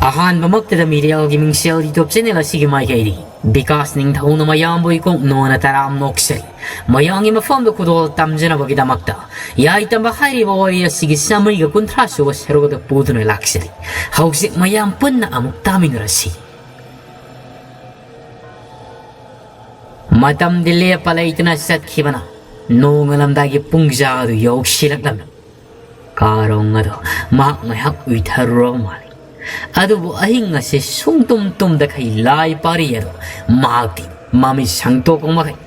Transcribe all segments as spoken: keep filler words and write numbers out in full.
ꯑꯍꯥꯟꯕꯃꯛꯇꯗ ꯃꯤꯔꯦꯜꯒꯤ ꯃꯤꯡꯁꯦꯜ YouTube channel ꯑꯁꯤꯒꯤ ꯃꯥꯏꯀꯩꯗꯒꯤ ꯕꯤꯀꯥꯁ ꯅꯤꯡꯊꯧꯅ ꯃꯌꯥꯝꯕꯨ ꯏꯀꯣꯛ ꯅꯣꯟꯅ ꯇꯔꯥꯝ ꯅꯣꯛꯆꯔꯤ꯫ ꯃꯌꯥꯝꯒꯤ ꯃꯐꯝꯗ ꯈꯨꯗꯣꯜ ꯇꯝꯖꯅꯕꯒꯤꯗꯃꯛꯇ ꯌꯥꯏꯇꯝꯕ ꯍꯥꯏꯔꯤꯕ ꯋꯥꯔꯤ ꯑꯁꯤꯒꯤ ꯆꯥꯃꯔꯤꯒ ꯀꯨꯟꯊ꯭ꯔꯥ ꯁꯨꯕ ꯁꯔꯨꯛ ꯑꯗꯨ ꯄꯨꯗꯨꯅ ꯂꯥꯛꯆꯔꯤ꯫ ꯍꯧꯖꯤꯛ ꯃꯌꯥꯝ ꯄꯨꯟꯅ ꯑꯃꯨꯛ ꯇꯥꯃꯤꯟꯅꯔꯁꯤ꯫ ꯃꯇꯝꯗꯤ ꯂꯦꯞꯄ ꯂꯩꯇꯅ ꯆꯠꯈꯤꯕꯅ ꯅꯣꯡꯉꯥꯜꯂꯝꯗꯥꯏꯒꯤ ꯄꯨꯡꯖꯥ ꯑꯗꯨ ꯌꯧꯁꯤꯜꯂꯛꯂꯝꯃꯤ꯫ ꯀꯥꯔꯣꯡ ꯑꯗꯣ ꯃꯍꯥꯛ ꯉꯥꯏꯍꯥꯛ ꯎꯏꯊꯔꯨꯔꯕ ꯃꯥꯜꯂꯤ꯫ ꯑꯗꯨꯕꯨ ꯑꯍꯤꯡ ꯑꯁꯤ ꯁꯨꯡꯇꯨꯝ ꯇꯨꯝꯗꯈꯩ ꯂꯥꯏ ꯄꯥꯔꯤ ꯑꯗꯣ ꯃꯍꯥꯛꯇꯤ ꯃꯃꯤꯠ ꯁꯪꯇꯣꯛꯄ ꯃꯈꯩ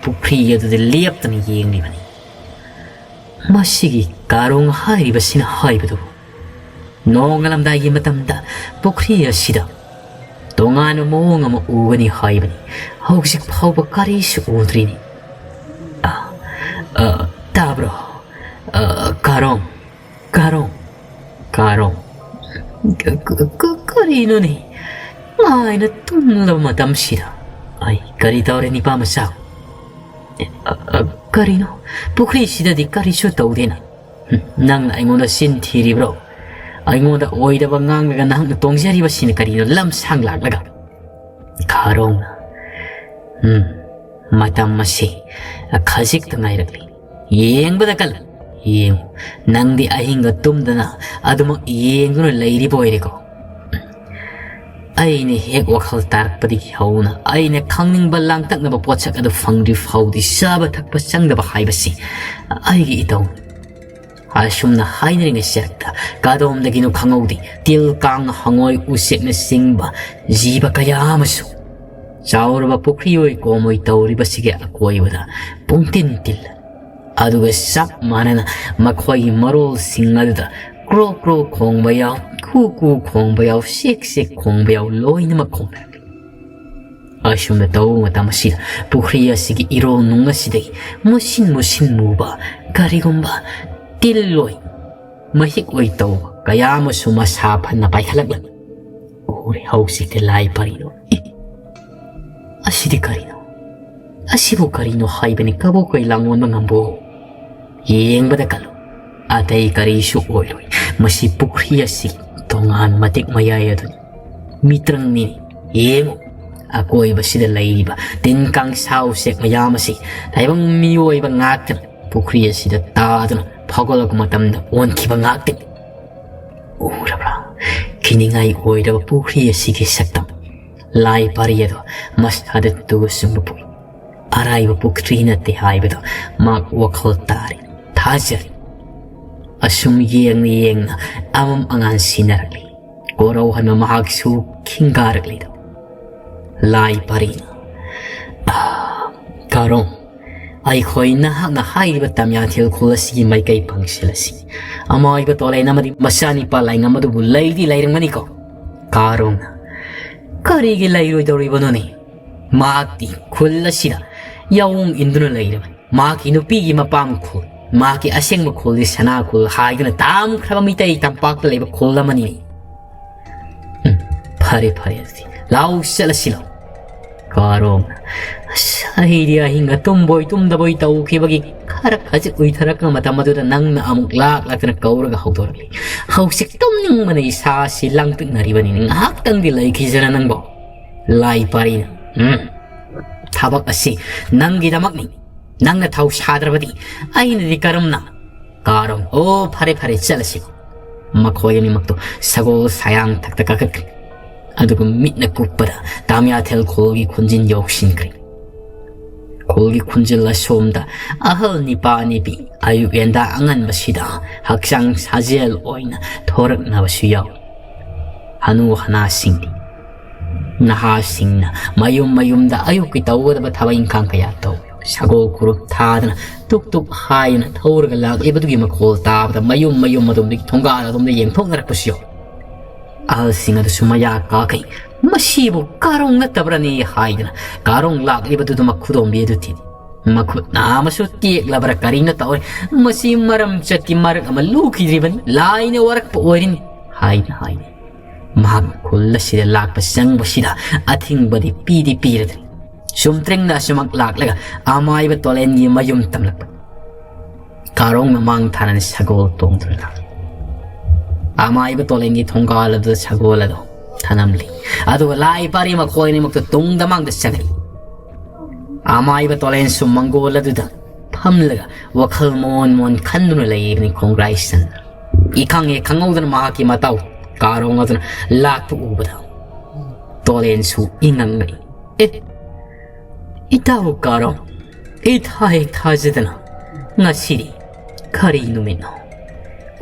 ꯄꯨꯈ꯭ꯔꯤ ꯑꯗꯨꯗ ꯂꯦꯞꯇꯅ ꯌꯦꯡꯂꯤꯕꯅꯤ꯫ ꯃꯁꯤꯒꯤ ꯀꯥꯔꯣꯡ ꯍꯥꯏꯔꯤꯕꯁꯤꯅ ꯍꯥꯏꯕꯗꯨ ꯅꯣꯡꯉꯥꯜꯂꯝꯗꯥꯏꯒꯤ ꯃꯇꯝꯗ ꯄꯨꯈ꯭ꯔꯤ ꯑꯁꯤꯗ ꯇꯣꯉꯥꯟꯕ ꯃꯑꯣꯡ ꯑꯃ ꯎꯒꯅꯤ ꯍꯥꯏꯕꯅꯤ꯫ ꯍꯧꯖꯤꯛ ꯐꯥꯎꯕ ꯀꯔꯤꯁꯨ ꯎꯗ꯭ꯔꯤꯅꯤ꯫ ꯑ, ꯑ, ꯇꯥꯕ꯭ꯔꯣ? ꯑ, ꯀꯥꯔꯣꯡ, ꯀꯥꯔꯣꯡ, ꯀꯥꯔꯣꯡ꯫ ꯀ-, ꯀ-, ꯀ-, ꯀꯔꯤꯅꯣꯅꯦ? ꯉꯥꯏꯅ ꯇꯨꯝꯂꯕ ꯃꯇꯝꯁꯤꯗ꯫ ꯑꯩ ꯀꯔꯤ ꯇꯧꯔꯦ, ꯅꯤꯄꯥ ꯃꯆꯥ? ꯑ, ꯑ, ꯀꯔꯤꯅꯣ? ꯄꯨꯈ꯭ꯔꯤꯁꯤꯗꯗꯤ ꯀꯔꯤꯁꯨ ꯇꯧꯗꯦꯅ꯫ ꯍꯨꯝ, ꯅꯪꯅ ꯑꯩꯉꯣꯟꯗ ꯆꯤꯟ ꯊꯤꯔꯤꯕ꯭ꯔꯣ? ꯑꯩꯉꯣꯟꯗ ꯑꯣꯏꯗꯕ ꯉꯥꯡꯂꯒ ꯅꯍꯥꯛꯅ ꯇꯣꯡꯖꯔꯤꯕꯁꯤꯅ ꯀꯔꯤꯅꯣ? ꯂꯝꯁꯥꯡ ꯂꯥꯛꯂꯒ꯫ ꯈꯥꯔꯣꯡꯅ, ꯎꯝ, ꯃꯇꯝ ꯑꯁꯤ ꯈꯖꯤꯛꯇ ꯉꯥꯏꯔꯛꯂꯤ꯫ ꯌꯦꯡꯕꯗ ꯀꯜꯂꯨ꯫ ꯌꯦꯡꯉꯨ, ꯅꯪꯗꯤ ꯑꯍꯤꯡꯒ ꯇꯨꯝꯗꯅ ꯑꯗꯨꯃꯛ ꯌꯦꯡꯗꯨꯅ ꯂꯩꯔꯤꯕ ꯑꯣꯏꯔꯦꯀꯣ꯫ ꯑꯩꯅ ꯍꯦꯛ ꯋꯥꯈꯜ ꯇꯥꯔꯛꯄꯗꯒꯤ ꯍꯧꯅ ꯑꯩꯅ ꯈꯪꯅꯤꯡꯕ ꯂꯥꯡꯇꯛꯅꯕ ꯄꯣꯠꯁꯛ ꯑꯗꯨ ꯐꯪꯗ꯭ꯔꯤ ꯐꯥꯎꯗꯤ ꯆꯥꯕ ꯊꯛꯄ ꯆꯪꯗꯕ ꯍꯥꯏꯕꯁꯤ ꯑꯩꯒꯤ ꯏꯇꯧꯅꯤ꯫ ꯑꯁꯨꯝꯅ ꯍꯥꯏꯅꯔꯤꯉꯩ ꯆꯔꯛꯇ ꯀꯗꯣꯝꯗꯒꯤꯅꯣ ꯈꯪꯍꯧꯗꯦ, ꯇꯤꯜ, ꯀꯥꯡ, ꯍꯉꯣꯏ, ꯎꯆꯦꯛꯅꯆꯤꯡꯕ ꯖꯤꯕ ꯀꯌꯥ ꯑꯃꯁꯨ ꯆꯥꯎꯔꯕ ꯄꯨꯈ꯭ꯔꯤ ꯑꯣꯏ ꯀꯣꯝ ꯑꯣꯏ ꯇꯧꯔꯤꯕꯁꯤꯒꯤ ꯑꯀꯣꯏꯕꯗ ꯄꯨꯡꯇꯤꯟ ꯇꯤꯜꯂ꯫ ꯑꯗꯨꯒ ꯆꯞ ꯃꯥꯟꯅꯅ ꯃꯈꯣꯏꯒꯤ ꯃꯔꯣꯜꯁꯤꯡ ꯑꯗꯨꯗ ꯀ꯭ꯔꯣ ꯀ꯭ꯔꯣ ꯈꯣꯡꯕ ꯌꯥꯎ, ꯀꯨ ꯀꯨ ꯈꯣꯡꯕ ꯌꯥꯎ, ꯆꯦꯛ ꯆꯦꯛ ꯈꯣꯡꯕ ꯌꯥꯎ, ꯂꯣꯏꯅꯃꯛ ꯈꯣꯡꯅꯔꯛꯂꯤ꯫ ꯑꯁꯨꯝꯅ ꯇꯧꯕ ꯃꯇꯝ ꯑꯁꯤꯗ ꯄꯨꯈ꯭ꯔꯤ ꯑꯁꯤꯒꯤ ꯏꯔꯣꯜ ꯅꯨꯡ ꯑꯁꯤꯗꯒꯤ ꯃꯨꯁꯤꯟ ꯃꯨꯁꯤꯟ ꯃꯨꯕ ꯀꯔꯤꯒꯨꯝꯕ ꯇꯤꯜ ꯑꯣꯏ, ꯃꯍꯤꯛ ꯑꯣꯏ ꯇꯧꯕ ꯀꯌꯥ ꯑꯃꯁꯨ ꯃꯁꯥ ꯐꯅ ꯄꯥꯏꯈꯠꯂꯛꯂꯝꯃꯤ꯫ ꯎꯔꯦ ꯍꯧꯖꯤꯛꯇꯤ ꯂꯥꯏ ꯄꯔꯤꯗꯣ꯫ ꯏ! ꯑꯁꯤꯗꯤ ꯀꯔꯤꯅꯣ? ꯑꯁꯤꯕꯨ ꯀꯔꯤꯅꯣ ꯍꯥꯏꯕꯅꯤ ꯀꯕꯣꯛ ꯀꯩ ꯂꯥꯡꯑꯣꯟꯕ ꯉꯝꯕꯣ? ꯌꯦꯡꯕꯗ ꯀꯜꯂꯨ꯫ ꯑꯇꯩ ꯀꯔꯤꯁꯨ ꯑꯣꯏꯔꯣꯏ꯫ ꯃꯁꯤ ꯄꯨꯈ꯭ꯔꯤ ꯑꯁꯤ ꯇꯣꯉꯥꯟ ꯃꯇꯤꯛ ꯃꯌꯥꯏ ꯑꯗꯨꯅꯤ꯫ ꯃꯤꯇ꯭ꯔꯪꯅꯤ꯫ ꯌꯦꯡꯉꯨ, ꯑꯀꯣꯏꯕꯁꯤꯗ ꯂꯩꯔꯤꯕ ꯇꯤꯟ ꯀꯥꯡꯁꯥ ꯎꯆꯦꯛ ꯃꯌꯥꯝ ꯑꯁꯤ ꯇꯥꯏꯕꯪ ꯃꯤꯑꯣꯏꯕ ꯉꯥꯛꯇꯅ ꯄꯨꯈ꯭ꯔꯤ ꯑꯁꯤꯗ ꯇꯥꯗꯨꯅ ꯐꯥꯎꯒꯠꯂꯛꯄ ꯃꯇꯝꯗ ꯑꯣꯟꯈꯤꯕ ꯉꯥꯛꯇꯅꯤ꯫ ꯎꯔꯕ꯭ꯔꯥ? ꯀꯤꯅꯤꯡꯉꯥꯏ ꯑꯣꯏꯔꯕ ꯄꯨꯈ꯭ꯔꯤ ꯑꯁꯤꯒꯤ ꯁꯛꯇꯝ꯫ ꯂꯥꯏ ꯄꯥꯔꯤ ꯑꯗꯣ ꯃꯁꯥꯗ ꯇꯨ ꯆꯨꯡꯕ ꯄꯣꯛꯏ꯫ ꯑꯔꯥꯏꯕ ꯄꯨꯈ꯭ꯔꯤ ꯅꯠꯇꯦ ꯍꯥꯏꯕꯗꯣ ꯃꯍꯥꯛ ꯋꯥꯈꯜ ꯇꯥꯔꯦ, ꯊꯥꯖꯔꯦ꯫ ꯑꯁꯨꯝ ꯌꯦꯡꯅ ꯌꯦꯡꯅ ꯑꯃꯝ ꯑꯉꯥꯟ ꯁꯤꯟꯅꯔꯛꯂꯤ꯫ ꯀꯣꯔꯧꯍꯟꯕ ꯃꯍꯥꯛꯁꯨ ꯈꯤꯡꯒꯥꯔꯛꯂꯤꯗꯣ꯫ ꯂꯥꯏ ꯄꯥꯔꯤꯅ, "ꯑꯥ, ꯀꯥꯔꯣꯡ, ꯑꯩꯈꯣꯏ ꯅꯍꯥꯛꯅ ꯍꯥꯏꯔꯤꯕ ꯇꯥꯃꯤꯌꯥꯊꯦꯜ ꯈꯨꯜ ꯑꯁꯤꯒꯤ ꯃꯥꯏꯀꯩ ꯄꯥꯡꯁꯤꯜ ꯑꯁꯤ ꯑꯃꯥꯏꯕ ꯇꯣꯂꯦꯟ ꯑꯃꯗꯤ ꯃꯆꯥꯅꯤꯄꯥ ꯂꯥꯏꯉꯝ ꯑꯗꯨꯕꯨ ꯂꯩꯗꯤ ꯂꯩꯔꯝꯒꯅꯤꯀꯣ?" ꯀꯥꯔꯣꯡꯅ, "ꯀꯔꯤꯒꯤ ꯂꯩꯔꯣꯏꯗꯧꯔꯤꯕꯅꯣꯅꯦ? ꯃꯍꯥꯛꯇꯤ ꯈꯨꯜ ꯑꯁꯤꯗ ꯌꯥꯑꯣꯡ ꯏꯟꯗꯨꯅ ꯂꯩꯔꯕꯅꯤ꯫ ꯃꯍꯥꯛꯀꯤ ꯅꯨꯄꯤꯒꯤ ꯃꯄꯥꯝ ꯈꯨꯜ, ꯃꯍꯥꯛꯀꯤ ꯑꯁꯦꯡꯕ ꯈꯨꯜꯗꯤ ꯁꯅꯥ ꯈꯨꯜ ꯍꯥꯏꯗꯨꯅ ꯇꯥꯝꯈ꯭ꯔꯕ ꯃꯤꯇꯩ ꯇꯝꯄꯥꯛꯇ ꯂꯩꯕ ꯈꯨꯜ ꯑꯃꯅꯤ꯫" "ꯎꯝ, ꯐꯔꯦ, ꯐꯔꯦ, ꯑꯗꯨꯗꯤ ꯂꯥꯎ, ꯆꯠꯂꯁꯤ ꯂꯥꯎ꯫" ꯀꯥꯔꯣꯡꯅ, "ꯑꯁ, ꯑꯩꯗꯤ ꯑꯍꯤꯡ ꯑꯇꯨꯝꯕꯣꯏ ꯇꯨꯝꯗꯕꯣꯏ ꯇꯧꯈꯤꯕꯒꯤ ꯈꯔ ꯈꯖꯤꯛ ꯎꯏꯊꯔꯛꯄ ꯃꯇꯝ ꯑꯗꯨꯗ ꯅꯪꯅ ꯑꯃꯨꯛ ꯂꯥꯛ ꯂꯥꯛꯇꯅ ꯀꯧꯔꯒ ꯍꯧꯗꯣꯔꯛꯂꯤ꯫ ꯍꯧꯖꯤꯛ ꯇꯨꯝꯅꯤꯡꯕꯅ ꯏꯁꯥꯁꯤ ꯂꯥꯡꯇꯛꯅꯔꯤꯕꯅꯤꯅꯦ꯫ ꯉꯥꯏꯍꯥꯛꯇꯪꯗꯤ ꯂꯩꯈꯤꯁꯤꯔ ꯅꯪꯕꯣ?" ꯂꯥꯏ ꯄꯥꯔꯤꯅ, "ꯎꯝ, ꯊꯕꯛ ꯑꯁꯤ ꯅꯪꯒꯤꯗꯃꯛꯅꯤ꯫ ꯅꯪꯅ ꯊꯧ ꯁꯥꯗ꯭ꯔꯕꯗꯤ ꯑꯩꯅꯗꯤ ꯀꯔꯝꯅ?" ꯀꯥꯔꯣꯡ, "ꯑꯣ, ꯐꯔꯦ, ꯐꯔꯦ, ꯆꯠꯂꯁꯤ꯫" ꯃꯈꯣꯏ ꯑꯅꯤꯃꯛꯇꯨ ꯁꯒꯣꯜ ꯁꯌꯥꯡ ꯊꯛꯇ ꯀꯥꯈꯠꯈ꯭ꯔꯦ꯫ ꯑꯗꯨꯒ ꯃꯤꯠꯅ ꯀꯨꯞꯄꯗ ꯇꯥꯃꯤꯌꯥꯊꯦꯜ ꯈꯨꯜꯒꯤ ꯈꯨꯟꯖꯤꯟ ꯌꯧꯁꯤꯟꯈ꯭ꯔꯦ꯫ ꯈꯨꯜꯒꯤ ꯈꯨꯟꯖꯤꯜ ꯑꯁꯣꯝꯗ ꯑꯍꯜ ꯅꯤꯄꯥ ꯅꯤꯄꯤ ꯑꯌꯨꯛ ꯌꯦꯟꯗꯥ ꯑꯉꯟꯕꯁꯤꯗ ꯍꯛꯆꯥꯡ ꯁꯥꯖꯦꯜ ꯑꯣꯏꯅ ꯊꯣꯔꯛꯅꯕꯁꯨ ꯌꯥꯎꯏ꯫ ꯍꯅꯨ ꯍꯅꯥꯁꯤꯡꯗꯤ, ꯅꯍꯥꯁꯤꯡꯅ ꯃꯌꯨꯝ ꯃꯌꯨꯝꯗ ꯑꯌꯨꯛꯀꯤ ꯇꯧꯒꯗꯕ ꯊꯕꯛ ꯏꯪꯈꯥꯡ ꯀꯌꯥ ꯇꯧꯏ꯫ ꯁꯒꯣꯜ ꯈꯨꯔꯨꯞ ꯊꯥꯗꯅ ꯇꯨꯛ ꯇꯨꯛ ꯍꯥꯏꯗꯅ ꯊꯧꯔꯒ ꯂꯥꯛꯂꯤꯕꯗꯨꯒꯤ ꯃꯈꯣꯜ ꯇꯥꯕꯗ ꯃꯌꯨꯝ ꯃꯌꯨꯝ ꯑꯗꯣꯝꯗꯒꯤ ꯊꯣꯡꯒꯥꯜ ꯑꯗꯣꯝꯗ ꯌꯦꯡꯊꯣꯛꯅꯔꯛꯄꯁꯨ ꯌꯥꯎꯏ꯫ ꯑꯍꯜꯁꯤꯡ ꯑꯗꯨꯁꯨ ꯃꯌꯥ ꯀꯥꯈꯩ, "ꯃꯁꯤꯕꯨ ꯀꯥꯔꯣꯡ ꯅꯠꯇꯕ꯭ꯔꯅꯦ?" ꯍꯥꯏꯗꯅ ꯀꯥꯔꯣꯡ ꯂꯥꯛꯂꯤꯕꯗꯨꯗ ꯃꯈꯨꯗꯣꯝꯕꯤ ꯑꯗꯨ ꯊꯤꯔꯤ꯫ ꯃꯈꯨꯠ ꯅꯥ ꯑꯃꯁꯨ ꯇꯦꯛꯂꯕ꯭ꯔꯥ ꯀꯔꯤꯅꯣ ꯇꯧꯔꯦ꯫ "ꯃꯁꯤ ꯃꯔꯝ ꯆꯠꯀꯤ ꯃꯔꯛ ꯑꯃ ꯂꯨꯈꯤꯗ꯭ꯔꯤꯕꯅꯤ, ꯂꯥꯏꯅ ꯋꯥꯔꯛꯄ ꯑꯣꯏꯔꯤꯅꯤ" ꯍꯥꯏꯅ ꯍꯥꯏꯅꯤ꯫ ꯃꯍꯥꯛ ꯈꯨꯜ ꯑꯁꯤꯗ ꯂꯥꯛꯄ ꯆꯪꯕꯁꯤꯗ ꯑꯊꯤꯡꯕꯗꯤ ꯄꯤꯗꯤ ꯄꯤꯔꯗ꯭ꯔꯤ꯫ ꯆꯨꯝꯇ꯭ꯔꯤꯡꯅ ꯑꯁꯨꯃꯛ ꯂꯥꯛꯂꯒ ꯑꯃꯥꯏꯕ ꯇꯣꯂꯦꯟꯒꯤ ꯃꯌꯨꯝ ꯇꯝꯂꯛꯄ꯫ ꯀꯥꯔꯣꯡ ꯃꯃꯥꯡ ꯊꯥꯅꯅ ꯁꯒꯣꯜ ꯇꯣꯡꯗꯨꯅ ꯂꯥꯛꯂꯤ꯫ ꯑꯃꯥꯏꯕ ꯇꯣꯂꯦꯟꯒꯤ ꯊꯣꯡꯒꯥꯜ ꯑꯗꯨꯗ ꯁꯒꯣꯜ ꯑꯗꯨ ꯊꯅꯝꯂꯤ꯫ ꯑꯗꯨꯒ ꯂꯥꯏ ꯄꯥꯔꯤ ꯃꯈꯣꯏ ꯑꯅꯤꯃꯛꯇ ꯇꯨꯡꯗ ꯃꯥꯡꯗ ꯆꯪꯉꯛꯏ꯫ ꯑꯃꯥꯏꯕ ꯇꯣꯂꯦꯟꯁꯨ ꯃꯪꯒꯣꯜ ꯑꯗꯨꯗ ꯐꯝꯂꯒ ꯋꯥꯈꯜ ꯃꯣꯟ ꯃꯣꯟ ꯈꯟꯗꯨꯅ ꯂꯩꯔꯤꯕꯅꯤ ꯈꯣꯡꯒ꯭ꯔꯥꯏ ꯆꯟꯗꯨꯅ꯫ ꯏꯈꯪ ꯍꯦꯛ ꯈꯪꯍꯧꯗꯅ ꯃꯍꯥꯛꯀꯤ ꯃꯇꯥꯎ ꯀꯥꯔꯣꯡ ꯑꯗꯨꯅ ꯂꯥꯛꯄ ꯎꯕꯗ ꯇꯣꯂꯦꯟꯁꯨ ꯏꯉꯛ ꯉꯛꯏ꯫ "ꯑꯦ, ꯏꯇꯥꯎ ꯀꯥꯔꯣꯡ, ꯏꯊꯥ ꯍꯦꯛ ꯊꯥꯖꯗꯅ ꯉꯁꯤꯗꯤ ꯀꯔꯤ ꯅꯨꯃꯤꯠꯅꯣ?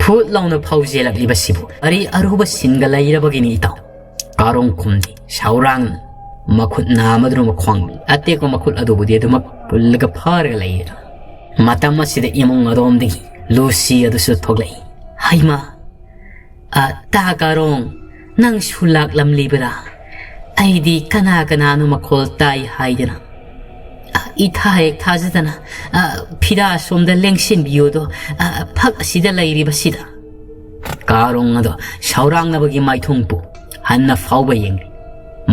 ꯐꯨꯠ ꯂꯥꯎꯅ ꯐꯥꯎꯖꯦꯜꯂꯛꯂꯤꯕꯁꯤꯕꯨ ꯀꯔꯤ ꯑꯔꯨꯕ ꯁꯤꯟꯒ ꯂꯩꯔꯕꯒꯤꯅꯤ ꯏꯇꯥꯎ?" ꯀꯥꯔꯣꯡ ꯈꯨꯝꯗꯦ꯫ ꯁꯥꯎꯔꯥꯡ ꯃꯈꯨꯠ ꯅꯥꯝꯃꯗꯨꯅ ꯃꯈ꯭ꯋꯥꯡ ꯑꯇꯦꯛꯄ ꯃꯈꯨꯠ ꯑꯗꯨꯕꯨꯗꯤ ꯑꯗꯨꯃꯛ ꯄꯨꯜꯂꯒ ꯐꯥꯔꯒ ꯂꯩꯌꯦ꯫ ꯃꯇꯝ ꯑꯁꯤꯗ ꯏꯃꯨꯡ ꯑꯗꯣꯝꯗꯒꯤ ꯂꯨꯁꯤ ꯑꯗꯨꯁꯨ ꯊꯣꯛꯂꯛꯏ꯫ "ꯍꯩꯃꯥ, ꯑ, ꯇꯥ ꯀꯥꯔꯣꯡ, ꯅꯪꯁꯨ ꯂꯥꯛꯂꯝꯂꯤꯕꯔꯥ? ꯑꯩꯗꯤ ꯀꯅꯥ ꯀꯅꯥꯅꯣ ꯃꯈꯣꯜ ꯇꯥꯏ ꯍꯥꯏꯗꯅ, ꯑ, ꯏꯊꯥ ꯍꯦꯛ ꯊꯥꯖꯗꯅ, ꯑ, ꯐꯤꯗꯥ ꯁꯣꯝꯗ ꯂꯦꯡꯁꯤꯟꯕꯤꯌꯨꯗꯣ, ꯑ, ꯐꯛ ꯑꯁꯤꯗ ꯂꯩꯔꯤꯕꯁꯤꯗ꯫" ꯀꯥꯔꯣꯡ ꯑꯗꯣ ꯁꯥꯎꯔꯥꯡꯅꯕꯒꯤ ꯃꯥꯏꯊꯣꯡꯕꯨ ꯍꯟꯅ ꯐꯥꯎꯕ ꯌꯦꯡꯂꯤ꯫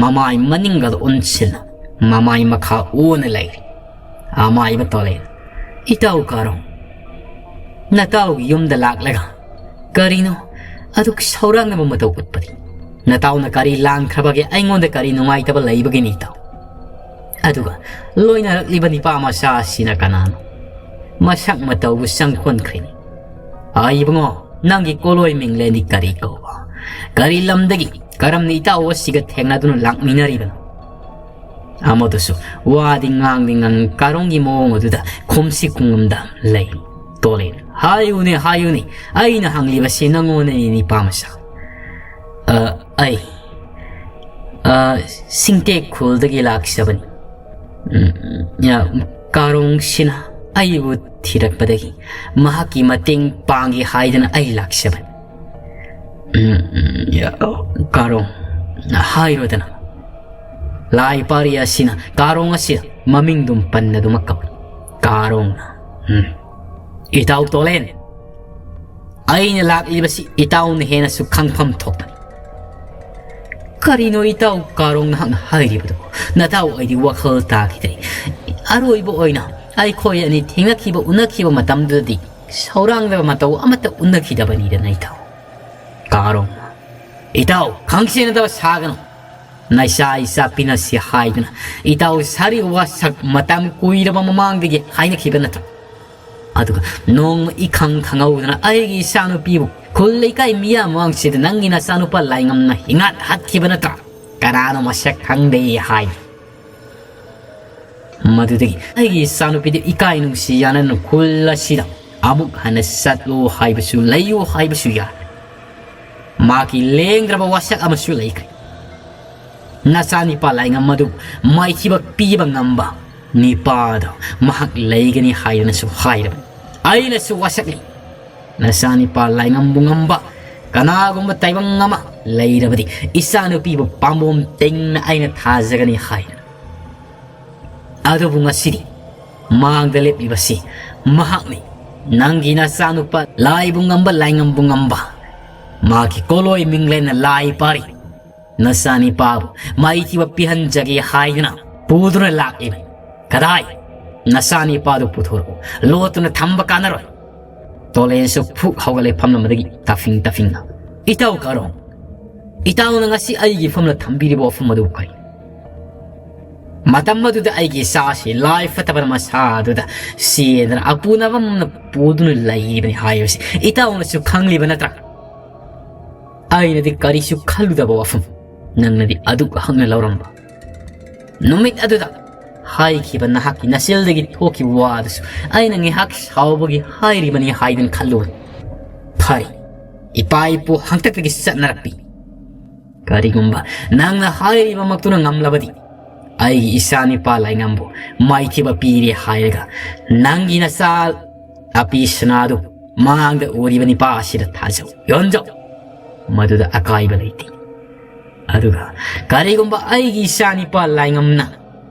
ꯃꯃꯥꯏ ꯃꯅꯤꯡꯒꯗ ꯑꯣꯟꯁꯤꯟꯅ ꯃꯃꯥꯏ ꯃꯈꯥ ꯑꯣꯟꯅ ꯂꯩꯔꯤ꯫ ꯑꯃꯥꯏꯕ ꯇꯣꯂꯦꯟ, "ꯏꯇꯥꯎ ꯀꯥꯔꯣꯡ, ꯅꯇꯥꯎꯒꯤ ꯌꯨꯝꯗ ꯂꯥꯛꯂꯒ ꯀꯔꯤꯅꯣ ꯑꯗꯨꯛ ꯁꯥꯎꯔꯥꯡꯅꯕ ꯃꯇꯧ ꯎꯠꯄꯗꯤ? ꯅꯇꯥꯎꯅ ꯀꯔꯤ ꯂꯥꯟꯈ꯭ꯔꯕꯒꯦ? ꯑꯩꯉꯣꯟꯗ ꯀꯔꯤ ꯅꯨꯡꯉꯥꯏꯇꯕ ꯂꯩꯕꯒꯤꯅꯤ ꯏꯇꯥꯎ? ꯑꯗꯨꯒ ꯂꯣꯏꯅꯔꯛꯂꯤꯕ ꯅꯤꯄꯥ ꯃꯆꯥ ꯑꯁꯤꯅ ꯀꯅꯥꯅꯣ? ꯃꯁꯛ ꯃꯇꯧꯕꯨ ꯆꯪꯈꯣꯟꯈ꯭ꯔꯦꯅꯦ꯫ ꯑꯥ, ꯏꯕꯨꯡꯉꯣ, ꯅꯪꯒꯤ ꯀꯣꯂꯣꯏ ꯃꯤꯡꯂꯦꯟꯗꯤ ꯀꯔꯤ ꯀꯧꯕ? ꯀꯔꯤ ꯂꯝꯗꯒꯤ, ꯀꯔꯝꯅ ꯏꯇꯥꯎ ꯑꯁꯤꯒ ꯊꯦꯡꯅꯗꯨꯅ ꯂꯥꯛꯃꯤꯟꯅꯔꯤꯕꯅꯣ?" ꯑꯃꯗꯨꯁꯨ ꯋꯥꯗꯤ ꯉꯥꯡꯗꯤ ꯉꯥꯡ ꯀꯥꯔꯣꯡꯒꯤ ꯃꯑꯣꯡ ꯑꯗꯨꯗ ꯈꯨꯝꯁꯤ ꯈꯨꯝꯉꯝꯗ ꯂꯩ꯫ ꯇꯣꯂꯦꯟ, "ꯍꯥꯏꯌꯨꯅꯦ, ꯍꯥꯏꯌꯨꯅꯦ, ꯑꯩꯅ ꯍꯪꯂꯤꯕꯁꯤ ꯅꯪꯉꯣꯟꯗꯅꯤ, ꯅꯤꯄꯥ ꯃꯆꯥ꯫ ꯑ, ꯑꯩ, ꯑ, ꯁꯤꯡꯇꯦꯛ ꯈꯨꯜꯗꯒꯤ ꯂꯥꯛꯆꯕꯅꯤ꯫ ꯎꯝ, ꯌꯥ, ꯀꯥꯔꯣꯡꯁꯤꯅ ꯑꯩꯕꯨ ꯊꯤꯔꯛꯄꯗꯒꯤ ꯃꯍꯥꯛꯀꯤ ꯃꯇꯦꯡ ꯄꯥꯡꯒꯦ ꯍꯥꯏꯗꯅ ꯑꯩ ꯂꯥꯛꯆꯕꯅꯤ꯫" "ꯎꯝ, ꯎꯝ, ꯌꯥ, ꯀꯥꯔꯣꯡ, ꯍꯥꯏꯔꯣꯗꯅ꯫" ꯂꯥꯏ ꯄꯥꯔꯤ ꯑꯁꯤꯅ ꯀꯥꯔꯣꯡ ꯑꯁꯤ ꯃꯃꯤꯡꯗꯨꯝ ꯄꯟꯅꯗꯨꯃꯛ ꯀꯧꯏ꯫ ꯀꯥꯔꯣꯡꯅ, "ꯎꯝ, ꯏꯇꯥꯎ ꯇꯣꯂꯦꯟ, ꯑꯩꯅ ꯂꯥꯛꯂꯤꯕꯁꯤ ꯏꯇꯥꯎꯅ ꯍꯦꯟꯅꯁꯨ ꯈꯪꯐꯝ ꯊꯣꯛꯄꯅꯤ꯫" "ꯀꯔꯤꯅꯣ ꯏꯇꯥꯎ ꯀꯥꯔꯣꯡ ꯅꯍꯥꯛꯅ ꯍꯥꯏꯔꯤꯕꯗꯨꯕꯨ? ꯅꯇꯥꯎ ꯑꯩꯗꯤ ꯋꯥꯈꯜ ꯇꯥꯈꯤꯗ꯭ꯔꯦ꯫ ꯑꯔꯣꯏꯕ ꯑꯣꯏꯅ ꯑꯩꯈꯣꯏ ꯑꯅꯤ ꯊꯦꯡꯅꯈꯤꯕ, ꯎꯅꯈꯤꯕ ꯃꯇꯝꯗꯨꯗꯗꯤ ꯁꯧꯔꯥꯡꯗꯕ ꯃꯇꯧ ꯑꯃꯠꯇ ꯎꯅꯈꯤꯗꯕꯅꯤꯗꯅ ꯏꯇꯥꯎ꯫" ꯀꯥꯔꯣꯡ, "ꯏꯇꯥꯎ, ꯈꯪꯁꯦꯟꯅꯗꯕ ꯁꯥꯒꯅꯨ꯫ ꯅꯆꯥ ꯏꯆꯥ ꯄꯤꯅꯁꯤ ꯍꯥꯏꯗꯨꯅ ꯏꯇꯥꯎ ꯁꯥꯔꯤ ꯋꯥꯁꯛ ꯃꯇꯝ ꯀꯨꯏꯔꯕ ꯃꯃꯥꯡꯗꯒꯤ ꯍꯥꯏꯅꯈꯤꯕ ꯅꯠꯇ꯭ꯔꯣ? ꯑꯗꯨꯒ ꯅꯣꯡꯃ ꯏꯈꯪ ꯈꯪꯍꯧꯗꯅ ꯑꯩꯒꯤ ꯏꯆꯥꯅꯨꯄꯤꯕꯨ ꯈꯨꯜ ꯂꯩꯀꯥꯏ ꯃꯤꯌꯥꯝ ꯃꯃꯥꯡꯁꯤꯗ ꯅꯪꯒꯤ ꯅꯆꯥꯅꯨꯄꯥ ꯂꯥꯏꯉꯝꯅ ꯍꯤꯡꯉꯥꯠ ꯍꯥꯠꯈꯤꯕ ꯅꯠꯇ꯭ꯔꯥ? ꯀꯅꯥꯅꯣ ꯃꯁꯛ ꯈꯪꯗꯦ ꯍꯥꯏ꯫ ꯃꯗꯨꯗꯒꯤ ꯑꯩꯒꯤ ꯏꯆꯥꯅꯨꯄꯤꯗꯨ ꯏꯀꯥꯏ ꯅꯨꯡꯁꯤ ꯌꯥꯅꯅ ꯈꯨꯜ ꯑꯁꯤꯗ ꯑꯃꯨꯛ ꯍꯟꯅ ꯆꯠꯂꯣ ꯍꯥꯏꯕꯁꯨ, ꯂꯩꯌꯣ ꯍꯥꯏꯕꯁꯨ ꯌꯥꯗ꯭ꯔꯦ꯫ ꯃꯍꯥꯛꯀꯤ ꯂꯦꯡꯗ꯭ꯔꯕ ꯋꯥꯁꯛ ꯑꯃꯁꯨ ꯂꯩꯈ꯭ꯔꯦ꯫ ꯅꯆꯥꯅꯤꯄꯥ ꯂꯥꯏꯉꯝ ꯑꯗꯨ ꯃꯥꯏꯊꯤꯕ ꯄꯤꯕ ꯉꯝꯕ ꯅꯤꯄꯥꯗꯣ ꯃꯍꯥꯛ ꯂꯩꯒꯅꯤ ꯍꯥꯏꯗꯨꯅꯁꯨ ꯍꯥꯏꯔꯕꯅꯤ꯫ ꯑꯩꯅꯁꯨ ꯋꯥꯁꯛꯂꯤ꯫ ꯅꯆꯥꯅꯤꯄꯥ ꯂꯥꯏꯉꯝꯕꯨ ꯉꯝꯕ ꯀꯅꯥꯒꯨꯝꯕ ꯇꯥꯏꯕꯪ ꯑꯃ ꯂꯩꯔꯕꯗꯤ ꯏꯆꯥꯅꯨꯄꯤꯕꯨ ꯄꯥꯝꯕꯣꯝ ꯇꯤꯡꯅ ꯑꯩꯅ ꯊꯥꯖꯒꯅꯤ ꯍꯥꯏꯗꯅ꯫ ꯑꯗꯨꯕꯨ ꯉꯁꯤꯗꯤ ꯃꯥꯡꯗ ꯂꯦꯞꯂꯤꯕꯁꯤ ꯃꯍꯥꯛꯅꯤ꯫ ꯅꯪꯒꯤ ꯅꯆꯥꯅꯨꯄꯥ ꯂꯥꯏꯕꯨ ꯉꯝꯕ, ꯂꯥꯏꯉꯝꯕꯨ ꯉꯝꯕ, ꯃꯥꯒꯤ ꯀꯣꯂꯣꯏ ꯃꯤꯡꯂꯦꯟꯅ ꯂꯥꯏ ꯄꯥꯔꯤ꯫ ꯅꯆꯥꯅꯤꯄꯥꯕꯨ ꯃꯥꯏꯊꯤꯕ ꯄꯤꯍꯟꯖꯒꯦ ꯍꯥꯏꯗꯨꯅ ꯄꯨꯗꯨꯅ ꯂꯥꯛꯂꯤꯕꯅꯤ꯫ ꯀꯗꯥꯏ? ꯅꯆꯥꯅꯤꯄꯥꯗꯨ ꯄꯨꯊꯣꯔꯛꯎ꯫ ꯂꯣꯠꯇꯨꯅ ꯊꯝꯕ ꯀꯥꯟꯅꯔꯣꯏ꯫ ꯇꯣꯂꯦꯟꯁꯨ ꯐꯨꯛ ꯍꯧꯒꯠꯂꯦ ꯐꯝꯂꯝꯕꯗꯒꯤ ꯇꯥꯐꯤꯡ ꯇꯥꯐꯤꯡꯅ꯫ "ꯏꯇꯥꯎ ꯀꯥꯔꯣꯡ, ꯏꯇꯥꯎꯅ ꯉꯁꯤ ꯑꯩꯒꯤ ꯐꯝꯂ ꯊꯝꯕꯤꯔꯤꯕ ꯋꯥꯐꯝ ꯑꯗꯨꯕꯨ ꯀꯔꯤ?" "ꯃꯇꯝ ꯑꯗꯨꯗ ꯑꯩꯒꯤ ꯏꯆꯥꯁꯤ ꯂꯥꯏ ꯐꯠꯇꯕꯅ ꯃꯁꯥ ꯑꯗꯨꯗ ꯆꯦꯟꯗꯅ ꯑꯄꯨꯅꯕꯝꯅ ꯄꯨꯗꯨꯅ ꯂꯩꯔꯤꯕꯅꯤ ꯍꯥꯏꯕꯁꯤ ꯏꯇꯥꯎꯅꯁꯨ ꯈꯪꯂꯤꯕ ꯅꯠꯇ꯭ꯔꯥ? ꯑꯩꯅꯗꯤ ꯀꯔꯤꯁꯨ ꯈꯜꯂꯨꯗꯕ ꯋꯥꯐꯝ ꯅꯪꯅꯗꯤ ꯑꯗꯨꯛ ꯍꯛꯅ ꯂꯧꯔꯝꯕ꯫ ꯅꯨꯃꯤꯠ ꯑꯗꯨꯗ ꯍꯥꯏꯈꯤꯕ ꯅꯍꯥꯛꯀꯤ ꯅꯆꯤꯜꯗꯒꯤ ꯊꯣꯛꯈꯤꯕ ꯋꯥ ꯑꯗꯨꯁꯨ ꯑꯩꯅ ꯉꯥꯏꯍꯥꯛ ꯁꯥꯎꯕꯒꯤ ꯍꯥꯏꯔꯤꯕꯅꯤ ꯍꯥꯏꯗꯨꯅ ꯈꯜꯂꯨꯕꯅꯤ꯫ ꯐꯔꯦ, ꯏꯄꯥ ꯏꯄꯨ ꯍꯥꯛꯇꯛꯇꯒꯤ ꯆꯠꯅꯔꯛꯄꯤ꯫ ꯀꯔꯤꯒꯨꯝꯕ ꯅꯪꯅ ꯍꯥꯏꯔꯤꯕꯃꯛꯇꯨꯅ ꯉꯝꯂꯕꯗꯤ ꯑꯩꯒꯤ ꯏꯆꯥ ꯅꯤꯄꯥ ꯂꯥꯏꯉꯝꯕꯨ ꯃꯥꯏꯊꯤꯕ ꯄꯤꯔꯦ ꯍꯥꯏꯔꯒ ꯅꯪꯒꯤ ꯅꯆꯥ ꯑꯄꯤ ꯁꯅꯥꯗꯨ ꯃꯥꯡꯗ ꯎꯔꯤꯕ ꯅꯤꯄꯥ ꯑꯁꯤꯗ ꯊꯥꯖꯧ, ꯌꯣꯟꯖꯧ꯫ ꯃꯗꯨꯗ ꯑꯀꯥꯏꯕ ꯂꯩꯇꯦ꯫ ꯑꯗꯨꯒ ꯀꯔꯤꯒꯨꯝꯕ ꯑꯩꯒꯤ ꯏꯆꯥ ꯅꯤꯄꯥ ꯂꯥꯏꯉꯝꯅ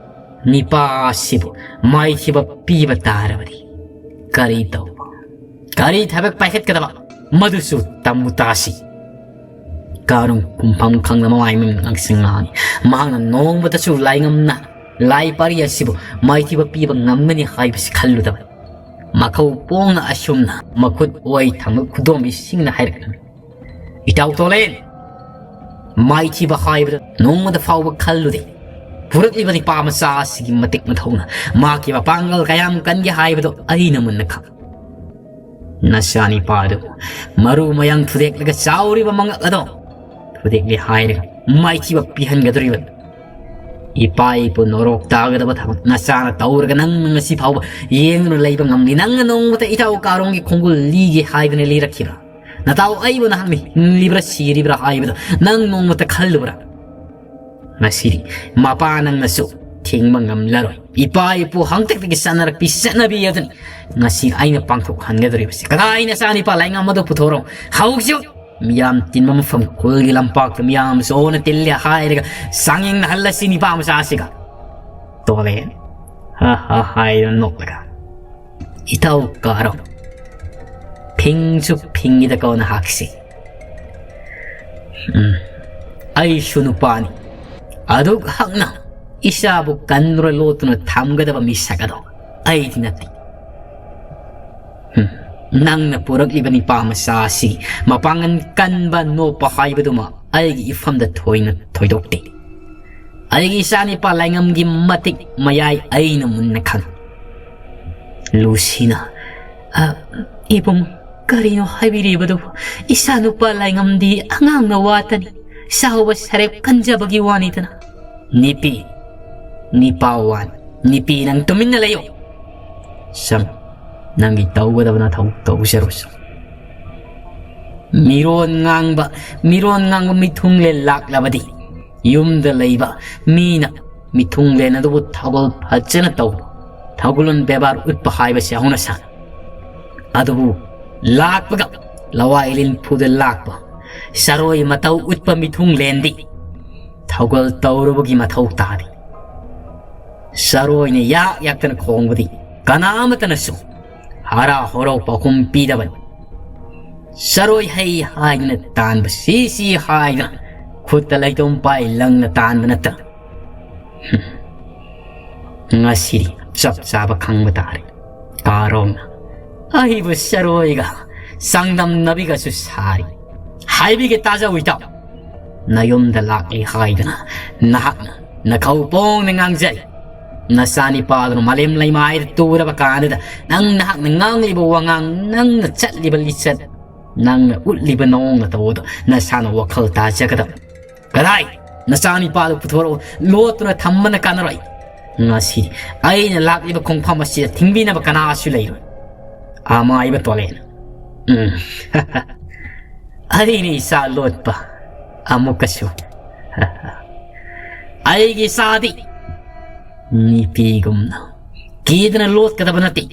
ꯅꯤꯄꯥ ꯑꯁꯤꯕꯨ ꯃꯥꯏꯊꯤꯕ ꯄꯤꯕ ꯇꯥꯔꯕꯗꯤ ꯀꯔꯤ ꯇꯧꯕ, ꯀꯔꯤ ꯊꯕꯛ ꯄꯥꯏꯈꯠꯀꯗꯕ, ꯃꯗꯨꯁꯨ ꯇꯝꯃꯨ ꯇꯥꯁꯤ꯫" ꯀꯥꯔꯣꯡ ꯀꯨꯝꯐꯝ ꯈꯪꯗ ꯃꯃꯥꯏ ꯃꯃꯤꯠ ꯉꯥꯡꯁꯪ ꯉꯥꯡꯉꯤ꯫ ꯃꯍꯥꯛꯅ ꯅꯣꯡꯃꯇꯁꯨ ꯂꯥꯏꯉꯝꯅ ꯂꯥꯏ ꯄꯥꯔꯤ ꯑꯁꯤꯕꯨ ꯃꯥꯏꯊꯤꯕ ꯄꯤꯕ ꯉꯝꯒꯅꯤ ꯍꯥꯏꯕꯁꯤ ꯈꯜꯂꯨꯗꯕ꯫ ꯃꯈꯧ ꯄꯣꯡꯅ ꯑꯁꯨꯝꯅ ꯃꯈꯨꯠ ꯑꯣꯏ ꯊꯪꯕ ꯈꯨꯗꯣꯝꯕꯤꯁꯤꯡꯅ ꯍꯥꯏꯔꯛꯂꯝꯃꯤ꯫ ꯏꯇꯥꯎ ꯇꯣꯂꯦꯟ, ꯃꯥꯏꯊꯤꯕ ꯍꯥꯏꯕꯗ ꯅꯣꯡꯃꯗ ꯐꯥꯎꯕ ꯈꯜꯂꯨꯗꯦ꯫ ꯄꯨꯔꯛꯂꯤꯕ ꯅꯤꯄꯥ ꯃꯆꯥ ꯑꯁꯤꯒꯤ ꯃꯇꯤꯛ ꯃꯊꯧꯅ, ꯃꯍꯥꯛꯀꯤ ꯃꯄꯥꯡꯒꯜ ꯀꯌꯥꯝ ꯀꯟꯒꯦ ꯍꯥꯏꯕꯗꯨ ꯑꯩꯅ ꯃꯨꯟꯅ ꯈꯪ꯫ ꯅꯆꯥꯅꯤꯄꯥꯗꯨ ꯃꯔꯨ ꯃꯌꯥꯡ ꯊꯨꯗꯦꯛꯂꯒ ꯆꯥꯎꯔꯤꯕ ꯃꯉꯛ ꯑꯗꯣ ꯊꯨꯗꯦꯛꯂꯦ ꯍꯥꯏꯔꯒ ꯃꯥꯏꯊꯤꯕ ꯄꯤꯍꯟꯒꯗꯧꯔꯤꯕ ꯏꯄꯥ ꯏꯄꯨ ꯅꯣꯔꯣꯛ ꯇꯥꯒꯗꯕ ꯊꯕꯛ ꯅꯆꯥꯅ ꯇꯧꯔꯒ ꯅꯪꯅ ꯉꯁꯤ ꯐꯥꯎꯕ ꯌꯦꯡꯗꯨꯅ ꯂꯩꯕ ꯉꯝꯂꯤ? ꯅꯪꯅ ꯅꯣꯡꯃꯇ ꯏꯇꯥꯎ ꯀꯥꯔꯣꯡꯒꯤ ꯈꯣꯡꯒꯨꯜ ꯂꯤꯒꯦ ꯍꯥꯏꯗꯅ ꯂꯤꯔꯛꯈꯤꯕ꯭ꯔꯥ? ꯅꯇꯥꯎ ꯑꯩꯕꯨ ꯅꯍꯥꯛ ꯃꯤ ꯍꯤꯡꯂꯤꯕ꯭ꯔꯥ ꯁꯤꯔꯤꯕ꯭ꯔꯥ ꯍꯥꯏꯕꯗꯨ ꯅꯪ ꯅꯣꯡꯃꯇ ꯈꯜꯂꯨꯕ꯭ꯔꯥ? ꯉꯁꯤꯗꯤ ꯃꯄꯥ ꯅꯪꯅꯁꯨ ꯊꯤꯡꯕ ꯉꯝꯂꯔꯣꯏ꯫ ꯏꯄꯥ ꯏꯄꯨ ꯍꯥꯛꯇꯛꯇꯒꯤ ꯆꯠꯅꯔꯛꯄꯤ ꯆꯠꯅꯕꯤ ꯑꯗꯨꯅꯤ ꯉꯁꯤ ꯑꯩꯅ ꯄꯥꯡꯊꯣꯛꯍꯟꯒꯗꯧꯔꯤꯕꯁꯤ꯫ ꯀꯗꯥꯏ ꯅꯆꯥꯅꯤꯄꯥ ꯂꯥꯏꯉꯝ ꯑꯗꯨ ꯄꯨꯊꯣꯔꯛꯎ ꯍꯧꯖꯤꯛ꯫ ꯃꯤꯌꯥꯝ ꯇꯤꯟꯕ ꯃꯐꯝ ꯈꯨꯜꯒꯤ ꯂꯝꯄꯥꯛꯇ ꯃꯤꯌꯥꯝꯁꯨ ꯑꯣꯟꯅ ꯇꯤꯜꯂꯦ ꯍꯥꯏꯔꯒ ꯆꯥꯡꯌꯦꯡꯅꯍꯜꯂꯁꯤ ꯅꯤꯄꯥ ꯃꯆꯥꯁꯤꯒ꯫ ꯇꯣꯂꯦ ꯍꯥ ꯍꯥ ꯍꯥꯏꯗꯨꯅ ꯅꯣꯛꯂꯒ, ꯏꯇꯥꯎ ꯀꯥꯔꯣ, ꯐꯤꯡꯁꯨ ꯐꯤꯡꯉꯤꯗꯀꯣ ꯅꯍꯥꯛꯁꯤ꯫ ꯎꯝ, ꯑꯩꯁꯨ ꯅꯨꯄꯥꯅꯤ꯫ ꯑꯗꯨꯛ ꯍꯛꯅ ꯏꯆꯥꯕꯨ ꯀꯟꯗꯨꯅ ꯂꯣꯠꯇꯨꯅ ꯊꯝꯒꯗꯕ ꯃꯤꯁꯛ ꯑꯗꯣ ꯑꯩꯗꯤ ꯅꯠꯇꯦ꯫ ꯎꯝ, ꯅꯪꯅ ꯄꯨꯔꯛꯂꯤꯕ ꯅꯤꯄꯥ ꯃꯆꯥ ꯑꯁꯤ ꯃꯄꯥꯡꯒꯜ ꯀꯟꯕ ꯅꯣꯞꯄ ꯍꯥꯏꯕꯗꯨꯃ ꯑꯩꯒꯤ ꯏꯐꯝꯗ ꯊꯣꯏꯅ ꯊꯣꯏꯗꯣꯛꯇꯦ꯫ ꯑꯩꯒꯤ ꯏꯆꯥꯅꯤꯄꯥ ꯂꯥꯏꯉꯝꯒꯤ ꯃꯇꯤꯛ ꯃꯌꯥꯏ ꯑꯩꯅ ꯃꯨꯟꯅ ꯈꯪ꯫ ꯂꯨꯁꯤꯅ, "ꯑ, ꯏꯕꯨꯡ, ꯀꯔꯤꯅꯣ ꯍꯥꯏꯕꯤꯔꯤꯕꯗꯨꯕꯨ? ꯏꯆꯥ ꯅꯨꯄꯥ ꯂꯥꯏꯉꯝꯗꯤ ꯑꯉꯥꯡꯅ ꯋꯥꯇꯅꯤ꯫ ꯆꯥꯎꯕ ꯁꯔꯦꯞ ꯀꯟꯖꯕꯒꯤ ꯋꯥꯅꯤꯗꯅ꯫" ꯅꯤꯄꯤ, ꯅꯤꯄꯥ ꯋꯥꯟ, ꯅꯤꯄꯤ ꯅꯪ ꯇꯨꯃꯤꯟꯅ ꯂꯩꯌꯨ꯫ ꯁꯝ, ꯅꯪꯒꯤ ꯇꯧꯒꯗꯕ ꯅꯊꯧ ꯇꯧꯖꯔꯨꯁꯨ꯫ ꯃꯤꯔꯣꯟ ꯉꯥꯡꯕ, ꯃꯤꯔꯣꯟ ꯉꯥꯡꯕ ꯃꯤꯊꯨꯡꯂꯦꯟ ꯂꯥꯛꯂꯕꯗꯤ ꯌꯨꯝꯗ ꯂꯩꯕ ꯃꯤꯅ ꯃꯤꯊꯨꯡꯂꯦꯟ ꯑꯗꯨꯕꯨ ꯊꯧꯒꯜ ꯐꯖꯅ ꯇꯧꯕ, ꯊꯧꯒꯜꯂꯣꯟ ꯕꯦꯕꯥꯔ ꯎꯠꯄ ꯍꯥꯏꯕꯁꯤ ꯍꯧꯅ ꯁꯥꯅꯤ꯫ ꯑꯗꯨꯕꯨ ꯂꯥꯛꯄꯒ ꯂꯋꯥꯏ ꯂꯤꯟꯐꯨꯗ ꯂꯥꯛꯄ ꯆꯔꯣꯏ ꯃꯇꯧ ꯎꯠꯄ ꯃꯤꯊꯨꯡꯂꯦꯟꯗꯤ ꯊꯧꯒꯜ ꯇꯧꯔꯨꯕꯒꯤ ꯃꯊꯧ ꯇꯥꯗꯦ꯫ ꯆꯔꯣꯏꯅ ꯌꯥꯛ ꯌꯥꯛꯇꯅ ꯈꯣꯡꯕꯗꯤ ꯀꯅꯥ ꯑꯃꯠꯇꯅꯁꯨ ꯍꯔꯥ ꯍꯣꯔꯧ ꯄꯥꯎꯈꯨꯝ ꯄꯤꯗꯕꯅꯤ꯫ ꯆꯔꯣꯏ ꯍꯩ ꯍꯥꯏꯗꯨꯅ ꯇꯥꯟꯕ, ꯁꯤ ꯁꯤ ꯍꯥꯏꯗꯨꯅ ꯈꯨꯠꯇ ꯂꯩꯇꯣꯝ ꯄꯥꯏ ꯂꯪꯅ ꯇꯥꯟꯕ ꯅꯠꯇꯅ꯫ ꯉꯁꯤꯗꯤ ꯆꯞ ꯆꯥꯕ ꯈꯪꯕ ꯇꯥꯔꯦ꯫ ꯀꯥꯔꯣꯡꯅ ꯑꯩꯕꯨ ꯆꯔꯣꯏꯒ ꯆꯥꯡꯗꯝꯅꯕꯤꯒꯁꯨ ꯁꯥꯔꯤ꯫ ꯍꯥꯏꯕꯤꯒꯦ ꯇꯥꯖꯧ ꯏꯇꯥꯎ꯫ ꯅꯌꯨꯝꯗ ꯂꯥꯛꯂꯤ ꯍꯥꯏꯗꯨꯅ ꯅꯍꯥꯛꯅ ꯅꯈꯧ ꯄꯣꯡꯅ ꯉꯥꯡꯖꯔꯤ꯫ ꯅꯆꯥꯅꯤꯄꯥꯗꯨꯅ ꯃꯥꯂꯦꯝ ꯂꯩꯃꯥꯏꯗ ꯇꯨꯔꯕ ꯀꯥꯟꯗꯨꯗ ꯅꯪ ꯅꯍꯥꯛꯅ ꯉꯥꯡꯂꯤꯕ ꯋꯥꯉꯥꯡ, ꯅꯪꯅ ꯆꯠꯂꯤꯕ ꯂꯤꯆꯠ, ꯅꯪꯅ ꯎꯠꯂꯤꯕ ꯅꯑꯣꯡ ꯅꯇꯧ ꯑꯗꯨ ꯅꯁꯥꯅ ꯋꯥꯈꯜ ꯇꯥꯖꯒꯗꯕ꯫ ꯀꯗꯥꯏ? ꯅꯆꯥꯅꯤꯄꯥꯗꯨ ꯄꯨꯊꯣꯔꯛꯎ, ꯂꯣꯠꯇꯨꯅ ꯊꯝꯕꯅ ꯀꯥꯟꯅꯔꯣꯏ꯫ ꯉꯁꯤ ꯑꯩꯅ ꯂꯥꯛꯂꯤꯕ ꯈꯣꯡꯐꯝ ꯑꯁꯤꯗ ꯊꯤꯡꯕꯤꯅꯕ ꯀꯅꯥꯁꯨ ꯂꯩꯔꯣꯏ꯫ ꯑꯃꯥꯏꯕ ꯇꯣꯂꯦꯟ꯫ ꯎꯝ꯫ ꯑꯩꯅ ꯏꯆꯥ ꯂꯣꯠꯄ ꯑꯃꯨꯛꯀꯁꯨ꯫ ꯑꯩꯒꯤ ꯏꯆꯥꯗꯤ ꯅꯨꯄꯤꯒꯨꯝꯅ ꯀꯤꯗꯅ ꯂꯣꯠꯀꯗꯕ ꯅꯠꯇꯦ꯫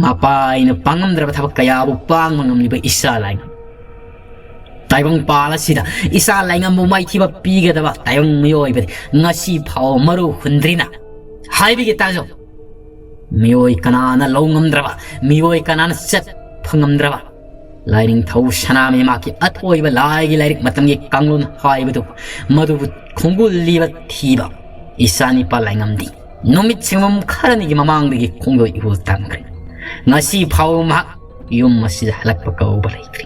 ꯃꯄꯥ ꯑꯩꯅ ꯄꯥꯡꯉꯝꯗ꯭ꯔꯕ ꯊꯕꯛ ꯀꯌꯥꯕꯨ ꯄꯥꯡꯕ ꯉꯝꯂꯤꯕ ꯏꯆꯥ ꯂꯥꯏꯉꯝ꯫ ꯇꯥꯏꯕꯪ ꯄꯥꯜ ꯑꯁꯤꯗ ꯏꯆꯥ ꯂꯥꯏꯉꯝꯕꯨ ꯃꯥꯏꯊꯤꯕ ꯄꯤꯒꯗꯕ ꯇꯥꯏꯕꯪ ꯃꯤꯑꯣꯏꯕꯗꯤ ꯉꯁꯤ ꯐꯥꯎ ꯃꯔꯨ ꯍꯨꯟꯗ꯭ꯔꯤꯅ꯫ ꯍꯥꯏꯕꯤꯒꯦ ꯇꯥꯖꯧ꯫ ꯃꯤꯑꯣꯏ ꯀꯅꯥꯅ ꯂꯧ ꯉꯝꯗ꯭ꯔꯕ, ꯃꯤꯑꯣꯏ ꯀꯅꯥꯅ ꯆꯠꯄ ꯉꯝꯗ꯭ꯔꯕ, ꯂꯥꯏꯅꯤꯡꯊꯧ ꯁꯅꯥꯃꯍꯤ ꯃꯍꯥꯛꯀꯤ ꯑꯊꯣꯏꯕ ꯂꯥꯏꯒꯤ ꯂꯥꯏꯔꯤꯛ ꯃꯇꯝꯒꯤ ꯀꯥꯡꯂꯣꯟ ꯍꯥꯏꯕꯗꯨ, ꯃꯗꯨꯕꯨ ꯈꯣꯡꯒꯨꯜꯂꯤꯕ ꯊꯤꯕ ꯏꯆꯥꯅꯤꯄꯥ ꯂꯥꯏꯉꯝꯗꯤ ꯅꯨꯃꯤꯠ ꯁꯦꯡꯕꯝ ꯈꯔꯅꯤꯒꯤ ꯃꯃꯥꯡꯗꯒꯤ ꯈꯣꯡꯗꯣꯏ ꯏꯍꯨꯜ ꯇꯝꯈ꯭ꯔꯦ꯫ ꯉꯁꯤ ꯐꯥꯎꯕ ꯃꯍꯥꯛ ꯌꯨꯝ ꯑꯁꯤꯗ ꯍꯜꯂꯛꯄ ꯀꯧꯕ ꯂꯩꯇ꯭ꯔꯤ꯫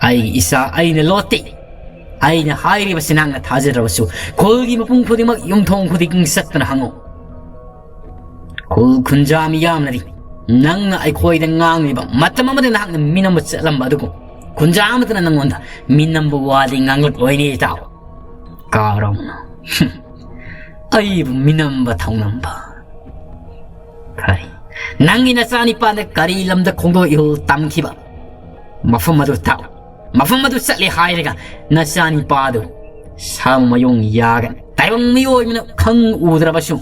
ꯑꯩꯒꯤ ꯏꯆꯥ ꯑꯩꯅ ꯂꯣꯠꯇꯦ꯫ ꯑꯩꯅ ꯍꯥꯏꯔꯤꯕꯁꯤ ꯅꯪꯅ ꯊꯥꯖꯗ꯭ꯔꯕꯁꯨ ꯈꯨꯜꯒꯤ ꯃꯤꯄꯨꯝ ꯈꯨꯗꯤꯡꯃꯛ ꯌꯨꯝꯊꯣꯡ ꯈꯨꯗꯤꯡ ꯆꯠꯇꯨꯅ ꯍꯪꯉꯨ꯫ ꯈꯨꯜ ꯈꯨꯟꯖꯥ ꯃꯤꯌꯥꯝꯅꯗꯤ ꯅꯪꯅ ꯑꯩꯈꯣꯏꯗ ꯉꯥꯡꯂꯤꯕ ꯃꯇꯝ ꯑꯃꯗ ꯅꯍꯥꯛꯅ ꯃꯤꯅꯝꯕ ꯆꯠꯂꯝꯕ ꯑꯗꯨꯒꯨꯝ ꯈꯨꯟꯖꯥ ꯑꯃꯠꯇꯅ ꯅꯪꯉꯣꯟꯗ ꯃꯤꯅꯝꯕ ꯋꯥꯗꯤ ꯉꯥꯡꯂꯛꯂꯣꯏꯅꯦ ꯏꯇꯥꯎ꯫ ꯀꯥꯔꯣꯡꯅ ꯑꯩꯕꯨ ꯃꯤꯅꯝꯕ ꯊꯧꯅꯝꯕ꯫ ꯐꯔꯦ, ꯅꯪꯒꯤ ꯅꯆꯥꯅꯤꯄꯥꯅ ꯀꯔꯤ ꯂꯝꯗ ꯈꯣꯡꯗꯣꯏ ꯏꯍꯨꯜ ꯇꯝꯈꯤꯕ? ꯃꯐꯝ ꯑꯗꯨ ꯇꯥꯛꯎ꯫ ꯃꯐꯝ ꯑꯗꯨ ꯆꯠꯂꯦ ꯍꯥꯏꯔꯒ ꯅꯆꯥꯅꯤꯄꯥꯗꯨ ꯁꯥꯃꯨ ꯃꯌꯣꯡ ꯌꯥꯒꯅꯤ꯫ ꯇꯥꯏꯕꯪ ꯃꯤꯑꯣꯏꯕꯅ ꯈꯪ ꯎꯗ꯭ꯔꯕꯁꯨ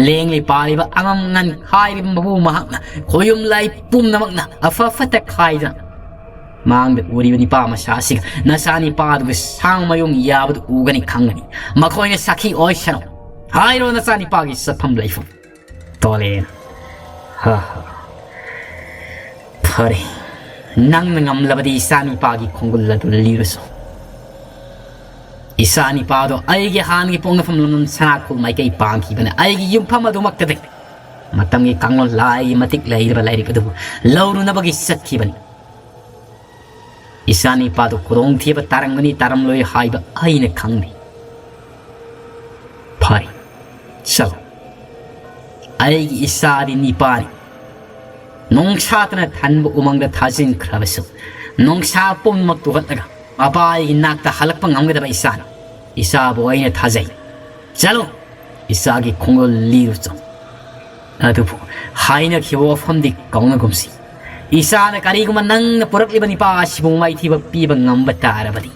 ꯂꯦꯡꯂꯤ ꯄꯥꯜꯂꯤꯕ ꯑꯉꯝ ꯉꯟ ꯈꯥꯏꯔꯤꯕ ꯃꯄꯨ ꯃꯍꯥꯛꯅ ꯈꯣꯌꯨꯝ ꯂꯥꯏ ꯄꯨꯝꯅꯃꯛꯅ ꯑꯐ ꯐꯠꯇ ꯈꯥꯏꯗꯅ ꯃꯥꯡꯗ ꯎꯔꯤꯕ ꯅꯤꯄꯥ ꯃꯆꯥ ꯑꯁꯤꯒ ꯅꯆꯥꯅꯤꯄꯥꯗꯨꯒꯤ ꯁꯥꯡ ꯃꯌꯣꯡ ꯌꯥꯕꯗꯨ ꯎꯒꯅꯤ ꯈꯪꯒꯅꯤ꯫ ꯃꯈꯣꯏꯅ ꯁꯥꯈꯤ ꯑꯣꯏꯁꯅꯨ꯫ ꯍꯥꯏꯔꯣ ꯅꯆꯥꯅꯤꯄꯥꯒꯤ ꯆꯠꯐꯝ ꯂꯩꯐꯝ꯫ ꯇꯣꯂꯦꯟ꯫ ꯍꯥ ꯍꯥ꯫ ꯐꯔꯦ꯫ ꯅꯪꯅ ꯉꯝꯂꯕꯗꯤ ꯏꯆꯥꯅꯤꯄꯥꯒꯤ ꯈꯣꯡꯒꯨꯜ ꯑꯗꯨ ꯂꯤꯔꯨꯁꯨ꯫ ꯏꯆꯥꯅꯤꯄꯥꯗꯣ ꯑꯩꯒꯤ ꯍꯥꯟꯅꯒꯤ ꯄꯣꯛꯅꯐꯝ ꯂꯝꯗꯝ ꯁꯅꯥꯈꯣꯜ ꯃꯥꯏꯀꯩ ꯄꯥꯡꯈꯤꯕꯅ ꯑꯩꯒꯤ ꯌꯨꯝꯐꯝ ꯑꯗꯨꯃꯛꯇꯗꯤ ꯃꯇꯝꯒꯤ ꯀꯥꯡꯂꯣꯟ ꯂꯥꯏꯒꯤ ꯃꯇꯤꯛ ꯂꯩꯔꯕ ꯂꯥꯏꯔꯤꯛ ꯑꯗꯨꯕꯨ ꯂꯧꯔꯨꯅꯕꯒꯤ ꯆꯠꯈꯤꯕꯅꯤ꯫ ꯏꯆꯥ ꯅꯤꯄꯥꯗꯨ ꯈꯨꯗꯣꯡꯊꯤꯕ ꯇꯥꯔꯝꯒꯅꯤ ꯇꯥꯔꯝꯂꯣꯏ ꯍꯥꯏꯕ ꯑꯩꯅ ꯈꯪꯗꯦ꯫ ꯐꯔꯦ, ꯆꯠꯂꯣ꯫ ꯑꯩꯒꯤ ꯏꯆꯥꯗꯤ ꯅꯤꯄꯥꯅꯤ꯫ ꯅꯣꯡꯁꯥꯇꯅ ꯊꯟꯕ ꯎꯃꯪꯗ ꯊꯥꯖꯤꯟꯈ꯭ꯔꯕꯁꯨ, ꯅꯣꯡꯁꯥ ꯄꯨꯝꯅꯃꯛ ꯇꯨꯍꯠꯂꯒ ꯃꯄꯥꯒꯤ ꯅꯥꯛꯇ ꯍꯜꯂꯛꯄ ꯉꯝꯒꯗꯕ ꯏꯆꯥꯅꯤ꯫ ꯏꯆꯥꯕꯨ ꯑꯩꯅ ꯊꯥꯖꯩ꯫ ꯆꯠꯂꯣ, ꯏꯆꯥꯒꯤ ꯈꯣꯡꯂꯣꯜ ꯂꯤꯔꯨ ꯆꯠꯂꯣ꯫ ꯑꯗꯨꯕꯨ ꯍꯥꯏꯅꯈꯤꯕ ꯋꯥꯐꯝꯗꯤ ꯀꯥꯎꯅꯒꯨꯝꯁꯤ꯫ ꯏꯆꯥꯅ ꯀꯔꯤꯒꯨꯝꯕ ꯅꯪꯅ ꯄꯨꯔꯛꯂꯤꯕ ꯅꯤꯄꯥ ꯑꯁꯤꯕꯨ ꯃꯥꯏꯊꯤꯕ ꯄꯤꯕ ꯉꯝꯕ ꯇꯥꯔꯕꯗꯤ,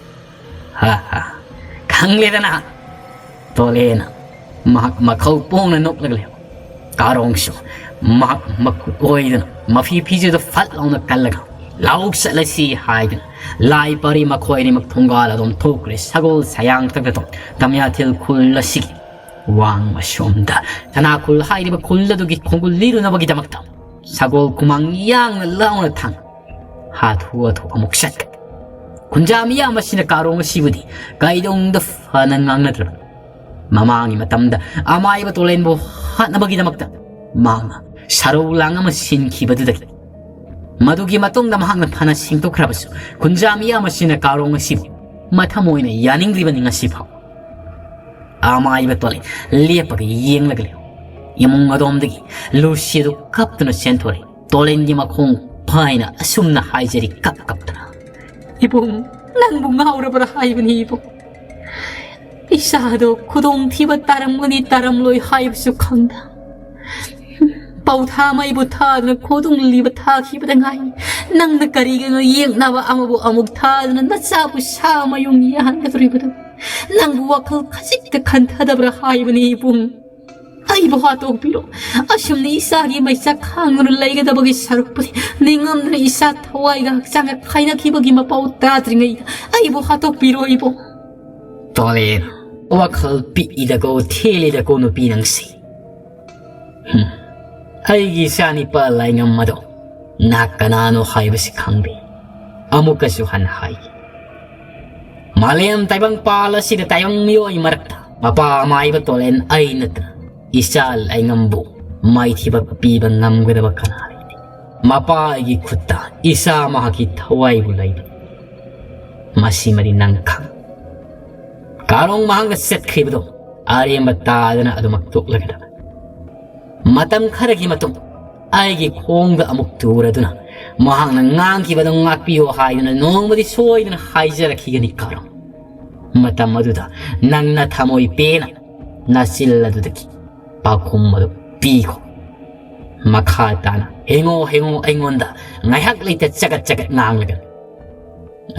ꯍꯥ ꯍꯥ, ꯈꯪꯂꯦꯗꯅ꯫ ꯇꯣꯂꯦꯅ ꯃꯍꯥꯛ ꯃꯈꯧ ꯄꯣꯡꯅ ꯅꯣꯛꯂꯒ ꯂꯩ꯫ ꯀꯥꯔꯣꯡꯁꯨ ꯃꯍꯥꯛ ꯃꯈꯨꯠ ꯑꯣꯏꯗꯨꯅ ꯃꯐꯤ ꯐꯤꯖꯦꯗꯨ ꯐꯠ ꯂꯥꯎꯅ ꯀꯜꯂꯒ, "ꯂꯧ ꯆꯠꯂꯁꯤ" ꯍꯥꯏꯗꯨꯅ ꯂꯥꯏ ꯄꯥꯔꯤ ꯃꯈꯣꯏ ꯑꯅꯤꯃꯛ ꯊꯣꯡꯒꯥꯜ ꯑꯗꯨꯝ ꯊꯣꯛꯈ꯭ꯔꯦ꯫ ꯁꯒꯣꯜ ꯁꯌꯥꯡ ꯇꯛꯇ ꯇꯝ ꯇꯝꯌꯥꯊꯦꯜ ꯈꯨꯜ ꯑꯁꯤꯒꯤ ꯋꯥꯡꯃ ꯁꯣꯝꯗ ꯁꯅꯥ ꯈꯨꯜ ꯍꯥꯏꯔꯤꯕ ꯈꯨꯜ ꯑꯗꯨꯒꯤ ꯈꯣꯡꯒꯨꯜ ꯂꯤꯔꯨꯅꯕꯒꯤꯗꯃꯛꯇ ꯁꯒꯣꯜ ꯈꯨꯃꯥꯡ ꯌꯥꯡꯅ ꯂꯥꯎꯅ ꯊꯥꯡ ꯍꯥꯊꯨ ꯍꯥꯊꯨ ꯑꯃꯨꯛ ꯆꯠꯈ꯭ꯔꯦ꯫ ꯈꯨꯟꯖꯥ ꯃꯤꯌꯥꯝ ꯑꯁꯤꯅ ꯀꯥꯔꯣꯡ ꯑꯁꯤꯕꯨꯗꯤ ꯀꯩꯗꯧꯅꯨꯡꯗ ꯐꯅ ꯉꯥꯡꯅꯗ꯭ꯔꯕ꯫ ꯃꯃꯥꯡꯒꯤ ꯃꯇꯝꯗ ꯑꯃꯥꯏꯕ ꯇꯣꯂꯦꯟꯕꯨ ꯍꯥꯠꯅꯕꯒꯤꯗꯃꯛꯇ ꯃꯍꯥꯛꯅ ꯁꯔꯧ ꯂꯥꯡ ꯑꯃ ꯁꯤꯟꯈꯤꯕꯗꯨꯗꯒꯤ, ꯃꯗꯨꯒꯤ ꯃꯇꯨꯡꯗ ꯃꯍꯥꯛꯅ ꯐꯅ ꯁꯦꯡꯗꯣꯛꯈ꯭ꯔꯕꯁꯨ, ꯈꯨꯟꯖꯥ ꯃꯤꯌꯥꯝ ꯑꯁꯤꯅ ꯀꯥꯔꯣꯡ ꯑꯁꯤꯕꯨ ꯃꯊꯃꯣꯏꯅ ꯌꯥꯅꯤꯡꯗ꯭ꯔꯤꯕꯅꯤ ꯉꯁꯤ ꯐꯥꯎ꯫ ꯑꯃꯥꯏꯕ ꯇꯣꯂꯦꯟ ꯂꯦꯞꯄꯒ ꯌꯦꯡꯂꯒ ꯂꯩ꯫ ꯏꯃꯨꯡ ꯑꯗꯣꯝꯗꯒꯤ ꯂꯨꯁꯤ ꯑꯗꯨ ꯀꯞꯇꯨꯅ ꯆꯦꯟꯊꯣꯔꯛꯏ꯫ ꯇꯣꯂꯦꯟꯒꯤ ꯃꯈꯣꯡ ꯐꯥꯏꯅ ꯑꯁꯨꯝꯅ ꯍꯥꯏꯖꯔꯤ ꯀꯞ ꯀꯞꯇꯨꯅ, "ꯏꯕꯨꯡ, ꯅꯪꯕꯨ ꯉꯥꯎꯔꯕ꯭ꯔꯥ ꯍꯥꯏꯕꯅꯤ ꯏꯕꯨꯡ꯫ ꯏꯆꯥꯗꯣ ꯈꯨꯗꯣꯡꯊꯤꯕ ꯇꯥꯔꯝꯒꯅꯤ ꯇꯥꯔꯝꯂꯣꯏ ꯍꯥꯏꯕꯁꯨ ꯈꯪꯗ, ꯄꯧꯊꯥ ꯃꯩꯕꯨ ꯊꯥꯗꯨꯅ ꯈꯣꯗꯨꯡ ꯂꯤꯕ ꯊꯥꯈꯤꯕꯗ ꯉꯥꯏ꯫ ꯅꯪꯅ ꯀꯔꯤꯒꯤꯅꯣ ꯌꯦꯛꯅꯕ ꯑꯃꯕꯨ ꯑꯃꯨꯛ ꯊꯥꯗꯨꯅ ꯅꯆꯥꯕꯨ ꯁꯥ ꯃꯌꯨꯝ ꯌꯥꯍꯟꯒꯗꯧꯔꯤꯕꯗꯨ? ꯅꯪꯕꯨ ꯋꯥꯈꯜ ꯈꯖꯤꯛꯇ ꯈꯟꯊꯗꯕ꯭ꯔꯥ ꯍꯥꯏꯕꯅꯤ ꯏꯕꯨꯡ꯫ ꯑꯩꯕꯨ ꯍꯥꯠꯇꯣꯛꯄꯤꯔꯣ꯫ ꯑꯁꯨꯝꯅ ꯏꯆꯥꯒꯤ ꯃꯩꯆꯥꯛ ꯈꯥꯡꯗꯨꯅ ꯂꯩꯒꯗꯕꯒꯤ ꯁꯔꯨꯛꯄꯨꯗꯤ ꯅꯤꯡꯉꯝꯗꯅ ꯏꯆꯥ ꯊꯋꯥꯏꯒ ꯍꯛꯆꯥꯡꯒ ꯈꯥꯏꯅꯈꯤꯕꯒꯤ ꯃꯄꯥꯎ ꯇꯥꯗ꯭ꯔꯤꯉꯩꯗ ꯑꯩꯕꯨ ꯍꯥꯠꯇꯣꯛꯄꯤꯔꯣ ꯏꯕꯨꯡ꯫" ꯇꯣꯂꯦꯟ, ꯋꯥꯈꯜ ꯄꯤꯛꯏꯗꯀꯣ, ꯊꯦꯜꯂꯤꯗꯀꯣ ꯅꯨꯄꯤ ꯅꯪꯁꯤ꯫ ꯍꯨꯝ, ꯑꯩꯒꯤ ꯏꯆꯥ ꯅꯤꯄꯥ ꯂꯥꯏꯉꯝ ꯑꯗꯣ ꯅꯍꯥꯛ ꯀꯅꯥꯅꯣ ꯍꯥꯏꯕꯁꯤ ꯈꯪꯗꯦ꯫ ꯑꯃꯨꯛꯀꯁꯨ ꯍꯟꯅ ꯍꯥꯏꯒꯦ꯫ ꯃꯥꯂꯦꯝ ꯇꯥꯏꯕꯪꯄꯥꯜ ꯑꯁꯤꯗ ꯇꯥꯏꯕꯪ ꯃꯤꯑꯣꯏ ꯃꯔꯛꯇ ꯃꯄꯥ ꯑꯃꯥꯏꯕ ꯇꯣꯂꯦꯟ ꯑꯩ ꯅꯠꯇꯅ ꯏꯆꯥ ꯂꯥꯏꯉꯝꯕꯨ ꯃꯥꯏꯊꯤꯕ ꯄꯤꯕ ꯉꯝꯒꯗꯕ ꯀꯅꯥ ꯂꯩꯇꯦ꯫ ꯃꯄꯥ ꯑꯩꯒꯤ ꯈꯨꯠꯇ ꯏꯆꯥ ꯃꯍꯥꯛꯀꯤ ꯊꯋꯥꯏꯕꯨ ꯂꯩꯕ꯫ ꯃꯁꯤꯃꯗꯤ ꯅꯪ ꯈꯪ꯫ ꯀꯥꯔꯣꯡ ꯃꯍꯥꯛꯅ ꯆꯠꯈ꯭ꯔꯤꯕꯗꯣ ꯑꯔꯦꯝꯕ ꯇꯥꯗꯅ ꯑꯗꯨꯃꯛ ꯇꯣꯛꯂꯒꯗꯕ꯫ ꯃꯇꯝ ꯈꯔꯒꯤ ꯃꯇꯨꯡ ꯑꯩꯒꯤ ꯈꯣꯡꯗ ꯑꯃꯨꯛ ꯇꯨꯔꯗꯨꯅ ꯃꯍꯥꯛꯅ ꯉꯥꯡꯈꯤꯕꯗꯨ ꯉꯥꯛꯄꯤꯌꯨ ꯍꯥꯏꯗꯨꯅ ꯅꯣꯡꯃꯗꯤ ꯁꯣꯏꯗꯅ ꯍꯥꯏꯖꯔꯛꯈꯤꯒꯅꯤ ꯀꯥꯔꯣꯡ꯫ ꯃꯇꯝ ꯑꯗꯨꯗ ꯅꯪꯅ ꯊꯃꯣꯏ ꯄꯦꯟꯅ ꯅꯆꯤꯜ ꯑꯗꯨꯗꯒꯤ ꯄꯥꯎꯈꯨꯝ ꯑꯗꯨ ꯄꯤꯈꯣ꯫ ꯃꯈꯥ ꯇꯥꯅ ꯍꯦꯡꯉꯣ ꯍꯦꯡꯉꯣ ꯑꯩꯉꯣꯟꯗ ꯉꯥꯏꯍꯥꯛ ꯂꯩꯇ ꯆꯒꯠ ꯆꯒꯠ ꯉꯥꯡꯂꯒ꯫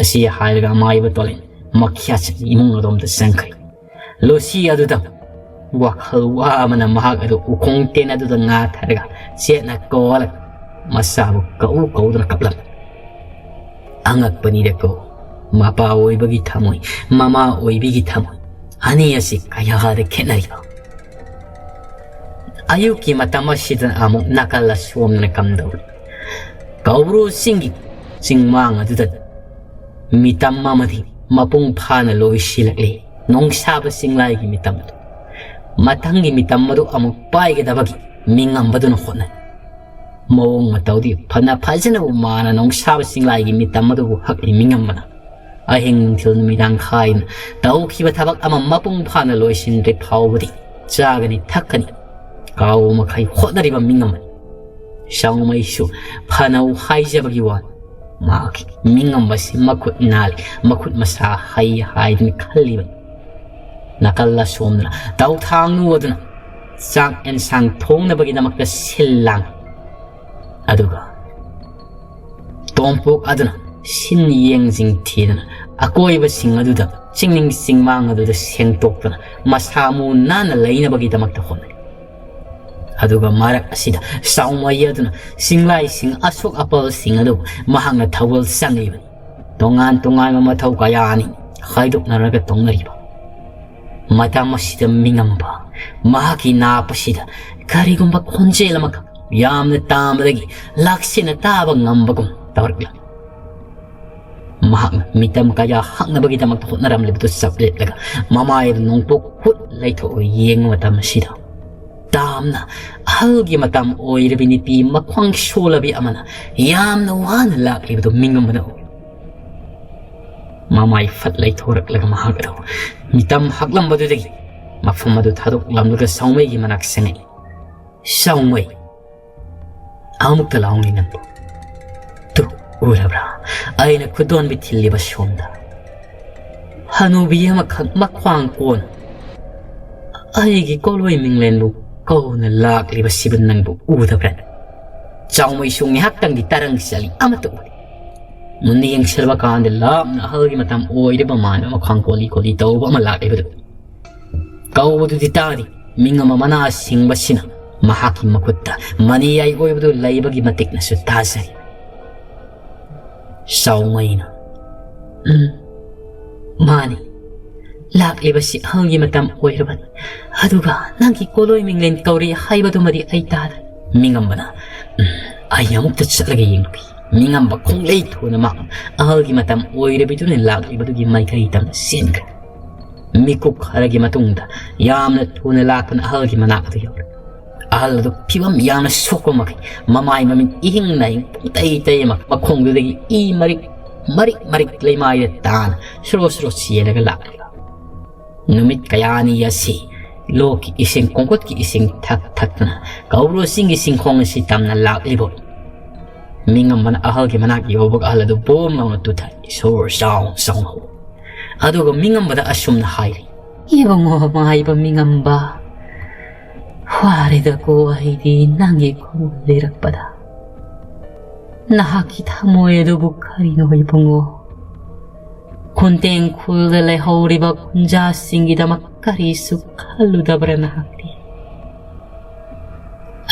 ꯑꯁꯤ ꯍꯥꯏꯔꯒ ꯑꯃꯥꯏꯕ ꯇꯣꯂꯦꯟ ꯃꯈ꯭ꯌꯥꯠ ꯏꯃꯨꯡ ꯑꯗꯣꯝꯗ ꯆꯪꯈ꯭ꯔꯦ꯫ ꯂꯨꯁꯤ ꯑꯗꯨꯗ ꯋꯥꯈꯜ ꯋꯥꯕꯅ ꯃꯍꯥꯛ ꯑꯗꯨ ꯎꯈꯣꯡ ꯇꯦꯟ ꯑꯗꯨꯗ ꯉꯥꯊꯔꯒ ꯆꯦꯠꯅ ꯀꯣꯜꯂꯒ ꯃꯆꯥꯕꯨ ꯀꯧ ꯀꯧꯗꯨꯅ ꯀꯞꯂꯝꯃꯤ꯫ ꯑꯉꯛꯄꯅꯤꯗꯀꯣ, ꯃꯄꯥ ꯑꯣꯏꯕꯒꯤ ꯊꯃꯣꯏ, ꯃꯃꯥ ꯑꯣꯏꯕꯤꯒꯤ ꯊꯃꯣꯏ, ꯑꯅꯤ ꯑꯁꯤ ꯀꯌꯥꯗ ꯈꯦꯠꯅꯔꯤꯕ꯫ ꯑꯌꯨꯛꯀꯤ ꯃꯇꯝ ꯑꯁꯤꯗ ꯑꯃꯨꯛ ꯅꯥꯀꯜ ꯑꯁꯣꯝꯗꯅ ꯀꯝꯗꯧꯔꯤ? ꯀꯧꯕ꯭ꯔꯨ ꯆꯤꯡꯒꯤ ꯆꯤꯡꯃꯥꯡ ꯑꯗꯨꯗ ꯃꯤꯇꯝ ꯑꯃꯗꯤ ꯃꯄꯨꯡ ꯐꯥꯅ ꯂꯣꯏꯁꯤꯜꯂꯛꯂꯤ꯫ ꯅꯣꯡꯁꯥꯕ ꯆꯤꯡꯂꯥꯏꯒꯤ ꯃꯤꯇꯝ ꯑꯗꯨ ꯃꯊꯪꯒꯤ ꯃꯤꯇꯝ ꯑꯗꯨ ꯑꯃꯨꯛ ꯄꯥꯏꯒꯗꯕꯒꯤ ꯃꯤꯉꯝꯕꯗꯨꯅ ꯍꯣꯠꯅꯩ꯫ ꯃꯑꯣꯡ ꯃꯇꯧꯗꯤ ꯐꯅ ꯐꯖꯅꯕꯨ ꯃꯥꯅ ꯅꯣꯡꯁꯥꯕ ꯆꯤꯡꯂꯥꯏꯒꯤ ꯃꯤꯇꯝ ꯑꯗꯨꯕꯨ ꯍꯛꯂꯤ ꯃꯤꯉꯝꯕꯅ꯫ ꯑꯍꯤꯡ ꯅꯨꯡꯊꯤꯜ ꯅꯨꯃꯤꯗꯥꯡ ꯈꯥꯏꯗꯅ ꯇꯧꯈꯤꯕ ꯊꯕꯛ ꯑꯃ ꯃꯄꯨꯡ ꯐꯥꯅ ꯂꯣꯏꯁꯤꯟꯗ꯭ꯔꯤ ꯐꯥꯎꯕꯗꯤ ꯆꯥꯒꯅꯤ ꯊꯛꯀꯅꯤ ꯀꯥꯎ ꯃꯈꯩ ꯍꯣꯠꯅꯔꯤꯕ ꯃꯤꯉꯝꯕꯅꯤ꯫ ꯆꯥꯎꯃꯩꯁꯨ ꯐꯅꯧ ꯍꯥꯏꯖꯕꯒꯤ ꯋꯥ, ꯃꯍꯥꯛꯀꯤ ꯃꯤꯉꯝꯕꯁꯤ ꯃꯈꯨꯠ ꯅꯥꯜꯂꯤ, ꯃꯈꯨꯠ ꯃꯁꯥ ꯍꯩ ꯍꯥꯏꯗꯨꯅ ꯈꯜꯂꯤꯕꯅꯤ꯫ ꯅꯥꯀꯜ ꯑꯁꯣꯝꯗꯅ ꯇꯧꯊꯥꯡꯅꯨ ꯑꯗꯨꯅ ꯆꯥꯛ ꯑꯦꯟꯁꯥꯡ ꯊꯣꯡꯅꯕꯒꯤꯗꯃꯛꯇ ꯁꯤꯜ ꯂꯥꯡꯏ꯫ ꯑꯗꯨꯒ ꯇꯣꯝꯄꯣꯛ ꯑꯗꯨꯅ ꯁꯤꯟ ꯌꯦꯡꯁꯤꯡ ꯊꯤꯗꯨꯅ ꯑꯀꯣꯏꯕꯁꯤꯡ ꯑꯗꯨꯗ ꯆꯤꯡꯅꯤꯡ ꯆꯤꯡꯃꯥꯡ ꯑꯗꯨꯗ ꯁꯦꯡꯗꯣꯛꯇꯨꯅ ꯃꯁꯥ ꯃꯎ ꯅꯥꯟꯅ ꯂꯩꯅꯕꯒꯤꯗꯃꯛꯇ ꯍꯣꯠꯅꯩ꯫ ꯑꯗꯨꯒ ꯃꯔꯛ ꯑꯁꯤꯗ ꯆꯥꯎꯃꯩ ꯑꯗꯨꯅ ꯆꯤꯡꯂꯥꯏꯁꯤꯡ ꯑꯁꯣꯛ ꯑꯄꯜꯁꯤꯡ ꯑꯗꯨꯕꯨ ꯃꯍꯥꯛꯅ ꯊꯧꯒꯜ ꯆꯪꯂꯤꯕꯅꯤ꯫ ꯇꯣꯉꯥꯟ ꯇꯣꯉꯥꯟꯕ ꯃꯊꯧ ꯀꯌꯥꯅꯤ ꯈꯥꯏꯗꯣꯛꯅꯔꯒ ꯇꯧꯅꯔꯤꯕ꯫ ꯃꯇꯝ ꯑꯁꯤꯗ ꯃꯤꯉꯝꯕ ꯃꯍꯥꯛꯀꯤ ꯅꯥꯞ ꯑꯁꯤꯗ ꯀꯔꯤꯒꯨꯝꯕ ꯈꯣꯟꯖꯦꯜ ꯑꯃꯈꯛ ꯌꯥꯝꯅ ꯇꯥꯕꯗꯒꯤ ꯂꯥꯛꯁꯤꯟꯅ ꯇꯥꯕ ꯉꯝꯕꯒꯨꯝ ꯇꯧꯔꯛꯂꯝꯃꯤ꯫ ꯃꯍꯥꯛꯅ ꯃꯤꯇꯝ ꯀꯌꯥ ꯍꯛꯅꯕꯒꯤꯗꯃꯛꯇ ꯍꯣꯠꯅꯔꯝꯂꯤꯕꯗꯨ ꯆꯞ ꯂꯦꯞꯂꯒ ꯃꯃꯥꯏ ꯑꯗꯨ ꯅꯣꯡꯄꯣꯛ ꯍꯨꯠ ꯂꯩꯊꯣꯛꯑꯒ ꯌꯦꯡꯕ ꯃꯇꯝ ꯑꯁꯤꯗ ꯇꯥꯝꯅ ꯑꯍꯜꯒꯤ ꯃꯇꯝ ꯑꯣꯏꯔꯕꯤ ꯅꯨꯄꯤ ꯃꯈ꯭ꯋꯥꯡ ꯁꯣꯜꯂꯕꯤ ꯑꯃꯅ ꯌꯥꯝꯅ ꯋꯥꯅ ꯂꯥꯛꯂꯤꯕꯗꯨ ꯃꯤꯉꯝꯕꯅ ꯎꯏ꯫ ꯃꯃꯥꯏ ꯐꯠ ꯂꯩꯊꯣꯔꯛꯂꯒ ꯃꯍꯥꯛ ꯑꯗꯨ ꯃꯤꯇꯝ ꯍꯛꯂꯝꯕꯗꯨꯗꯒꯤ ꯃꯐꯝ ꯑꯗꯨ ꯊꯥꯗꯣꯛꯂꯝꯂꯒ ꯁꯥꯎꯃꯩꯒꯤ ꯃꯅꯥꯛ ꯆꯪꯉꯛꯏ꯫ "ꯁꯥꯎꯃꯩ, ꯑꯃꯨꯛꯇ ꯂꯥꯎꯅꯦ ꯅꯪꯕꯨ꯫ ꯇꯨ, ꯎꯔꯕ꯭ꯔꯥ? ꯑꯩꯅ ꯈꯨꯗꯣꯟꯕꯤ ꯊꯤꯜꯂꯤꯕ ꯁꯣꯝꯗ꯫ ꯍꯅꯨꯕꯤ ꯑꯃꯈꯛ ꯃꯈ꯭ꯋꯥꯡ ꯀꯣꯟ ꯑꯩꯒꯤ ꯀꯣꯂꯣꯏ ꯃꯤꯡꯂꯦꯟꯕꯨ ꯀꯧꯅ ꯂꯥꯛꯂꯤꯕꯁꯤꯕꯨ ꯅꯪꯕꯨ ꯎꯗꯕ꯭ꯔꯥ?" ꯆꯥꯎꯃꯩꯁꯨ ꯉꯥꯏꯍꯥꯛꯇꯪꯗꯤ ꯇꯔꯪ ꯆꯠꯂꯤ, ꯑꯃꯠꯇ ꯎꯗꯦ꯫ ꯃꯨꯟꯅ ꯌꯦꯡꯁꯤꯜꯂꯕ ꯀꯥꯟꯗ ꯂꯥꯞꯅ ꯑꯍꯜꯒꯤ ꯃꯇꯝ ꯑꯣꯏꯔꯕ ꯃꯥꯟꯕ ꯃꯈ꯭ꯋꯥꯡ ꯀꯣꯜꯂꯤ ꯀꯣꯜꯂꯤ ꯇꯧꯕ ꯑꯃ ꯂꯥꯛꯂꯤꯕꯗꯨ꯫ ꯀꯧꯕꯗꯨꯗꯤ ꯇꯥꯗꯦ꯫ ꯃꯤꯡ ꯑꯃ ꯃꯅꯥ ꯁꯤꯡꯕꯁꯤꯅ ꯃꯍꯥꯛꯀꯤ ꯃꯈꯨꯠꯇ ꯃꯅꯤꯌꯥꯏ ꯑꯣꯏꯕꯗꯨ ꯂꯩꯕꯒꯤ ꯃꯇꯤꯛꯅꯁꯨ ꯇꯥꯖꯔꯤ꯫ ꯆꯥꯎꯃꯩꯅ, "ꯎꯝ, ꯃꯥꯅꯤ꯫ ꯂꯥꯛꯂꯤꯕꯁꯤ ꯑꯍꯜꯒꯤ ꯃꯇꯝ ꯑꯣꯏꯔꯕꯅꯤ꯫ ꯑꯗꯨꯒ ꯅꯪꯒꯤ ꯀꯣꯂꯣꯏ ꯃꯤꯡꯂꯦꯟ ꯀꯧꯔꯤ ꯍꯥꯏꯕꯗꯨꯃꯗꯤ ꯑꯩ ꯇꯥꯗ꯭ꯔꯦ꯫" ꯃꯤꯉꯝꯕꯅ, "ꯎꯝ, ꯑꯩ ꯑꯃꯨꯛꯇ ꯆꯠꯂꯒ ꯌꯦꯡꯂꯨꯒꯦ꯫" ꯃꯤꯉꯝꯕ ꯈꯣꯡꯂꯩ ꯊꯨꯅ ꯃꯥ ꯑꯍꯜꯒꯤ ꯃꯇꯝ ꯑꯣꯏꯔꯕꯤꯗꯨꯅ ꯂꯥꯛꯂꯤꯕꯗꯨꯒꯤ ꯃꯥꯏꯀꯩ ꯇꯝꯅ ꯆꯦꯟꯈ꯭ꯔꯦ꯫ ꯃꯤꯀꯨꯞ ꯈꯔꯒꯤ ꯃꯇꯨꯡꯗ ꯌꯥꯝꯅ ꯊꯨꯅ ꯂꯥꯛꯇꯨꯅ ꯑꯍꯜꯒꯤ ꯃꯅꯥꯛ ꯑꯗꯨ ꯌꯧꯔꯦ꯫ ꯑꯍꯜ ꯑꯗꯨ ꯐꯤꯕꯝ ꯌꯥꯝꯅ ꯁꯣꯛꯄ ꯃꯈꯩ ꯃꯃꯥꯏ ꯃꯃꯤꯠ ꯏꯍꯤꯡ ꯅꯥꯍꯤꯡ ꯄꯨꯡꯇꯩ ꯇꯩ ꯑꯃ ꯃꯈꯣꯡꯗꯨꯗꯒꯤ ꯏ ꯃꯔꯤꯛ ꯃꯔꯤꯛ ꯃꯔꯤꯛ ꯂꯩꯃꯥꯏꯗ ꯇꯥꯅ ꯁꯣꯔꯣ ꯁꯣꯔꯣ ꯆꯦꯜꯂꯒ ꯂꯥꯛꯂꯤꯕ꯫ ꯅꯨꯃꯤꯠ ꯀꯌꯥꯅꯤ ꯑꯁꯤ ꯂꯣꯛꯀꯤ ꯏꯁꯤꯡ, ꯀꯣꯡꯀꯨꯠꯀꯤ ꯏꯁꯤꯡ ꯊꯛ ꯊꯛꯇꯅ ꯀꯧꯕ꯭ꯔꯨ ꯆꯤꯡꯒꯤ ꯆꯤꯡꯈꯣꯡ ꯑꯁꯤ ꯇꯝꯅ ꯂꯥꯛꯂꯤꯕ꯫ ꯃꯤꯉꯝꯕꯅ ꯑꯍꯜꯒꯤ ꯃꯅꯥꯛ ꯌꯧꯕꯒ ꯑꯍꯜ ꯑꯗꯨ ꯕꯣꯝ ꯂꯥꯎꯅ ꯇꯨꯊꯔꯛꯏ, ꯁꯣꯔ ꯆꯥꯎ ꯆꯥꯎꯅ ꯍꯣꯜꯂꯤ꯫ ꯑꯗꯨꯒ ꯃꯤꯉꯝꯕꯗ ꯑꯁꯨꯝꯅ ꯍꯥꯏꯔꯤ꯫ "ꯏꯕꯨꯡꯉꯣ ꯃꯥꯏꯕ ꯃꯤꯉꯝꯕ, ꯋꯥꯔꯦꯗꯀꯣ ꯑꯩꯗꯤ ꯅꯪꯒꯤ ꯈꯣꯟ ꯂꯤꯔꯛꯄꯗ꯫ ꯅꯍꯥꯛꯀꯤ ꯊꯃꯣꯏ ꯑꯗꯨꯕꯨ ꯀꯔꯤꯅꯣ ꯏꯕꯨꯡꯉꯣ? ꯈꯨꯟꯇꯦꯡ ꯈꯨꯜꯗ ꯂꯩꯍꯧꯔꯤꯕ ꯈꯨꯟꯖꯥꯁꯤꯡꯒꯤꯗꯃꯛ ꯀꯔꯤꯁꯨ ꯈꯜꯂꯨꯗꯕ꯭ꯔꯥ ꯅꯍꯥꯛꯇꯤ?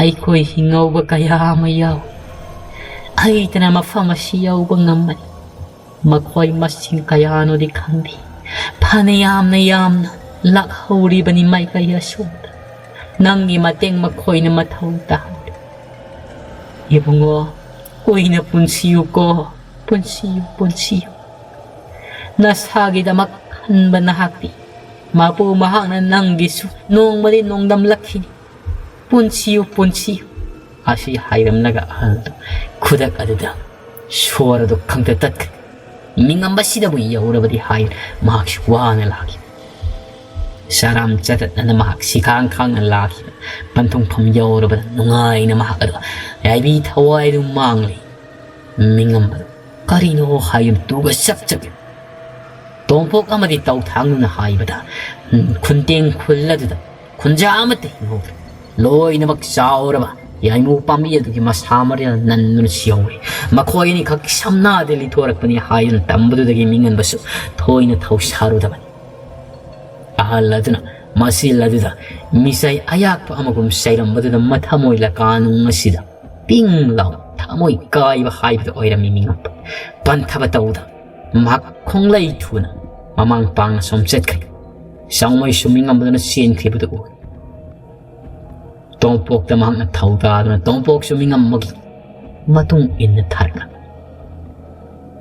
ꯑꯩꯈꯣꯏ ꯍꯤꯡꯍꯧꯕ ꯀꯌꯥ ꯑꯃ ꯌꯥꯎꯏ꯫ ꯑꯩꯇꯅ ꯃꯐꯝ ꯑꯁꯤ ꯌꯧꯕ ꯉꯝꯕꯅꯤ꯫ ꯃꯈꯣꯏ ꯃꯁꯤꯡ ꯀꯌꯥꯅꯣꯗꯤ ꯈꯪꯗꯦ꯫ ꯐꯅ ꯌꯥꯝꯅ ꯌꯥꯝꯅ ꯂꯥꯛꯍꯧꯔꯤꯕꯅꯤ ꯃꯥꯏꯀꯩ ꯑꯁꯣꯝꯗ꯫ ꯅꯪꯒꯤ ꯃꯇꯦꯡ ꯃꯈꯣꯏꯅ ꯃꯊꯧ ꯇꯥꯍꯧꯔꯤ꯫ ꯏꯕꯨꯡꯉꯣ, ꯀꯨꯏꯅ ꯄꯨꯟꯁꯤꯌꯨꯀꯣ, ꯄꯨꯟꯁꯤꯌꯨ, ꯄꯨꯟꯁꯤꯌꯨ꯫ ꯅꯁꯥꯒꯤꯗꯃꯛ ꯈꯟꯕ ꯅꯍꯥꯛꯇꯤ ꯃꯄꯨ ꯃꯍꯥꯛꯅ ꯅꯪꯒꯤꯁꯨ ꯅꯣꯡꯃꯗꯤ ꯅꯣꯡꯗꯝꯂꯛꯈꯤꯅꯤ꯫ ꯄꯨꯟꯁꯤꯌꯨ, ꯄꯨꯟꯁꯤꯌꯨ꯫" ꯑꯁꯤ ꯍꯥꯏꯔꯝꯂꯒ ꯑꯍꯜꯗꯨ ꯈꯨꯗꯛ ꯑꯗꯨꯗ ꯁꯣꯔ ꯑꯗꯨ ꯈꯪꯇꯠ ꯇꯠꯈ꯭ꯔꯦ꯫ ꯃꯤꯉꯝꯕꯁꯤꯗꯕꯨ ꯌꯧꯔꯕꯗꯤ ꯍꯥꯏꯅ ꯃꯍꯥꯛꯁꯨ ꯋꯥꯅ ꯂꯥꯛꯈꯤ꯫ ꯁꯔꯥꯝ ꯆꯇꯠꯅꯅ ꯃꯍꯥꯛ ꯁꯤꯈꯥꯡ ꯈꯥꯡꯅ ꯂꯥꯛꯈꯤꯕ ꯄꯟꯊꯨꯡꯐꯝ ꯌꯧꯔꯕꯗ ꯅꯨꯡꯉꯥꯏꯅ ꯃꯍꯥꯛ ꯑꯗꯨ ꯌꯥꯏꯕꯤ ꯊꯋꯥꯏꯗꯨ ꯃꯥꯡꯂꯤ꯫ ꯃꯤꯉꯝꯕꯗꯨ ꯀꯔꯤꯅꯣ ꯍꯥꯏꯗꯨꯅ ꯇꯨꯒ ꯆꯞ ꯆꯞ ꯇꯣꯝꯄꯣꯛ ꯑꯃꯗꯤ ꯇꯧꯊꯥꯡꯗꯨꯅ ꯍꯥꯏꯕꯗ, ꯎꯝ, ꯈꯨꯟꯇꯦꯡ ꯈꯨꯜ ꯑꯗꯨꯗ ꯈꯨꯟꯖꯥ ꯑꯃꯠꯇ ꯍꯤꯡꯍꯧꯗ꯭ꯔꯦ꯫ ꯂꯣꯏꯅꯃꯛ ꯆꯥꯎꯔꯕ ꯌꯥꯏꯃꯨ ꯄꯥꯝꯕꯤ ꯑꯗꯨꯒꯤ ꯃꯁꯥ ꯃꯔꯤꯜ ꯅꯟꯗꯨꯅ ꯁꯤꯍꯧꯔꯦ꯫ ꯃꯈꯣꯏ ꯑꯅꯤꯈꯛ ꯁꯝꯅꯥꯗ ꯂꯤꯊꯣꯔꯛꯄꯅꯤ ꯍꯥꯏꯗꯨꯅ ꯇꯝꯕꯗꯨꯗꯒꯤ ꯃꯤꯉꯝꯕꯁꯨ ꯊꯣꯏꯅ ꯊꯧꯁꯥꯔꯨꯗꯕꯅꯤ꯫ ꯑꯍꯜ ꯑꯗꯨꯅ ꯃꯁꯤꯜ ꯑꯗꯨꯗ ꯃꯤꯁꯥꯏ ꯑꯌꯥꯛꯄ ꯑꯃꯒꯨꯝ ꯆꯩꯔꯝꯕꯗꯨꯗ ꯃꯊꯃꯣꯏ ꯂꯀꯥ ꯅꯨꯡ ꯑꯁꯤꯗ ꯄꯤꯡ ꯂꯥꯎ ꯊꯃꯣꯏ ꯀꯥꯏꯕ ꯍꯥꯏꯕꯗꯨ ꯑꯣꯏꯔꯝꯃꯤ꯫ ꯃꯤꯉꯝꯕ ꯄꯟꯊꯕ ꯇꯧꯗ ꯃꯍꯥꯛ ꯈꯣꯡꯂꯩ ꯊꯨꯅ ꯃꯃꯥꯡ ꯄꯥꯡꯅ ꯁꯨꯝ ꯆꯠꯈ꯭ꯔꯦ꯫ ꯆꯥꯎꯃꯩꯁꯨ ꯃꯤꯉꯝꯕꯗꯨꯅ ꯆꯦꯟꯈ꯭ꯔꯤꯕꯗꯨ ꯎꯏ꯫ ꯇꯣꯝꯄꯣꯛꯇ ꯃꯍꯥꯛꯅ ꯊꯧꯗꯥꯗꯨꯅ ꯇꯣꯝꯄꯣꯛꯁꯨ ꯃꯤꯉꯝꯕꯒꯤ ꯃꯇꯨꯡ ꯏꯟꯅ ꯊꯥꯔꯛꯂꯝꯃꯤ꯫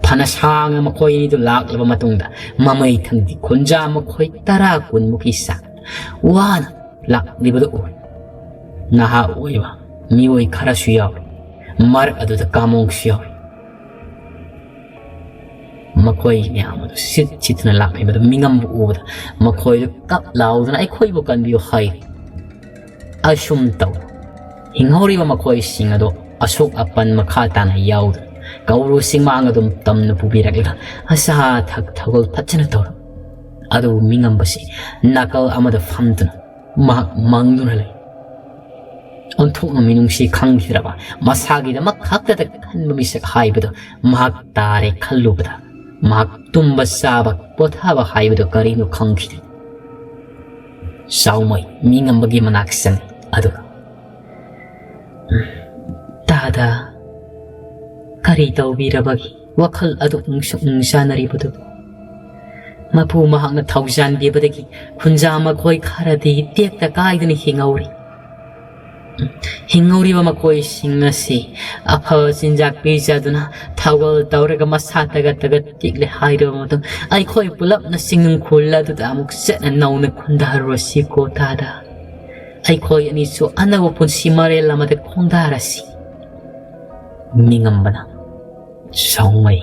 ꯐꯅ ꯁꯥꯡꯅ ꯃꯈꯣꯏ ꯑꯅꯤꯗꯨ ꯂꯥꯛꯂꯕ ꯃꯇꯨꯡꯗ ꯃꯃꯩ ꯊꯪꯗꯤ ꯈꯨꯟꯖꯥ ꯃꯈꯣꯏ ꯇꯔꯥ ꯀꯨꯟꯃꯨꯛꯀꯤ ꯆꯥꯡ ꯋꯥꯅ ꯂꯥꯛꯂꯤꯕꯗꯨ ꯎꯏ꯫ ꯅꯍꯥ ꯑꯣꯏꯕ ꯃꯤꯑꯣꯏ ꯈꯔꯁꯨ ꯌꯥꯎꯔꯤ꯫ ꯃꯔꯛ ꯑꯗꯨꯗ ꯀꯥꯃꯣꯡꯁꯨ ꯌꯥꯎꯔꯤ꯫ ꯃꯈꯣꯏ ꯃꯌꯥꯝ ꯑꯗꯨ ꯁꯤꯠ ꯁꯤꯠꯇꯨꯅ ꯂꯥꯛꯂꯤꯕꯗꯨ ꯃꯤꯉꯝꯕ ꯎꯕꯗ ꯃꯈꯣꯏꯗꯨ ꯀꯞ ꯂꯥꯎꯗꯨꯅ "ꯑꯩꯈꯣꯏꯕꯨ ꯀꯟꯕꯤꯌꯨ" ꯍꯥꯏꯔꯤ꯫ ꯑꯁꯨꯝ ꯇꯧ ꯍꯤꯡꯍꯧꯔꯤꯕ ꯃꯈꯣꯏꯁꯤꯡ ꯑꯗꯨ ꯑꯁꯣꯛ ꯑꯄꯟ ꯃꯈꯥ ꯇꯥꯅ ꯌꯥꯎꯗꯅ ꯀꯧꯔꯨ ꯆꯤꯡꯃꯥꯡ ꯑꯗꯨꯝ ꯇꯝꯅ ꯄꯨꯕꯤꯔꯛꯂꯒ ꯑꯆꯥ ꯑꯊꯛ ꯊꯧꯒꯜ ꯐꯖꯅ ꯇꯧꯔꯝꯃꯤ꯫ ꯑꯗꯨꯕꯨ ꯃꯤꯉꯝꯕꯁꯤ ꯅꯥꯀꯜ ꯑꯃꯗ ꯐꯝꯗꯨꯅ ꯃꯍꯥꯛ ꯃꯪꯗꯨꯅ ꯂꯩ꯫ ꯑꯣꯟꯊꯣꯛꯅ ꯃꯤꯅꯨꯡꯁꯤ ꯈꯪꯈꯤꯗ꯭ꯔꯕ, ꯃꯁꯥꯒꯤꯗꯃꯛ ꯈꯛꯇꯗ ꯈꯟꯕ ꯃꯤꯁꯛ ꯍꯥꯏꯕꯗꯨ ꯃꯍꯥꯛ ꯇꯥꯔꯦ ꯈꯜꯂꯨꯕꯗ ꯃꯍꯥꯛ ꯇꯨꯝꯕ ꯆꯥꯕ ꯄꯣꯊꯥꯕ ꯍꯥꯏꯕꯗꯨ ꯀꯔꯤꯅꯣ ꯈꯪꯈꯤꯗꯦ꯫ ꯆꯥꯎꯃꯩ ꯃꯤꯉꯝꯕꯒꯤ ꯃꯅꯥꯛ ꯆꯪꯉꯤ꯫ ꯑꯗꯨꯒ, "ꯇꯥꯗ, ꯀꯔꯤ ꯇꯧꯕꯤꯔꯕꯒꯦ? ꯋꯥꯈꯜ ꯑꯗꯨꯛ ꯅꯨꯡꯁꯨꯛ ꯅꯨꯡꯁꯥꯅꯔꯤꯕꯗꯨꯕꯨ?" ꯃꯄꯨ ꯃꯍꯥꯛꯅ ꯊꯧꯖꯥꯟꯕꯤꯕꯗꯒꯤ ꯈꯨꯟꯖꯥ ꯃꯈꯣꯏ ꯈꯔꯗꯤ ꯇꯦꯛꯇ ꯀꯥꯏꯗꯅ ꯍꯤꯡꯍꯧꯔꯤ꯫ ꯍꯤꯡꯍꯧꯔꯤꯕ ꯃꯈꯣꯏꯁꯤꯡ ꯑꯁꯤ ꯑꯐꯕ ꯆꯤꯟꯖꯥꯛ ꯄꯤꯖꯗꯨꯅ ꯊꯧꯒꯜ ꯇꯧꯔꯒ ꯃꯁꯥ ꯇꯒꯠ ꯇꯒꯠ ꯇꯦꯛꯂꯦ ꯍꯥꯏꯔꯕ ꯃꯇꯨꯡ, ꯑꯩꯈꯣꯏ ꯄꯨꯂꯞꯅ ꯆꯤꯡꯅꯨꯡ ꯈꯨꯜ ꯑꯗꯨꯗ ꯑꯃꯨꯛ ꯆꯠꯅ ꯅꯧꯅ ꯈꯨꯟꯗꯥꯔꯨꯔꯁꯤꯀꯣ ꯇꯥꯗ꯫ ꯑꯩꯈꯣꯏ ꯑꯅꯤꯁꯨ ꯑꯅꯧꯕ ꯄꯨꯟꯁꯤ ꯃꯔꯦꯜ ꯑꯃꯗ ꯈꯣꯡꯗꯥꯔꯁꯤ꯫ ꯃꯤꯉꯝꯕꯅ ꯁꯥꯎꯃꯩ꯫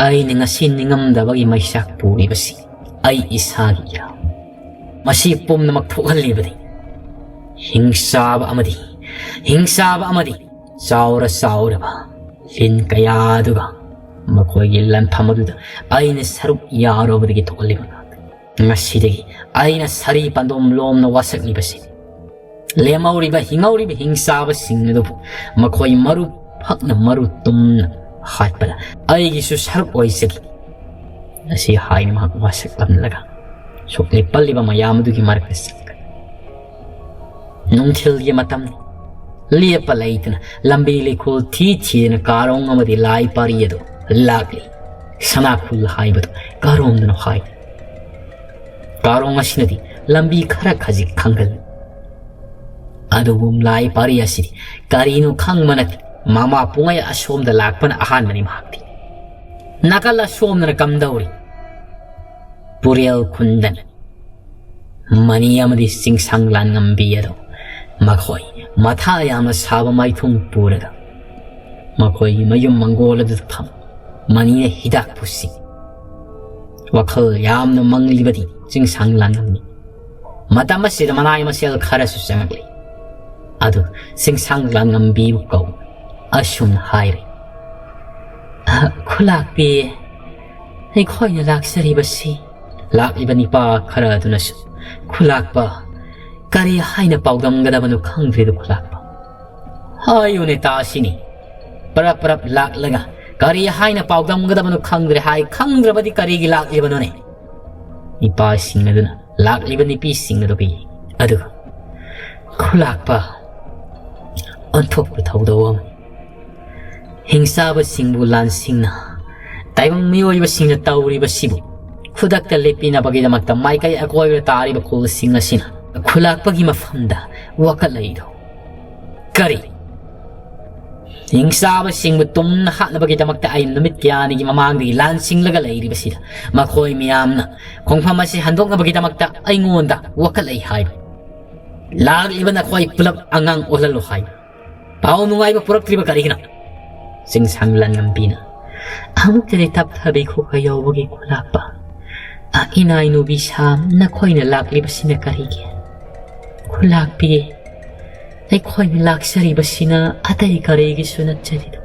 ꯑꯩꯅ ꯉꯁꯤ ꯅꯤꯡꯉꯝꯗꯕꯒꯤ ꯃꯩꯆꯥꯛ ꯄꯨꯔꯤꯕꯁꯤ ꯑꯩ ꯏꯁꯥꯒꯤ ꯏꯔꯥꯜ꯫ ꯃꯁꯤ ꯄꯨꯝꯅꯃꯛ ꯊꯣꯛꯍꯜꯂꯤꯕꯗꯤ ꯍꯤꯡꯆꯥꯕ ꯑꯃꯗꯤ, ꯍꯤꯡꯆꯥꯕ ꯑꯃꯗꯤ ꯆꯥꯎꯔ ꯆꯥꯎꯔꯕ ꯂꯤꯟ ꯀꯌꯥ ꯑꯗꯨꯒ ꯃꯈꯣꯏꯒꯤ ꯂꯥꯟꯐꯝ ꯑꯗꯨꯗ ꯑꯩꯅ ꯁꯔꯨꯛ ꯌꯥꯔꯨꯕꯗꯒꯤ ꯊꯣꯛꯍꯜꯂꯤꯕ ꯉꯥꯛꯇꯅꯤ꯫ ꯉꯁꯤꯗꯒꯤ ꯑꯩꯅ ꯁꯥꯔꯤ ꯄꯥꯟꯗꯣꯝ ꯂꯣꯝꯅ ꯋꯥꯁꯛꯂꯤꯕꯁꯤꯅꯤ꯫ ꯂꯦꯝꯍꯧꯔꯤꯕ, ꯍꯤꯡꯍꯧꯔꯤꯕ ꯍꯤꯡꯆꯥꯕꯁꯤꯡ ꯑꯗꯨꯕꯨ ꯃꯈꯣꯏ ꯃꯔꯨ ꯐꯛꯅ ꯃꯔꯨ ꯇꯨꯝꯅ ꯍꯥꯠꯄꯗ ꯑꯩꯒꯤꯁꯨ ꯁꯔꯨꯛ ꯑꯣꯏꯖꯒꯦ꯫ ꯑꯁꯤ ꯍꯥꯏꯅ ꯃꯍꯥꯛ ꯋꯥꯁꯛꯂꯝꯂꯒ ꯁꯣꯛꯂꯤ ꯄꯜꯂꯤꯕ ꯃꯌꯥꯝ ꯑꯗꯨꯒꯤ ꯃꯔꯛꯇ ꯆꯠꯈ꯭ꯔꯦ꯫ ꯅꯨꯡꯊꯤꯜꯒꯤ ꯃꯇꯝꯅꯤ꯫ ꯂꯦꯞꯄ ꯂꯩꯇꯅ ꯂꯝꯕꯤ ꯂꯩꯈꯣꯜ ꯊꯤ ꯊꯤꯗꯅ ꯀꯥꯔꯣꯡ ꯑꯃꯗꯤ ꯂꯥꯏ ꯄꯥꯔꯤ ꯑꯗꯨ ꯂꯥꯛꯂꯤ꯫ ꯁꯅꯥꯈꯨꯜ ꯍꯥꯏꯕꯗꯨ ꯀꯥꯔꯣꯡꯗꯨꯅ ꯍꯥꯏ꯫ ꯀꯥꯔꯣꯡ ꯑꯁꯤꯅꯗꯤ ꯂꯝꯕꯤ ꯈꯔ ꯈꯖꯤꯛ ꯈꯪꯒꯜꯂꯤ꯫ ꯑꯗꯨꯕꯨ ꯂꯥꯏ ꯄꯥꯔꯤ ꯑꯁꯤꯗꯤ ꯀꯔꯤꯅꯣ ꯈꯪꯕ ꯅꯠꯇꯦ꯫ ꯃꯃꯥ ꯄꯨꯡꯉꯩ ꯑꯁꯣꯝꯗ ꯂꯥꯛꯄꯅ ꯑꯍꯥꯟꯕꯅꯤ ꯃꯍꯥꯛꯇꯤ꯫ ꯅꯥꯀꯜ ꯑꯁꯣꯝꯗꯅ ꯀꯝꯗꯧꯔꯤ? ꯄꯨꯔꯦꯜ ꯈꯨꯟꯗꯅꯤ꯫ ꯃꯅꯤ ꯑꯃꯗꯤ ꯆꯤꯡꯁꯥꯡ ꯂꯥꯟꯉꯝꯕꯤ ꯑꯗꯣ ꯃꯈꯣꯏ ꯃꯊꯥ ꯌꯥꯝꯅ ꯁꯥꯕ ꯃꯥꯏꯊꯣꯡ ꯄꯨꯔꯒ ꯃꯈꯣꯏꯒꯤ ꯃꯌꯨꯝ ꯃꯪꯒꯣꯜ ꯑꯗꯨꯗ ꯐꯝ ꯃꯅꯤꯅ ꯍꯤꯗꯥꯛ ꯄꯨꯁꯤ꯫ ꯋꯥꯈꯜ ꯌꯥꯝꯅ ꯃꯪꯂꯤꯕꯗꯤ ꯆꯤꯡꯁꯥꯡ ꯂꯥꯟꯉꯝꯃꯤ꯫ ꯃꯇꯝ ꯑꯁꯤꯗ ꯃꯅꯥꯏ ꯃꯁꯦꯜ ꯈꯔꯁꯨ ꯆꯪꯂꯛꯂꯤ꯫ ꯑꯗꯨ ꯆꯤꯡꯁꯥꯡ ꯂꯥꯟꯉꯝꯕꯤꯕꯨ ꯀꯧ ꯑꯁꯨꯝꯅ ꯍꯥꯏꯔꯦ, "ꯑ, ꯈꯨꯂꯥꯛꯄꯤ, ꯑꯩꯈꯣꯏꯅ ꯂꯥꯛꯆꯔꯤꯕꯁꯤ"꯫ ꯂꯥꯛꯂꯤꯕ ꯅꯤꯄꯥ ꯈꯔ ꯑꯗꯨꯅꯁꯨ, "ꯈꯨꯂꯥꯛꯄ, ꯀꯔꯤ ꯍꯥꯏꯅ ꯄꯥꯎꯗꯝꯒꯗꯕꯅꯣ ꯈꯪꯗ꯭ꯔꯦꯗ ꯈꯨꯂꯥꯛꯄ꯫ ꯍꯥꯏꯌꯨꯅꯦ ꯇꯥꯁꯤꯅꯦ꯫ ꯄꯔꯞ ꯄꯔꯞ ꯂꯥꯛꯂꯒ ꯀꯔꯤ ꯍꯥꯏꯅ ꯄꯥꯎꯗꯝꯒꯗꯕꯅꯣ ꯈꯪꯗ꯭ꯔꯦ ꯍꯥꯏ, ꯈꯪꯗ꯭ꯔꯕꯗꯤ ꯀꯔꯤꯒꯤ ꯂꯥꯛꯂꯤꯕꯅꯣꯅꯦ?" ꯅꯤꯄꯥꯁꯤꯡ ꯑꯗꯨꯅ ꯂꯥꯛꯂꯤꯕ ꯅꯨꯄꯤꯁꯤꯡ ꯑꯗꯨꯒꯤ, ꯑꯗꯨꯒ ꯈꯨꯂꯥꯛꯄ, ꯑꯣꯟꯊꯣꯛꯄ ꯊꯧꯗꯧ ꯑꯃꯅꯤ꯫ ꯍꯤꯡꯆꯥꯕꯁꯤꯡꯕꯨ ꯂꯥꯟꯁꯤꯡꯅ ꯇꯥꯏꯕꯪ ꯃꯤꯑꯣꯏꯕꯁꯤꯡꯅ ꯇꯧꯔꯤꯕꯁꯤꯕꯨ ꯈꯨꯗꯛꯇ ꯂꯦꯞꯄꯤꯅꯕꯒꯤꯗꯃꯛꯇ ꯃꯥꯏꯀꯩ ꯑꯀꯣꯏꯕꯗ ꯇꯥꯔꯤꯕ ꯈꯨꯜꯁꯤꯡ ꯑꯁꯤꯅ ꯈꯨꯂꯥꯛꯄꯒꯤ ꯃꯐꯝꯗ ꯋꯥꯀꯠꯂꯛꯏꯗꯣ ꯀꯔꯤ? ꯍꯤꯡꯆꯥꯕꯁꯤꯡꯕꯨ ꯇꯨꯝꯅ ꯍꯥꯠꯅꯕꯒꯤꯗꯃꯛꯇ ꯑꯩ ꯅꯨꯃꯤꯠ ꯀꯌꯥꯅꯤꯒꯤ ꯃꯃꯥꯡꯗꯒꯤ ꯂꯥꯟꯁꯤꯡꯂꯒ ꯂꯩꯔꯤꯕꯁꯤꯗ ꯃꯈꯣꯏ ꯃꯤꯌꯥꯝꯅ ꯈꯣꯡꯐꯝ ꯑꯁꯤ ꯍꯟꯗꯣꯛꯅꯕꯒꯤꯗꯃꯛꯇ ꯑꯩꯉꯣꯟꯗ ꯋꯥꯀꯠꯂꯛꯏ ꯍꯥꯏꯕ꯫ ꯂꯥꯛꯂꯤꯕ ꯅꯈꯣꯏ ꯄꯨꯂꯞ ꯑꯉꯥꯡ ꯑꯣꯜꯍꯜꯂꯨ ꯍꯥꯏꯕ꯫ ꯄꯥꯎ ꯅꯨꯡꯉꯥꯏꯕ ꯄꯨꯔꯛꯇ꯭ꯔꯤꯕ ꯀꯔꯤꯒꯤꯅꯣ? ꯆꯤꯡꯁꯥꯡ ꯂꯥꯟꯉꯝꯕꯤꯅ ꯑꯃꯨꯛꯇꯗꯤ ꯇꯞꯊꯕꯤꯈꯣ ꯀꯩꯗꯧꯕꯒꯤ ꯈꯨꯂꯥꯛꯄ? ꯑ, ꯏꯅꯥꯏ ꯅꯨꯕꯤ ꯁꯥꯝ, ꯅꯈꯣꯏꯅ ꯂꯥꯛꯂꯤꯕꯁꯤꯅ ꯀꯔꯤꯒꯤ? ꯈꯨꯂꯥꯛꯄꯤ, ꯑꯩꯈꯣꯏꯅ ꯂꯥꯛꯆꯔꯤꯕꯁꯤꯅ ꯑꯇꯩ ꯀꯔꯤꯒꯤꯁꯨ ꯅꯠꯆꯗꯦꯗꯣ꯫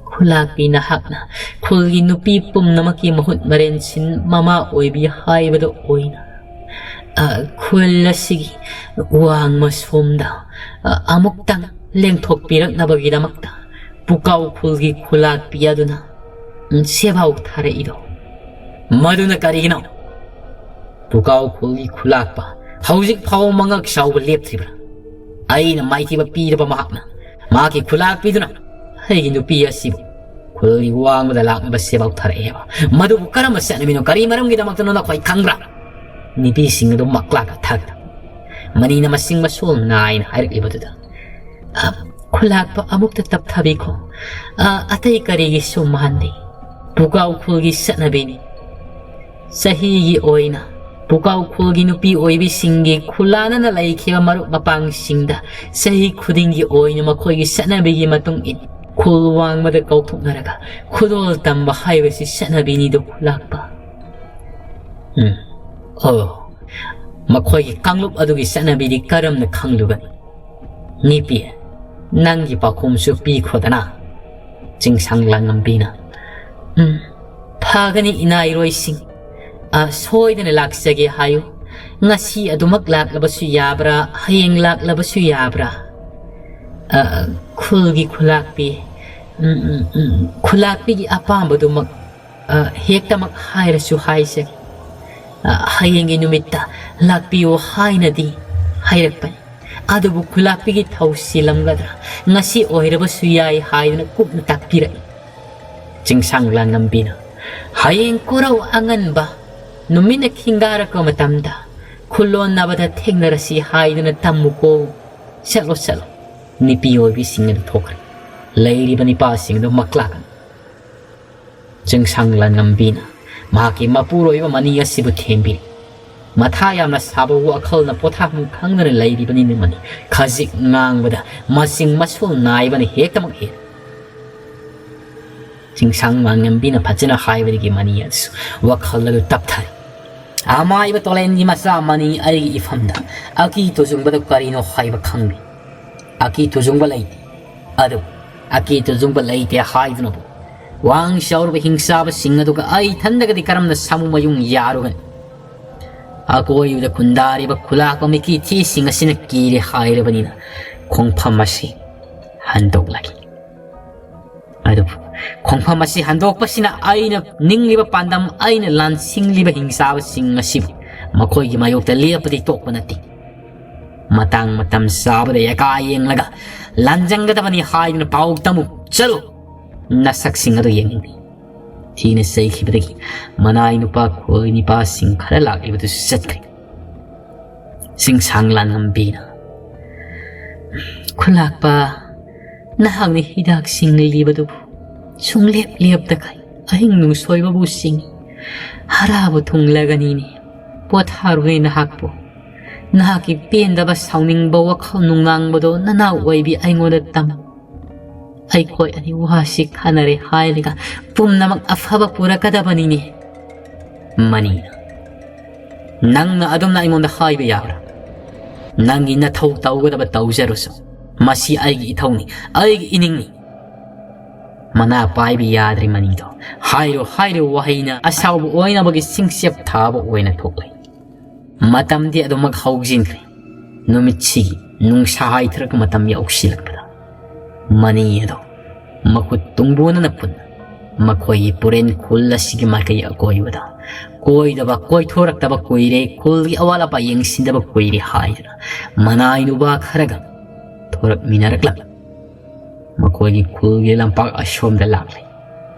ꯈꯨꯂꯥꯛꯄꯤ, ꯅꯍꯥꯛꯅ ꯈꯨꯜꯒꯤ ꯅꯨꯄꯤ ꯄꯨꯝꯅꯃꯛꯀꯤ ꯃꯍꯨꯠ ꯃꯔꯦꯟꯁꯤꯟ ꯃꯃꯥ ꯑꯣꯏꯕꯤ ꯍꯥꯏꯕꯗꯨ ꯑꯣꯏꯅ, ꯑ, ꯈꯨꯜ ꯑꯁꯤꯒꯤ ꯋꯥꯡꯃ ꯁꯣꯝꯗ, ꯑ, ꯑꯃꯨꯛꯇꯪ ꯂꯦꯡꯊꯣꯛꯄꯤꯔꯛꯅꯕꯒꯤꯗꯃꯛꯇ ꯄꯨꯀꯥꯎ ꯈꯨꯜꯒꯤ ꯈꯨꯂꯥꯛꯄꯤ ꯑꯗꯨꯅ, ꯎꯝ, ꯁꯦꯕꯥꯎ ꯊꯥꯔꯛꯏꯗꯣ꯫ ꯃꯗꯨꯅ ꯀꯔꯤꯒꯤꯅꯣ? ꯄꯨꯀꯥꯎ ꯈꯨꯜꯒꯤ ꯈꯨꯂꯥꯛꯄ ꯍꯧꯖꯤꯛ ꯐꯥꯎꯕ ꯃꯉꯛ ꯆꯥꯎꯕ ꯂꯦꯞꯇ꯭ꯔꯤꯕ꯭ꯔꯥ? ꯑꯩꯅ ꯃꯥꯏꯊꯤꯕ ꯄꯤꯔꯕ ꯃꯍꯥꯛꯅ, ꯃꯍꯥꯛꯀꯤ ꯈꯨꯂꯥꯛꯄꯤꯗꯨꯅ ꯑꯩꯒꯤ ꯅꯨꯄꯤ ꯑꯁꯤꯕꯨ ꯈꯨꯜꯒꯤ ꯋꯥꯡꯃꯗ ꯂꯥꯛꯅꯕ ꯁꯦꯕꯥꯎ ꯊꯥꯔꯛꯑꯦꯕ꯫ ꯃꯗꯨꯕꯨ ꯀꯔꯝꯕ ꯆꯠꯅꯕꯤꯅꯣ? ꯀꯔꯤ ꯃꯔꯝꯒꯤꯗꯃꯛꯇꯅꯣ ꯅꯈꯣꯏ ꯈꯪꯕ꯭ꯔꯥ? ꯅꯨꯄꯤꯁꯤꯡ ꯑꯗꯨ ꯃꯛꯂꯥꯛ ꯀꯊꯛꯅ ꯃꯅꯤꯅ ꯃꯁꯤꯡ ꯃꯁꯣꯜ ꯅꯥꯏꯅ ꯍꯥꯏꯔꯛꯂꯤꯕꯗꯨꯗ, "ꯑ, ꯈꯨꯂꯥꯛꯄ, ꯑꯃꯨꯛꯇ ꯇꯞꯊꯕꯤꯈꯣ꯫ ꯑ, ꯑꯇꯩ ꯀꯔꯤꯒꯤꯁꯨ ꯃꯥꯟꯗꯦ꯫ ꯄꯨꯀꯥꯎ ꯈꯨꯜꯒꯤ ꯆꯠꯅꯕꯤꯅꯤ꯫ ꯆꯍꯤꯒꯤ ꯑꯣꯏꯅ ꯄꯨꯀꯥꯎ ꯈꯨꯜꯒꯤ ꯅꯨꯄꯤ ꯑꯣꯏꯕꯤꯁꯤꯡꯒꯤ ꯈꯨꯂꯥꯅꯅ ꯂꯩꯈꯤꯕ ꯃꯔꯨꯞ ꯃꯄꯥꯡꯁꯤꯡꯗ ꯆꯍꯤ ꯈꯨꯗꯤꯡꯒꯤ ꯑꯣꯏꯅ ꯃꯈꯣꯏꯒꯤ ꯆꯠꯅꯕꯤꯒꯤ ꯃꯇꯨꯡ ꯏꯟꯅ ꯈꯨꯜ ꯋꯥꯡꯃꯗ ꯀꯧꯊꯣꯛꯅꯔꯒ ꯈꯨꯗꯣꯜ ꯇꯝꯕ ꯍꯥꯏꯕꯁꯤ ꯆꯠꯅꯕꯤꯅꯤꯗꯣ ꯈꯨꯂꯥꯛꯄ꯫" ꯎꯝ꯫ ꯑꯣ, ꯃꯈꯣꯏꯒꯤ ꯀꯥꯡꯂꯨꯞ ꯑꯗꯨꯒꯤ ꯆꯠꯅꯕꯤꯗꯤ ꯀꯔꯝꯅ ꯈꯪꯂꯨꯒꯅꯤ? ꯅꯨꯄꯤ, ꯅꯪꯒꯤ ꯄꯥꯎꯈꯨꯝꯁꯨ ꯄꯤꯈ꯭ꯔꯣꯗꯅ꯫ ꯆꯤꯡꯁꯥꯡ ꯂꯥꯡꯉꯝꯕꯤꯅ, "ꯎꯝ, ꯐꯒꯅꯤ ꯏꯅꯥꯏꯔꯣꯏꯁꯤꯡ꯫ ꯑ, ꯁꯣꯏꯗꯅ ꯂꯥꯛꯆꯒꯦ ꯍꯥꯏꯌꯨ꯫ ꯉꯁꯤ ꯑꯗꯨꯃꯛ ꯂꯥꯛꯂꯕꯁꯨ ꯌꯥꯕ꯭ꯔꯥ, ꯍꯌꯦꯡ ꯂꯥꯛꯂꯕꯁꯨ ꯌꯥꯕ꯭ꯔꯥ?" ꯑ, ꯈꯨꯜꯒꯤ ꯈꯨꯂꯥꯛꯄꯤ, ꯎꯝ, ꯎꯝ, ꯎꯝ, ꯈꯨꯂꯥꯛꯄꯤꯒꯤ ꯑꯄꯥꯝꯕꯗꯨꯃꯛ, ꯑ, ꯍꯦꯛꯇꯃꯛ ꯍꯥꯏꯔꯁꯨ ꯍꯥꯏꯖꯒꯦ꯫ ꯑ, ꯍꯌꯦꯡꯒꯤ ꯅꯨꯃꯤꯠꯇ ꯂꯥꯛꯄꯤꯌꯨ ꯍꯥꯏꯅꯗꯤ ꯍꯥꯏꯔꯛꯄꯅꯤ꯫ ꯑꯗꯨꯕꯨ ꯈꯨꯂꯥꯛꯄꯤꯒꯤ ꯊꯧꯁꯤꯜꯂꯝꯒꯗ꯭ꯔꯥ, ꯉꯁꯤ ꯑꯣꯏꯔꯕꯁꯨ ꯌꯥꯏ ꯍꯥꯏꯗꯨꯅ ꯀꯨꯞꯅ ꯇꯥꯛꯄꯤꯔꯛꯏ꯫ ꯆꯤꯡꯁꯥꯡ ꯂꯥꯡꯉꯝꯕꯤꯅ, "ꯍꯌꯦꯡ ꯀꯣꯔꯧ ꯑꯉꯟꯕ ꯅꯨꯃꯤꯠꯅ ꯈꯤꯡꯒꯥꯔꯛꯄ ꯃꯇꯝꯗ ꯈꯨꯜꯂꯣꯟꯅꯕꯗ ꯊꯦꯡꯅꯔꯁꯤ ꯍꯥꯏꯗꯨꯅ ꯇꯝꯃꯨꯀꯣ꯫ ꯆꯠꯂꯣ, ꯆꯠꯂꯣ꯫" ꯅꯨꯄꯤ ꯑꯣꯏꯕꯤꯁꯤꯡ ꯑꯗꯨ ꯊꯣꯛꯈ꯭ꯔꯦ꯫ ꯂꯩꯔꯤꯕ ꯅꯤꯄꯥꯁꯤꯡ ꯑꯗꯨ ꯃꯛꯂꯥꯛꯀꯅꯤ꯫ ꯆꯤꯡꯁꯥꯡ ꯂꯥꯡꯉꯝꯕꯤꯅ ꯃꯍꯥꯛꯀꯤ ꯃꯄꯨꯔꯣꯏꯕ ꯃꯅꯤ ꯑꯁꯤꯕꯨ ꯊꯦꯝꯕꯤꯔꯤ꯫ ꯃꯊꯥ ꯌꯥꯝꯅ ꯁꯥꯕ ꯋꯥꯈꯜꯅ ꯄꯣꯊꯥꯐꯝ ꯈꯪꯗꯅ ꯂꯩꯔꯤꯕꯅꯤ ꯃꯅꯤ꯫ ꯈꯖꯤꯛ ꯉꯥꯡꯕꯗ ꯃꯁꯤꯡ ꯃꯁꯨ ꯅꯥꯏꯕꯅ ꯍꯦꯛꯇꯃꯛ ꯍꯦꯜꯂꯤ꯫ ꯆꯤꯡꯁꯥꯡ ꯃꯥꯡꯉꯝꯕꯤꯅ ꯐꯖꯅ ꯍꯥꯏꯕꯗꯒꯤ ꯃꯅꯤ ꯑꯗꯨꯁꯨ ꯋꯥꯈꯜ ꯑꯗꯨ ꯇꯞꯊꯔꯦ꯫ ꯑꯃꯥꯏꯕ ꯇꯣꯂꯦꯟꯒꯤ ꯃꯆꯥ ꯃꯅꯤ ꯑꯩꯒꯤ ꯏꯐꯝꯗ ꯑꯀꯤ ꯇꯨꯖꯨꯡꯕꯗ ꯀꯔꯤꯅꯣ ꯍꯥꯏꯕ ꯈꯪꯗꯦ꯫ ꯑꯀꯤ ꯇꯨꯖꯨꯡꯕ ꯂꯩꯇꯦ꯫ ꯑꯗꯨ ꯑꯀꯤ ꯇꯨꯖꯨꯡꯕ ꯂꯩꯇꯦ ꯍꯥꯏꯗꯨꯅꯕꯨ ꯋꯥꯡ ꯆꯥꯎꯔꯕ ꯍꯤꯡꯆꯥꯕꯁꯤꯡ ꯑꯗꯨꯒ ꯑꯩ ꯏꯊꯟꯗꯒꯗꯤ ꯀꯔꯝꯅ ꯁꯥꯃꯨ ꯃꯌꯨꯡ ꯌꯥꯔꯨꯒꯅꯤ? ꯑꯀꯣꯏꯕꯗ ꯈꯨꯟꯗꯥꯔꯤꯕ ꯈꯨꯂꯥꯛꯄ ꯃꯤꯀꯤ ꯊꯤꯁꯤꯡ ꯑꯁꯤꯅ ꯀꯤꯔꯦ ꯍꯥꯏꯔꯕꯅꯤꯅ ꯈꯣꯡꯐꯝ ꯑꯁꯤ ꯍꯟꯗꯣꯛꯂꯒꯦ꯫ ꯑꯗꯨꯕꯨ ꯈꯣꯡꯐꯝ ꯑꯁꯤ ꯍꯟꯗꯣꯛꯄꯁꯤꯅ ꯑꯩꯅ ꯅꯤꯡꯂꯤꯕ ꯄꯥꯟꯗꯝ, ꯑꯩꯅ ꯂꯥꯟꯁꯤꯡꯂꯤꯕ ꯍꯤꯡꯆꯥꯕꯁꯤꯡ ꯑꯁꯤꯕꯨ ꯃꯈꯣꯏꯒꯤ ꯃꯥꯌꯣꯛꯇ ꯂꯦꯞꯄꯗꯤ ꯇꯣꯛꯄ ꯅꯠꯇꯦ꯫ ꯃꯇꯥꯡ ꯃꯇꯝ ꯆꯥꯕꯗ ꯌꯥꯀꯥ ꯌꯦꯡꯂꯒ ꯂꯥꯟꯖꯪꯒꯗꯕꯅꯤ ꯍꯥꯏꯗꯨꯅ ꯄꯥꯎ ꯇꯝꯃꯨ꯫ ꯆꯠꯂꯨ, ꯅꯁꯛꯁꯤꯡ ꯑꯗꯨ ꯌꯦꯡꯅꯤꯡꯗꯦ꯫ ꯊꯤꯅ ꯆꯩꯈꯤꯕꯗꯒꯤ ꯃꯅꯥꯏ ꯅꯨꯄꯥ ꯈꯣꯏ ꯅꯤꯄꯥꯁꯤꯡ ꯈꯔ ꯂꯥꯛꯂꯤꯕꯗꯨꯁꯨ ꯆꯠꯈ꯭ꯔꯦ꯫ ꯆꯤꯡꯁꯥꯡ ꯂꯥꯡꯉꯝꯕꯤꯅ, "ꯈꯨꯂꯥꯛꯄ, ꯅꯍꯥꯛꯅ ꯍꯤꯗꯥꯛꯁꯤꯡ ꯂꯩꯔꯤꯕꯗꯨꯕꯨ ꯁꯨꯡꯂꯦꯞ ꯂꯦꯞꯇꯈꯩ ꯑꯍꯤꯡ ꯅꯨꯡꯁꯣꯏꯕꯕꯨ ꯆꯤꯡꯏ꯫ ꯍꯔꯥꯕꯨ ꯊꯨꯡꯂꯒꯅꯤꯅꯦ꯫ ꯄꯣꯊꯥꯔꯨꯅꯦ ꯅꯍꯥꯛꯄꯨ꯫ ꯅꯍꯥꯛꯀꯤ ꯄꯦꯟꯗꯕ, ꯁꯥꯎꯅꯤꯡꯕ ꯋꯥꯈꯜ ꯅꯨꯡꯅꯥꯡꯕꯗꯣ ꯅꯅꯥꯎ ꯑꯣꯏꯕꯤ ꯑꯩꯉꯣꯟꯗ ꯇꯝ꯫ ꯑꯩꯈꯣꯏ ꯑꯅꯤ ꯋꯥꯁꯤ ꯈꯟꯅꯔꯦ ꯍꯥꯏꯔꯒ ꯄꯨꯝꯅꯃꯛ ꯑꯐꯕ ꯄꯨꯔꯛꯀꯗꯕꯅꯤꯅꯦ꯫" ꯃꯅꯤꯅ, "ꯅꯪꯅ ꯑꯗꯨꯝꯅ ꯑꯩꯉꯣꯟꯗ ꯍꯥꯏꯕ ꯌꯥꯕ꯭ꯔꯥ? ꯅꯪꯒꯤ ꯅꯊꯧ ꯇꯧꯒꯗꯕ ꯇꯧꯖꯔꯨꯁꯨ꯫ ꯃꯁꯤ ꯑꯩꯒꯤ ꯏꯊꯧꯅꯤ, ꯑꯩꯒꯤ ꯏꯅꯤꯡꯅꯤ꯫" ꯃꯅꯥ ꯄꯥꯏꯕ ꯌꯥꯗ꯭ꯔꯦ ꯃꯅꯤꯗꯣ꯫ ꯍꯥꯏꯔꯨ ꯍꯥꯏꯔꯨ ꯋꯥꯍꯩꯅ ꯑꯁꯥꯎꯕ ꯑꯣꯏꯅꯕꯒꯤ ꯆꯤꯡꯆꯦꯞ ꯊꯥꯕ ꯑꯣꯏꯅ ꯊꯣꯛꯂꯦ꯫ ꯃꯇꯝꯗꯤ ꯑꯗꯨꯃꯛ ꯍꯧꯖꯤꯟꯈ꯭ꯔꯦ꯫ ꯅꯨꯃꯤꯠꯁꯤꯒꯤ ꯅꯨꯡꯁꯥ ꯍꯥꯏꯊꯔꯛꯄ ꯃꯇꯝ ꯌꯧꯁꯤꯜꯂꯛꯄꯗ ꯃꯅꯤ ꯑꯗꯣ ꯃꯈꯨꯠ ꯇꯨꯡꯕꯣꯟꯅꯅ ꯄꯨꯟꯅ ꯃꯈꯣꯏꯒꯤ ꯄꯨꯔꯦꯟ ꯈꯨꯜ ꯑꯁꯤꯒꯤ ꯃꯥꯏꯀꯩ ꯑꯀꯣꯏꯕꯗ ꯀꯣꯏꯗꯕ, ꯀꯣꯏꯊꯣꯔꯛꯇꯕ ꯀꯨꯏꯔꯦ, ꯈꯨꯜꯒꯤ ꯑꯋꯥꯠ ꯑꯄꯥ ꯌꯦꯡꯁꯤꯟꯗꯕ ꯀꯨꯏꯔꯦ ꯍꯥꯏꯗꯨꯅ ꯃꯅꯥꯏ ꯅꯨꯄꯥ ꯈꯔꯒ ꯊꯣꯔꯛꯃꯤꯟꯅꯔꯛꯂꯝꯃꯤ꯫ ꯃꯈꯣꯏꯒꯤ ꯈꯨꯜꯒꯤ ꯂꯝꯄꯥꯛ ꯑꯁꯣꯝꯗ ꯂꯥꯛꯂꯤ꯫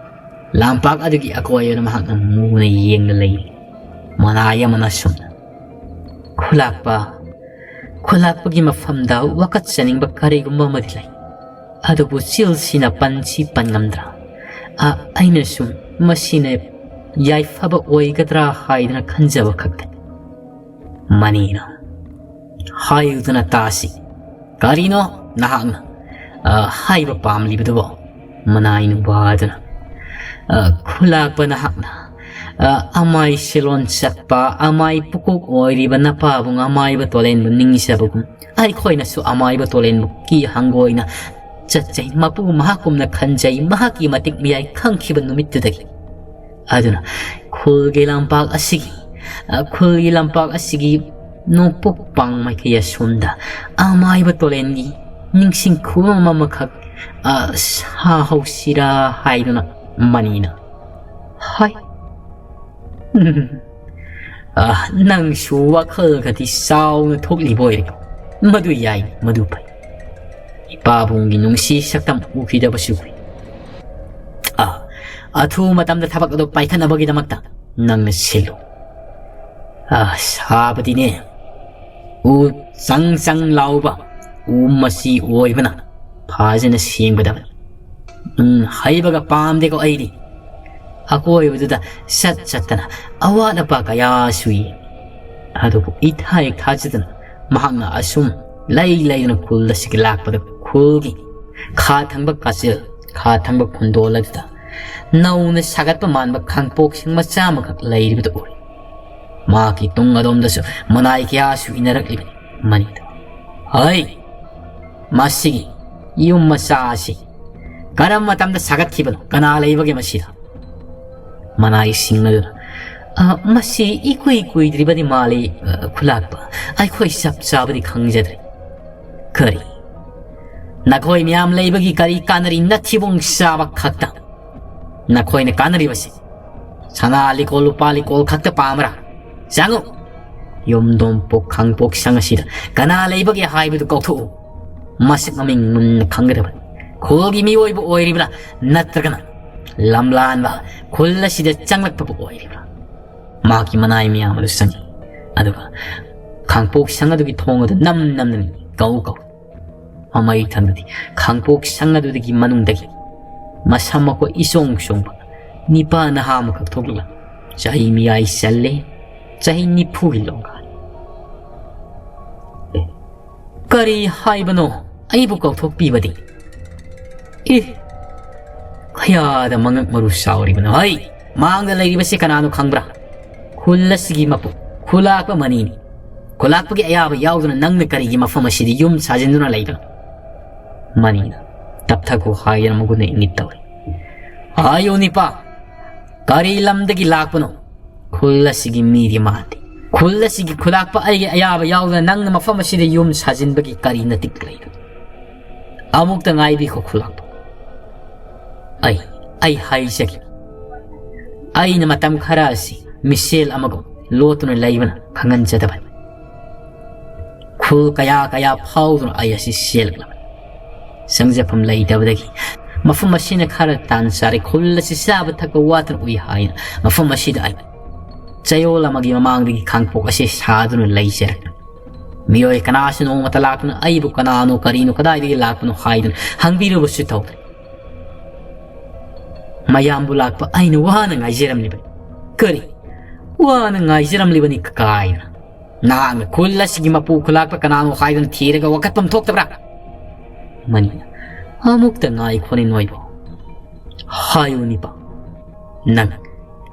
ꯂꯝꯄꯥꯛ ꯑꯗꯨꯒꯤ ꯑꯀꯣꯏꯕꯗ ꯃꯍꯥꯛꯅ ꯃꯨꯅ ꯌꯦꯡꯅ ꯂꯩꯔꯤ꯫ ꯃꯅꯥꯏ ꯑꯃꯅ ꯑꯁꯨꯝꯅ, "ꯈꯨꯂꯥꯛꯄ, ꯈꯨꯂꯥꯛꯄꯒꯤ ꯃꯐꯝꯗ ꯋꯥꯀꯠꯆꯅꯤꯡꯕ ꯀꯔꯤꯒꯨꯝꯕ ꯑꯃꯗꯤ ꯂꯩ꯫ ꯑꯗꯨꯕꯨ ꯆꯤꯜꯁꯤꯅ ꯄꯟꯁꯤ ꯄꯟ ꯉꯝꯗ꯭ꯔꯥ? ꯑ, ꯑꯩꯅꯁꯨ ꯃꯁꯤꯅ ꯌꯥꯏꯐꯕ ꯑꯣꯏꯒꯗ꯭ꯔꯥ ꯍꯥꯏꯗꯅ ꯈꯟꯖꯕ ꯈꯛꯇꯅꯤ꯫" ꯃꯅꯤꯅ, "ꯍꯥꯏꯌꯨꯗꯅ ꯇꯥꯁꯤ꯫ ꯀꯔꯤꯅꯣ ꯅꯍꯥꯛꯅ, ꯑ, ꯍꯥꯏꯕ ꯄꯥꯝꯂꯤꯕꯗꯨꯕꯣ?" ꯃꯅꯥꯏ ꯅꯨꯄꯥꯗꯨꯅ, ꯑ, ꯈꯨꯂꯥꯛꯄ ꯅꯍꯥꯛꯅ, ꯑ, ꯑꯃꯥꯏ ꯁꯤꯂꯣꯟ ꯆꯠꯄ, ꯑꯃꯥꯏ ꯄꯨꯀꯣꯛ ꯑꯣꯏꯔꯤꯕ ꯅꯄꯥꯕꯨꯡ ꯑꯃꯥꯏꯕ ꯇꯣꯂꯦꯟꯕꯨ ꯅꯤꯡꯖꯕꯒꯨꯝ, ꯑꯩꯈꯣꯏꯅꯁꯨ ꯑꯃꯥꯏꯕ ꯇꯣꯂꯦꯟꯕꯨ ꯀꯤ ꯍꯪꯒꯣꯏꯅ ꯆꯠꯆꯩ꯫ ꯃꯄꯨ ꯃꯍꯥꯛꯀꯨꯝꯅ ꯈꯟꯖꯩ, ꯃꯍꯥꯛꯀꯤ ꯃꯇꯤꯛ ꯃꯌꯥꯏ ꯈꯪꯈꯤꯕ ꯅꯨꯃꯤꯠꯇꯨꯗꯒꯤ꯫ ꯑꯗꯨꯅ ꯈꯨꯜꯒꯤ ꯂꯝꯄꯥꯛ ꯑꯁꯤꯒꯤ, ꯑ, ꯈꯨꯜꯒꯤ ꯂꯝꯄꯥꯛ ꯑꯁꯤꯒꯤ ꯅꯣꯡꯄꯣꯛ ꯄꯥꯡ ꯃꯥꯏꯀꯩ ꯑꯁꯣꯝꯗ ꯑꯃꯥꯏꯕ ꯇꯣꯂꯦꯟꯒꯤ ꯅꯤꯡꯁꯤꯡ ꯈꯨꯕꯝ ꯑꯃꯈꯛ, ꯑ, ꯁꯥꯍꯧꯁꯤꯔꯥ ꯍꯥꯏꯗꯨꯅ ꯃꯅꯤꯅ ꯍꯥꯏ꯫ ꯑ, ꯅꯪꯁꯨ ꯋꯥꯈꯜꯒꯗꯤ ꯆꯥꯎꯅ ꯊꯣꯛꯂꯤꯕ ꯑꯣꯏꯔꯦꯀꯣ꯫ ꯃꯗꯨ ꯌꯥꯏ, ꯃꯗꯨ ꯐꯩ꯫ ꯏꯄꯥꯕꯨꯡꯒꯤ ꯅꯨꯡꯁꯤ ꯁꯛꯇꯝ ꯎꯈꯤꯗꯕꯁꯨ ꯀꯨꯏ꯫ ꯑ, ꯑꯊꯨꯕ ꯃꯇꯝꯗ ꯊꯕꯛ ꯑꯗꯨ ꯄꯥꯏꯈꯠꯅꯕꯒꯤꯗꯃꯛꯇ ꯅꯪꯅ ꯁꯤꯜꯂꯨ꯫ ꯑ, ꯁꯥꯕꯗꯤꯅꯦ, ꯎ ꯆꯪ ꯆꯪ ꯂꯥꯎꯕ ꯎ ꯃꯆꯤ ꯑꯣꯏꯕꯅ ꯐꯖꯅ ꯁꯦꯡꯒꯗꯕꯅꯤ꯫ ꯎꯝ, ꯍꯩꯕꯒ ꯄꯥꯝꯗꯦꯀꯣ ꯑꯩꯗꯤ꯫ ꯑꯀꯣꯏꯕꯗꯨꯗ ꯆꯠ ꯆꯠꯇꯅ ꯑꯋꯥꯠ ꯑꯄꯥ ꯀꯌꯥ ꯁꯨꯏ꯫ ꯑꯗꯨꯕꯨ ꯏꯊꯥ ꯍꯦꯛ ꯊꯥꯖꯗꯅ ꯃꯍꯥꯛꯅ ꯑꯁꯨꯝ ꯂꯩ ꯂꯩꯗꯨꯅ ꯈꯨꯜ ꯑꯁꯤꯒꯤ ꯂꯥꯛꯄꯗ ꯈꯨꯜꯒꯤ ꯈꯥ ꯊꯪꯕ ꯀꯥꯆꯤꯜ, ꯈꯥ ꯊꯪꯕ ꯈꯨꯟꯗꯣꯜ ꯑꯗꯨꯗ ꯅꯧꯅ ꯁꯥꯒꯠꯄ ꯃꯥꯟꯕ ꯈꯥꯡꯄꯣꯛꯁꯤꯡ ꯃꯆꯥ ꯑꯃꯈꯛ ꯂꯩꯔꯤꯕꯗꯨ ꯎꯔꯦ꯫ ꯃꯍꯥꯛꯀꯤ ꯇꯨꯡ ꯑꯗꯣꯝꯗꯁꯨ ꯃꯅꯥꯏ ꯀꯌꯥꯁꯨ ꯏꯟꯅꯔꯛꯂꯤꯕꯅꯤ꯫ ꯃꯅꯤꯗ, "ꯍꯩ! ꯃꯁꯤꯒꯤ ꯌꯨꯝ ꯃꯆꯥ ꯑꯁꯤ ꯀꯔꯝꯕ ꯃꯇꯝꯗ ꯁꯥꯒꯠꯈꯤꯕꯅꯣ? ꯀꯅꯥ ꯂꯩꯕꯒꯦ ꯃꯁꯤꯗ?" ꯃꯅꯥꯏꯁꯤꯡ ꯑꯗꯨꯅ, "ꯑ, ꯃꯁꯤ ꯏꯀꯨꯏ ꯀꯨꯏꯗ꯭ꯔꯤꯕꯗꯤ ꯃꯥꯜꯂꯤ, ꯑ, ꯈꯨꯂꯥꯛꯄ꯫ ꯑꯩꯈꯣꯏ ꯆꯞ ꯆꯥꯕꯗꯤ ꯈꯪꯖꯗ꯭ꯔꯦ꯫" "ꯀꯔꯤ? ꯅꯈꯣꯏ ꯃꯌꯥꯝ ꯂꯩꯕꯒꯤ ꯀꯔꯤ ꯀꯥꯟꯅꯔꯤ? ꯅꯊꯤꯕꯣꯡ ꯆꯥꯕ ꯈꯛꯇ꯫ ꯅꯈꯣꯏꯅ ꯀꯥꯟꯅꯔꯤꯕꯁꯤ ꯁꯅꯥ ꯂꯤꯀꯣꯜ, ꯂꯨꯄꯥ ꯂꯤꯀꯣꯜ ꯈꯛꯇ ꯄꯥꯝꯕ꯭ꯔꯥ? ꯆꯪꯉꯨ꯫ ꯌꯨꯝꯗꯣꯡ ꯄꯣꯛ ꯈꯥꯡꯄꯣꯛ ꯁꯪ ꯑꯁꯤꯗ ꯀꯅꯥ ꯂꯩꯕꯒꯦ ꯍꯥꯏꯕꯗꯨ ꯀꯥꯎꯊꯣꯛꯎ꯫ ꯃꯁꯛ ꯃꯃꯤꯡ ꯃꯨꯟꯅ ꯈꯪꯒꯗꯕꯅꯤ꯫ ꯈꯨꯜꯒꯤ ꯃꯤꯑꯣꯏꯕ ꯑꯣꯏꯔꯤꯕ꯭ꯔꯥ, ꯅꯠꯇ꯭ꯔꯒꯅ ꯂꯝꯂꯥꯟꯕ ꯈꯨꯜ ꯑꯁꯤꯗ ꯆꯪꯂꯛꯄꯕꯨ ꯑꯣꯏꯔꯤꯕ꯭ꯔꯥ?" ꯃꯍꯥꯛꯀꯤ ꯃꯅꯥꯏ ꯃꯌꯥꯝ ꯑꯗꯨ ꯆꯪꯉꯤ꯫ ꯑꯗꯨꯒ ꯈꯥꯡꯄꯣꯛ ꯁꯪ ꯑꯗꯨꯒꯤ ꯊꯣꯡ ꯑꯗꯨ ꯅꯝ ꯅꯝꯅ ꯀꯧ ꯀꯧ꯫ ꯃꯃꯩ ꯊꯪꯗꯗꯤ ꯈꯥꯡꯄꯣꯛ ꯁꯪ ꯑꯗꯨꯗꯒꯤ ꯃꯅꯨꯡꯗꯒꯤ ꯃꯁꯝ ꯃꯈꯣꯏ ꯏꯆꯣꯡ ꯆꯣꯡꯕ ꯅꯤꯄꯥ ꯅꯍꯥ ꯑꯃꯈꯛ ꯊꯣꯛꯂꯛꯂꯝꯃꯤ꯫ ꯆꯍꯤ ꯃꯤꯌꯥꯏ ꯆꯜꯂꯦ, ꯆꯍꯤ ꯅꯤꯐꯨꯒꯤ ꯂꯣꯡꯒꯥꯅꯤ꯫ "ꯑꯦ, ꯀꯔꯤ ꯍꯥꯏꯕꯅꯣ? ꯑꯩꯕꯨ ꯀꯧꯊꯣꯛꯄꯤꯕꯗꯤ?" "ꯏ, ꯀꯌꯥꯗ ꯃꯉꯛ ꯃꯔꯨ ꯁꯥꯎꯔꯤꯕꯅꯣ? ꯍꯩ, ꯃꯥꯡꯗ ꯂꯩꯔꯤꯕꯁꯤ ꯀꯅꯥꯅꯣ ꯈꯪꯕ꯭ꯔꯥ? ꯈꯨꯜ ꯑꯁꯤꯒꯤ ꯃꯄꯨ, ꯈꯨꯂꯥꯛꯄ ꯃꯅꯤꯅꯤ꯫ ꯈꯨꯂꯥꯛꯄꯒꯤ ꯑꯌꯥꯕ ꯌꯥꯎꯗꯅ ꯅꯪꯅ ꯀꯔꯤꯒꯤ ꯃꯐꯝ ꯑꯁꯤꯗ ꯌꯨꯝ ꯁꯥꯖꯤꯟꯗꯨꯅ ꯂꯩꯕꯅꯣ? ꯃꯅꯤꯅ ꯇꯞꯊꯈꯣ ꯍꯥꯏꯗꯨꯅ ꯃꯒꯨꯟꯅ ꯏꯪꯒꯤꯠ ꯇꯧꯔꯤ꯫ ꯍꯥꯏꯌꯨ ꯅꯤꯄꯥ, ꯀꯔꯤ ꯂꯝꯗꯒꯤ ꯂꯥꯛꯄꯅꯣ? ꯈꯨꯜ ꯑꯁꯤꯒꯤ ꯃꯤꯗꯤ ꯃꯥꯟꯗꯦ꯫ ꯈꯨꯜ ꯑꯁꯤꯒꯤ ꯈꯨꯂꯥꯛꯄ ꯑꯩꯒꯤ ꯑꯌꯥꯕ ꯌꯥꯎꯗꯅ ꯅꯪꯅ ꯃꯐꯝ ꯑꯁꯤꯗ ꯌꯨꯝ ꯁꯥꯖꯤꯟꯕꯒꯤ ꯀꯔꯤ ꯅꯇꯤꯛ ꯂꯩꯕꯅꯣ? ꯑꯃꯨꯛꯇ ꯉꯥꯏꯕꯤꯈꯣ ꯈꯨꯂꯥꯛꯄ꯫ ꯑꯩ, ꯑꯩ ꯍꯥꯏꯖꯒꯦ꯫ ꯑꯩꯅ ꯃꯇꯝ ꯈꯔ ꯑꯁꯤ ꯃꯤꯁꯦꯜ ꯑꯃꯒꯨꯝ ꯂꯣꯠꯇꯨꯅ ꯂꯩꯕꯅ ꯈꯪꯍꯟꯖꯗꯕꯅꯤ꯫ ꯈꯨꯜ ꯀꯌꯥ ꯀꯌꯥ ꯐꯥꯎꯗꯨꯅ ꯑꯩ ꯑꯁꯤ ꯆꯦꯜꯂꯛꯂꯕꯅꯤ꯫ ꯆꯪꯖꯐꯝ ꯂꯩꯇꯕꯗꯒꯤ ꯃꯐꯝ ꯑꯁꯤꯅ ꯈꯔ ꯇꯥꯟ ꯆꯥꯔꯦ, ꯈꯨꯜ ꯑꯁꯤ ꯆꯥꯕ ꯊꯛꯄ ꯋꯥꯠꯇꯅ ꯎꯏ ꯍꯥꯏꯅ ꯃꯐꯝ ꯑꯁꯤꯗ ꯑꯩ ꯆꯌꯣꯜ ꯑꯃꯒꯤ ꯃꯃꯥꯡꯗꯒꯤ ꯈꯥꯡꯄꯣꯛ ꯑꯁꯤ ꯁꯥꯗꯨꯅ ꯂꯩꯖꯔꯛꯄꯅꯤ꯫ ꯃꯤꯑꯣꯏ ꯀꯅꯥꯁꯨ ꯅꯣꯡꯃꯇ ꯂꯥꯛꯇꯨꯅ ꯑꯩꯕꯨ ꯀꯅꯥꯅꯣ, ꯀꯔꯤꯅꯣ, ꯀꯗꯥꯏꯗꯒꯤ ꯂꯥꯛꯄꯅꯣ ꯍꯥꯏꯗꯨꯅ ꯍꯪꯕꯤꯔꯨꯕꯁꯨ ꯇꯧꯗ꯭ꯔꯦ꯫ ꯃꯌꯥꯝꯕꯨ ꯂꯥꯛꯄ ꯑꯩꯅ ꯋꯥꯅ ꯉꯥꯏꯖꯔꯝꯂꯤꯕꯅꯤ꯫ ꯀꯔꯤ? ꯋꯥꯅ ꯉꯥꯏꯖꯔꯝꯂꯤꯕꯅꯤ ꯀꯥꯏꯅ? ꯅꯍꯥꯛꯅ ꯈꯨꯜ ꯑꯁꯤꯒꯤ ꯃꯄꯨ ꯈꯨꯂꯥꯛꯄ ꯀꯅꯥꯅꯣ ꯍꯥꯏꯗꯨꯅ ꯊꯤꯔꯒ ꯋꯥꯀꯠꯐꯝ ꯊꯣꯛꯇꯕ꯭ꯔꯥ? ꯃꯅꯤꯅ, ꯑꯃꯨꯛꯇ ꯉꯥꯏꯈꯣꯅꯦ ꯅꯣꯏꯕꯨ꯫ ꯍꯥꯏꯌꯨ ꯅꯤꯄꯥ, ꯅꯪ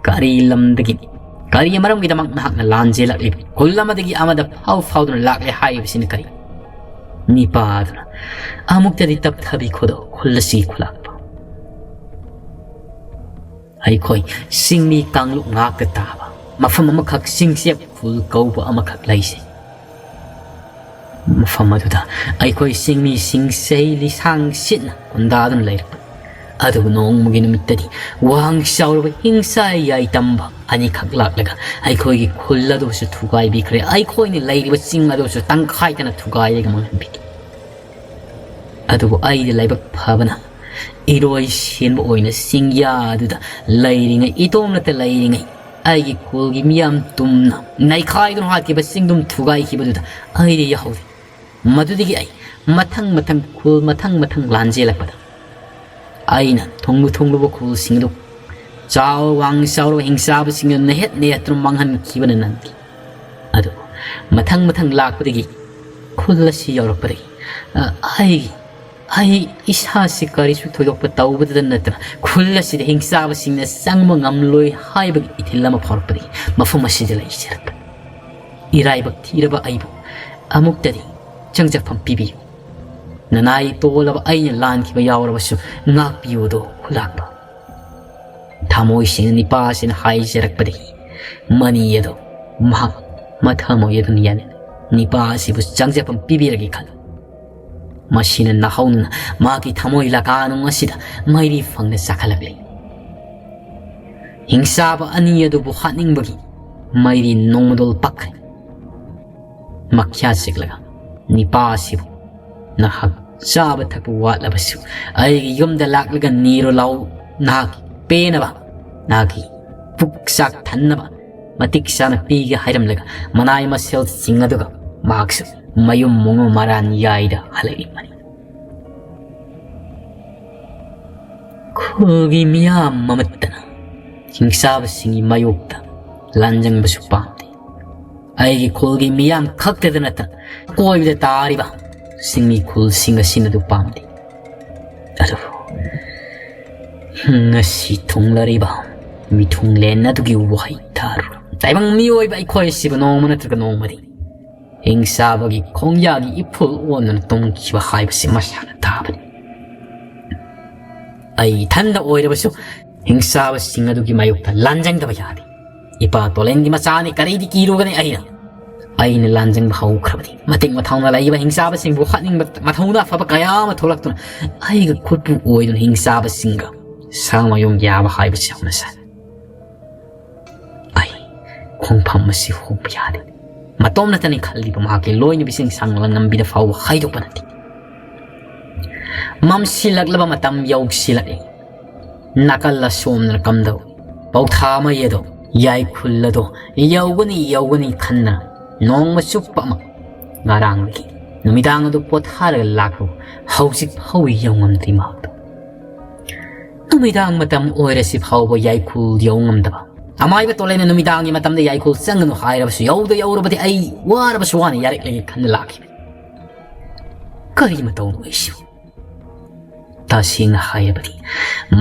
ꯀꯔꯤ ꯂꯝꯗꯒꯤꯅꯤ? ꯀꯔꯤ ꯃꯔꯝꯒꯤꯗꯃꯛ ꯅꯍꯥꯛꯅ ꯂꯥꯟꯖꯦꯜꯂꯛꯂꯤꯕ? ꯈꯨꯜ ꯑꯃꯗꯒꯤ ꯑꯃꯗ ꯐꯥꯎ ꯐꯥꯎꯗꯨꯅ ꯂꯥꯛꯂꯦ ꯍꯥꯏꯔꯤꯕꯁꯤꯅ ꯀꯔꯤ? ꯅꯤꯄꯥꯗꯨꯅ, ꯑꯃꯨꯛꯇꯗꯤ ꯇꯞꯊꯕꯤꯈꯣꯗꯣ ꯈꯨꯜ ꯑꯁꯤꯒꯤ ꯈꯨꯂꯥꯛꯄ꯫ ꯑꯩꯈꯣꯏ ꯆꯤꯡꯃꯤ ꯀꯥꯡꯂꯨꯞ ꯉꯥꯛꯇ ꯇꯥꯕ ꯃꯐꯝ ꯑꯃꯈꯛ, ꯆꯤꯡꯆꯦꯞ ꯈꯨꯜ ꯀꯧꯕ ꯑꯃꯈꯛ ꯂꯩꯖꯩ꯫ ꯃꯐꯝ ꯑꯗꯨꯗ ꯑꯩꯈꯣꯏ ꯆꯤꯡꯃꯤꯁꯤꯡ ꯆꯍꯤ ꯂꯤꯁꯥꯡ ꯁꯤꯠꯅ ꯈꯨꯟꯗꯥꯗꯨꯅ ꯂꯩꯔꯛꯄꯅꯤ꯫ ꯑꯗꯨꯕꯨ ꯅꯣꯡꯃꯒꯤ ꯅꯨꯃꯤꯠꯇꯗꯤ ꯋꯥꯡ ꯆꯥꯎꯔꯕ ꯍꯤꯡꯁꯥ ꯌꯥꯏꯇꯝꯕ ꯑꯅꯤꯈꯛ ꯂꯥꯛꯂꯒ ꯑꯩꯈꯣꯏꯒꯤ ꯈꯨꯜ ꯑꯗꯨꯁꯨ ꯊꯨꯒꯥꯏꯕꯤꯈ꯭ꯔꯦ꯫ ꯑꯩꯈꯣꯏꯅ ꯂꯩꯔꯤꯕ ꯆꯤꯡ ꯑꯗꯨꯁꯨ ꯇꯪꯈꯥꯏꯗꯅ ꯊꯨꯒꯥꯏꯔꯒ ꯃꯥꯡꯍꯟꯕꯤꯈꯤ꯫ ꯑꯗꯨꯕꯨ ꯑꯩꯗꯤ ꯂꯥꯏꯕꯛ ꯐꯕꯅ ꯏꯔꯣꯏ ꯁꯦꯟꯕ ꯑꯣꯏꯅ ꯆꯤꯡꯌꯥ ꯑꯗꯨꯗ ꯂꯩꯔꯤꯉꯩ, ꯏꯇꯣꯝ ꯅꯠꯇ ꯂꯩꯔꯤꯉꯩ, ꯑꯩꯒꯤ ꯈꯨꯜꯒꯤ ꯃꯤꯌꯥꯝ ꯇꯨꯝꯅ ꯅꯩꯈꯥꯏꯗꯨꯅ ꯍꯥꯠꯈꯤꯕ ꯆꯤꯡꯗꯨꯝ ꯊꯨꯒꯥꯏꯈꯤꯕꯗꯨꯗ ꯑꯩꯗꯤ ꯌꯥꯍꯧꯗꯦ꯫ ꯃꯗꯨꯗꯒꯤ ꯑꯩ ꯃꯊꯪ ꯃꯊꯪ ꯈꯨꯜ ꯃꯊꯪ ꯃꯊꯪ ꯂꯥꯟꯖꯦꯜꯂꯛꯄꯗ ꯑꯩꯅ ꯊꯨꯡꯂꯨ ꯊꯨꯡꯂꯨꯕ ꯈꯨꯜꯁꯤꯡ ꯑꯗꯨ ꯆꯥꯎ ꯋꯥꯡ ꯆꯥꯎꯔꯕ ꯍꯤꯡꯆꯥꯕꯁꯤꯡꯅ ꯅꯦꯍꯠ ꯅꯦꯍꯠꯇꯨꯅ ꯃꯥꯡꯍꯟꯈꯤꯕꯅ ꯅꯪꯈꯤ꯫ ꯑꯗꯨꯕꯨ ꯃꯊꯪ ꯃꯊꯪ ꯂꯥꯛꯄꯗꯒꯤ ꯈꯨꯜ ꯑꯁꯤ ꯌꯧꯔꯛꯄꯗꯒꯤ, ꯑ, ꯑꯩꯒꯤ, ꯑꯩ ꯏꯁꯥꯁꯤ ꯀꯔꯤꯁꯨ ꯊꯣꯏꯗꯣꯛꯄ ꯇꯧꯕꯗ ꯅꯠꯇꯅ ꯈꯨꯜ ꯑꯁꯤꯗ ꯍꯤꯡꯆꯥꯕꯁꯤꯡꯅ ꯆꯪꯕ ꯉꯝꯂꯣꯏ ꯍꯥꯏꯕꯒꯤ ꯏꯊꯤꯜ ꯑꯃ ꯐꯥꯎꯔꯛꯄꯗꯒꯤ ꯃꯐꯝ ꯑꯁꯤꯗ ꯂꯩꯖꯔꯛꯄꯅꯤ꯫ ꯏꯔꯥꯏꯕꯛ ꯊꯤꯔꯕ ꯑꯩꯕꯨ ꯑꯃꯨꯛꯇꯗꯤ ꯆꯪꯖꯐꯝ ꯄꯤꯕꯤꯌꯨ꯫ ꯅꯅꯥꯏ ꯇꯣꯜꯂꯕ ꯑꯩꯅ ꯂꯥꯟꯈꯤꯕ ꯌꯥꯎꯔꯕꯁꯨ ꯉꯥꯛꯄꯤꯌꯨꯗꯣ ꯈꯨꯂꯥꯛꯄ꯫ ꯊꯃꯣꯏ ꯁꯦꯡꯅ ꯅꯤꯄꯥ ꯑꯁꯤꯅ ꯍꯥꯏꯖꯔꯛꯄꯗꯒꯤ ꯃꯅꯤ ꯑꯗꯣ ꯃꯍꯥꯛ ꯃꯊꯃꯣꯏ ꯑꯗꯨꯅ ꯌꯥꯅꯤꯡ ꯅꯤꯄꯥ ꯑꯁꯤꯕꯨ ꯆꯪꯖꯐꯝ ꯄꯤꯕꯤꯔꯒꯦ ꯈꯜꯂꯤ꯫ ꯃꯁꯤꯅ ꯅꯥꯍꯧꯅꯅ ꯃꯍꯥꯛꯀꯤ ꯊꯃꯣꯏ ꯂꯀꯥꯅꯨꯡ ꯑꯁꯤꯗ ꯃꯩꯔꯤ ꯐꯪꯅ ꯆꯥꯈꯠꯂꯛꯂꯤ꯫ ꯍꯤꯡꯆꯥꯕ ꯑꯅꯤ ꯑꯗꯨꯕꯨ ꯍꯥꯠꯅꯤꯡꯕꯒꯤ ꯃꯩꯔꯤ ꯅꯣꯡꯃꯗꯣꯜ ꯄꯛꯈ꯭ꯔꯦ꯫ ꯃꯈ꯭ꯌꯥ ꯆꯤꯛꯂꯒ ꯅꯤꯄꯥ ꯑꯁꯤꯕꯨ ꯅꯍꯥꯛ ꯆꯥꯕ ꯊꯛꯄ ꯋꯥꯠꯂꯕꯁꯨ ꯑꯩꯒꯤ ꯌꯨꯝꯗ ꯂꯥꯛꯂꯒ ꯅꯤꯔꯣ ꯂꯥꯎ, ꯅꯍꯥꯛꯀꯤ ꯄꯦꯟꯅꯕ, ꯅꯍꯥꯛꯀꯤ ꯄꯨꯛ ꯆꯥꯛ ꯊꯟꯅꯕ ꯃꯇꯤꯛ ꯆꯥꯅ ꯄꯤꯒꯦ ꯍꯥꯏꯔꯝꯂꯒ ꯃꯅꯥꯏ ꯃꯁꯤꯜꯁꯤꯡ ꯑꯗꯨꯒ ꯃꯍꯥꯛꯁꯨ ꯃꯌꯨꯝ ꯃꯨꯡ ꯃꯔꯥꯟ ꯌꯥꯏꯗ ꯍꯜꯂꯛꯂꯤꯕꯅꯤ꯫ ꯈꯨꯜꯒꯤ ꯃꯤꯌꯥꯝ ꯃꯃꯠꯇꯅ ꯍꯤꯡꯆꯥꯕꯁꯤꯡꯒꯤ ꯃꯥꯌꯣꯛꯇ ꯂꯥꯟꯖꯪꯕꯁꯨ ꯄꯥꯝꯗꯦ꯫ ꯑꯩꯒꯤ ꯈꯨꯜꯒꯤ ꯃꯤꯌꯥꯝ ꯈꯛꯇꯗ ꯅꯠꯇꯅ ꯑꯀꯣꯏꯕꯗ ꯇꯥꯔꯤꯕ ꯁꯤꯡꯃꯤ ꯈꯨꯜꯁꯤꯡ ꯑꯁꯤꯅꯗꯨ ꯄꯥꯝꯗꯦ꯫ ꯑꯗꯨꯕꯨ ꯉꯁꯤ ꯊꯨꯡꯂꯔꯤꯕ ꯃꯤꯊꯨꯡꯂꯦꯟ ꯑꯗꯨꯒꯤ ꯋꯥꯍꯩ ꯇꯥꯔꯨ꯫ ꯇꯥꯏꯕꯪ ꯃꯤꯑꯣꯏꯕ ꯑꯩꯈꯣꯏ ꯑꯁꯤꯕꯨ ꯅꯣꯡꯃ ꯅꯠꯇ꯭ꯔꯒ ꯅꯣꯡꯃꯗꯤ ꯍꯤꯡꯆꯥꯕꯒꯤ ꯈꯣꯡꯌꯥꯒꯤ ꯏꯐꯨꯜ ꯑꯣꯟꯗꯨꯅ ꯇꯨꯡꯈꯤꯕ ꯍꯥꯏꯕꯁꯤ ꯃꯁꯥꯅ ꯇꯥꯕꯅꯤ꯫ ꯑꯩ ꯏꯊꯟꯗ ꯑꯣꯏꯔꯕꯁꯨ ꯍꯤꯡꯆꯥꯕꯁꯤꯡ ꯑꯗꯨꯒꯤ ꯃꯥꯌꯣꯛꯇ ꯂꯥꯟꯖꯪꯗꯕ ꯌꯥꯗꯦ꯫ ꯏꯄꯥ ꯇꯣꯂꯦꯟꯒꯤ ꯃꯆꯥꯅꯤ, ꯀꯔꯤꯗꯤ ꯀꯤꯔꯨꯒꯅꯤ ꯑꯩꯅ? ꯑꯩꯅ ꯂꯥꯟꯖꯪꯕ ꯍꯧꯈ꯭ꯔꯕꯗꯤ ꯃꯇꯤꯛ ꯃꯊꯧꯅ ꯂꯩꯕ ꯍꯤꯡꯆꯥꯕꯁꯤꯡꯕꯨ ꯍꯥꯠꯅꯤꯡꯕ ꯃꯊꯧꯅ ꯑꯐꯕ ꯀꯌꯥ ꯑꯃ ꯊꯣꯛꯂꯛꯇꯨꯅ ꯑꯩꯒ ꯈꯨꯠꯄꯨ ꯑꯣꯏꯗꯨꯅ ꯍꯤꯡꯆꯥꯕꯁꯤꯡꯒ ꯁꯥ ꯃꯌꯨꯝ ꯌꯥꯕ ꯍꯥꯏꯕꯁꯤ ꯍꯧꯅ ꯁꯥꯏ꯫ ꯑꯩ ꯈꯣꯡꯐꯝ ꯑꯁꯤ ꯍꯣꯡꯕ ꯌꯥꯗꯦ꯫ ꯃꯇꯣꯝ ꯅꯠꯇꯅꯤ ꯈꯜꯂꯤꯕ ꯃꯍꯥꯛꯀꯤ ꯂꯣꯏꯅꯕꯤꯁꯤꯡ ꯁꯥꯡꯂ ꯉꯝꯕꯤꯗ ꯐꯥꯎꯕ ꯍꯥꯏꯗꯣꯛꯄ ꯅꯠꯇꯦ꯫ ꯃꯝꯁꯤꯜꯂꯛꯂꯕ ꯃꯇꯝ ꯌꯧꯁꯤꯜꯂꯛꯏ꯫ ꯅꯥꯀꯜ ꯑꯁꯣꯝꯗꯅ ꯀꯝꯗꯧ ꯄꯧꯊꯥ ꯃꯩ ꯑꯗꯣ, ꯌꯥꯏꯈꯨꯜ ꯑꯗꯣ ꯌꯧꯒꯅꯤ ꯌꯧꯒꯅꯤ ꯈꯟꯗꯅ ꯅꯣꯡꯃ ꯆꯨꯞꯄ ꯑꯃ ꯉꯔꯥꯡꯗꯒꯤ ꯅꯨꯃꯤꯗꯥꯡ ꯑꯗꯨ ꯄꯣꯊꯥꯔꯒ ꯂꯥꯛꯄꯕꯨ ꯍꯧꯖꯤꯛ ꯐꯥꯎꯕ ꯌꯧꯉꯝꯗ꯭ꯔꯤ ꯃꯍꯥꯛꯇꯣ꯫ ꯅꯨꯃꯤꯗꯥꯡ ꯃꯇꯝ ꯑꯣꯏꯔꯁꯤ ꯐꯥꯎꯕ ꯌꯥꯏꯈꯨꯜ ꯌꯧ ꯉꯝꯗꯕ꯫ ꯑꯃꯥꯏꯕ ꯇꯣꯂꯩꯅ ꯅꯨꯃꯤꯗꯥꯡꯒꯤ ꯃꯇꯝꯗ ꯌꯥꯏꯈꯨꯜ ꯆꯪꯒꯅꯨ ꯍꯥꯏꯔꯕꯁꯨ ꯌꯧꯗ ꯌꯧꯔꯕꯗꯤ ꯑꯩ ꯋꯥꯔꯕꯁꯨ ꯋꯥꯅ ꯌꯥꯔꯛꯂꯒꯦ ꯈꯟꯅ ꯂꯥꯛꯈꯤꯕꯅꯤ꯫ ꯀꯔꯤ ꯃꯇꯧꯅꯣ ꯑꯩꯁꯤꯕꯨ? ꯇꯁꯦꯡꯅ ꯍꯥꯏꯔꯕꯗꯤ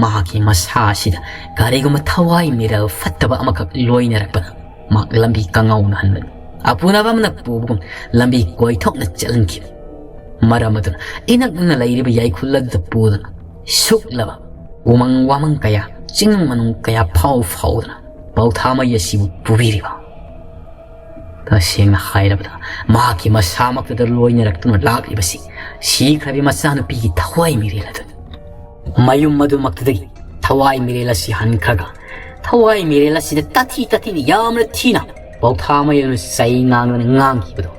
ꯃꯍꯥꯛꯀꯤ ꯃꯁꯥ ꯑꯁꯤꯗ ꯀꯔꯤꯒꯨꯝꯕ ꯊꯋꯥꯏ ꯃꯤꯔꯦꯜ ꯐꯠꯇꯕ ꯑꯃꯈꯛ ꯂꯣꯏꯅꯔꯛꯄꯅ ꯃꯍꯥꯛ ꯂꯝꯕꯤ ꯀꯉꯥꯎꯅꯍꯟꯕꯅꯤ꯫ ꯑꯄꯨꯅꯕ ꯑꯃꯅ ꯄꯨꯕꯒꯨꯝ ꯂꯝꯕꯤ ꯀꯣꯏꯊꯣꯛꯅ ꯆꯠꯍꯟꯈꯤꯕꯅꯤ꯫ ꯃꯔꯝ ꯑꯗꯨꯅ ꯏꯅꯛ ꯅꯛꯅ ꯂꯩꯔꯤꯕ ꯌꯥꯏꯈꯨꯜ ꯑꯗꯨꯗ ꯄꯨꯗꯨꯅ ꯁꯨꯛꯂꯕ ꯎꯃꯪ ꯋꯥꯃꯪ ꯀꯌꯥ, ꯆꯤꯡꯅꯨꯡ ꯃꯅꯨꯡ ꯀꯌꯥ ꯐꯥꯎ ꯐꯥꯎꯗꯨꯅ ꯄꯥꯎꯊꯥꯃꯩ ꯑꯁꯤꯕꯨ ꯄꯨꯕꯤꯔꯤꯕ, ꯇꯁꯦꯡꯅ ꯍꯥꯏꯔꯕꯗ ꯃꯍꯥꯛꯀꯤ ꯃꯁꯥꯃꯛꯇꯗ ꯂꯣꯏꯅꯔꯛꯇꯨꯅ ꯂꯥꯛꯂꯤꯕꯁꯤ ꯁꯤꯈ꯭ꯔꯕꯤ ꯃꯆꯥꯅꯨꯄꯤꯒꯤ ꯊꯋꯥꯏ ꯃꯤꯔꯦꯜ ꯑꯗꯨꯅꯤ꯫ ꯃꯌꯨꯝ ꯑꯗꯨꯃꯛꯇꯗꯒꯤ ꯊꯋꯥꯏ ꯃꯤꯔꯦꯜ ꯑꯁꯤ ꯍꯟꯈ꯭ꯔꯒ ꯊꯋꯥꯏ ꯃꯤꯔꯦꯜ ꯑꯁꯤꯗ ꯇꯥꯊꯤ ꯇꯥꯊꯤꯅ ꯌꯥꯝꯅ ꯊꯤꯅ ꯄꯥꯎꯊꯥꯃꯩ ꯑꯗꯨꯅ ꯆꯩ ꯉꯥꯡꯗꯨꯅ ꯉꯥꯡꯈꯤꯕꯗꯣ,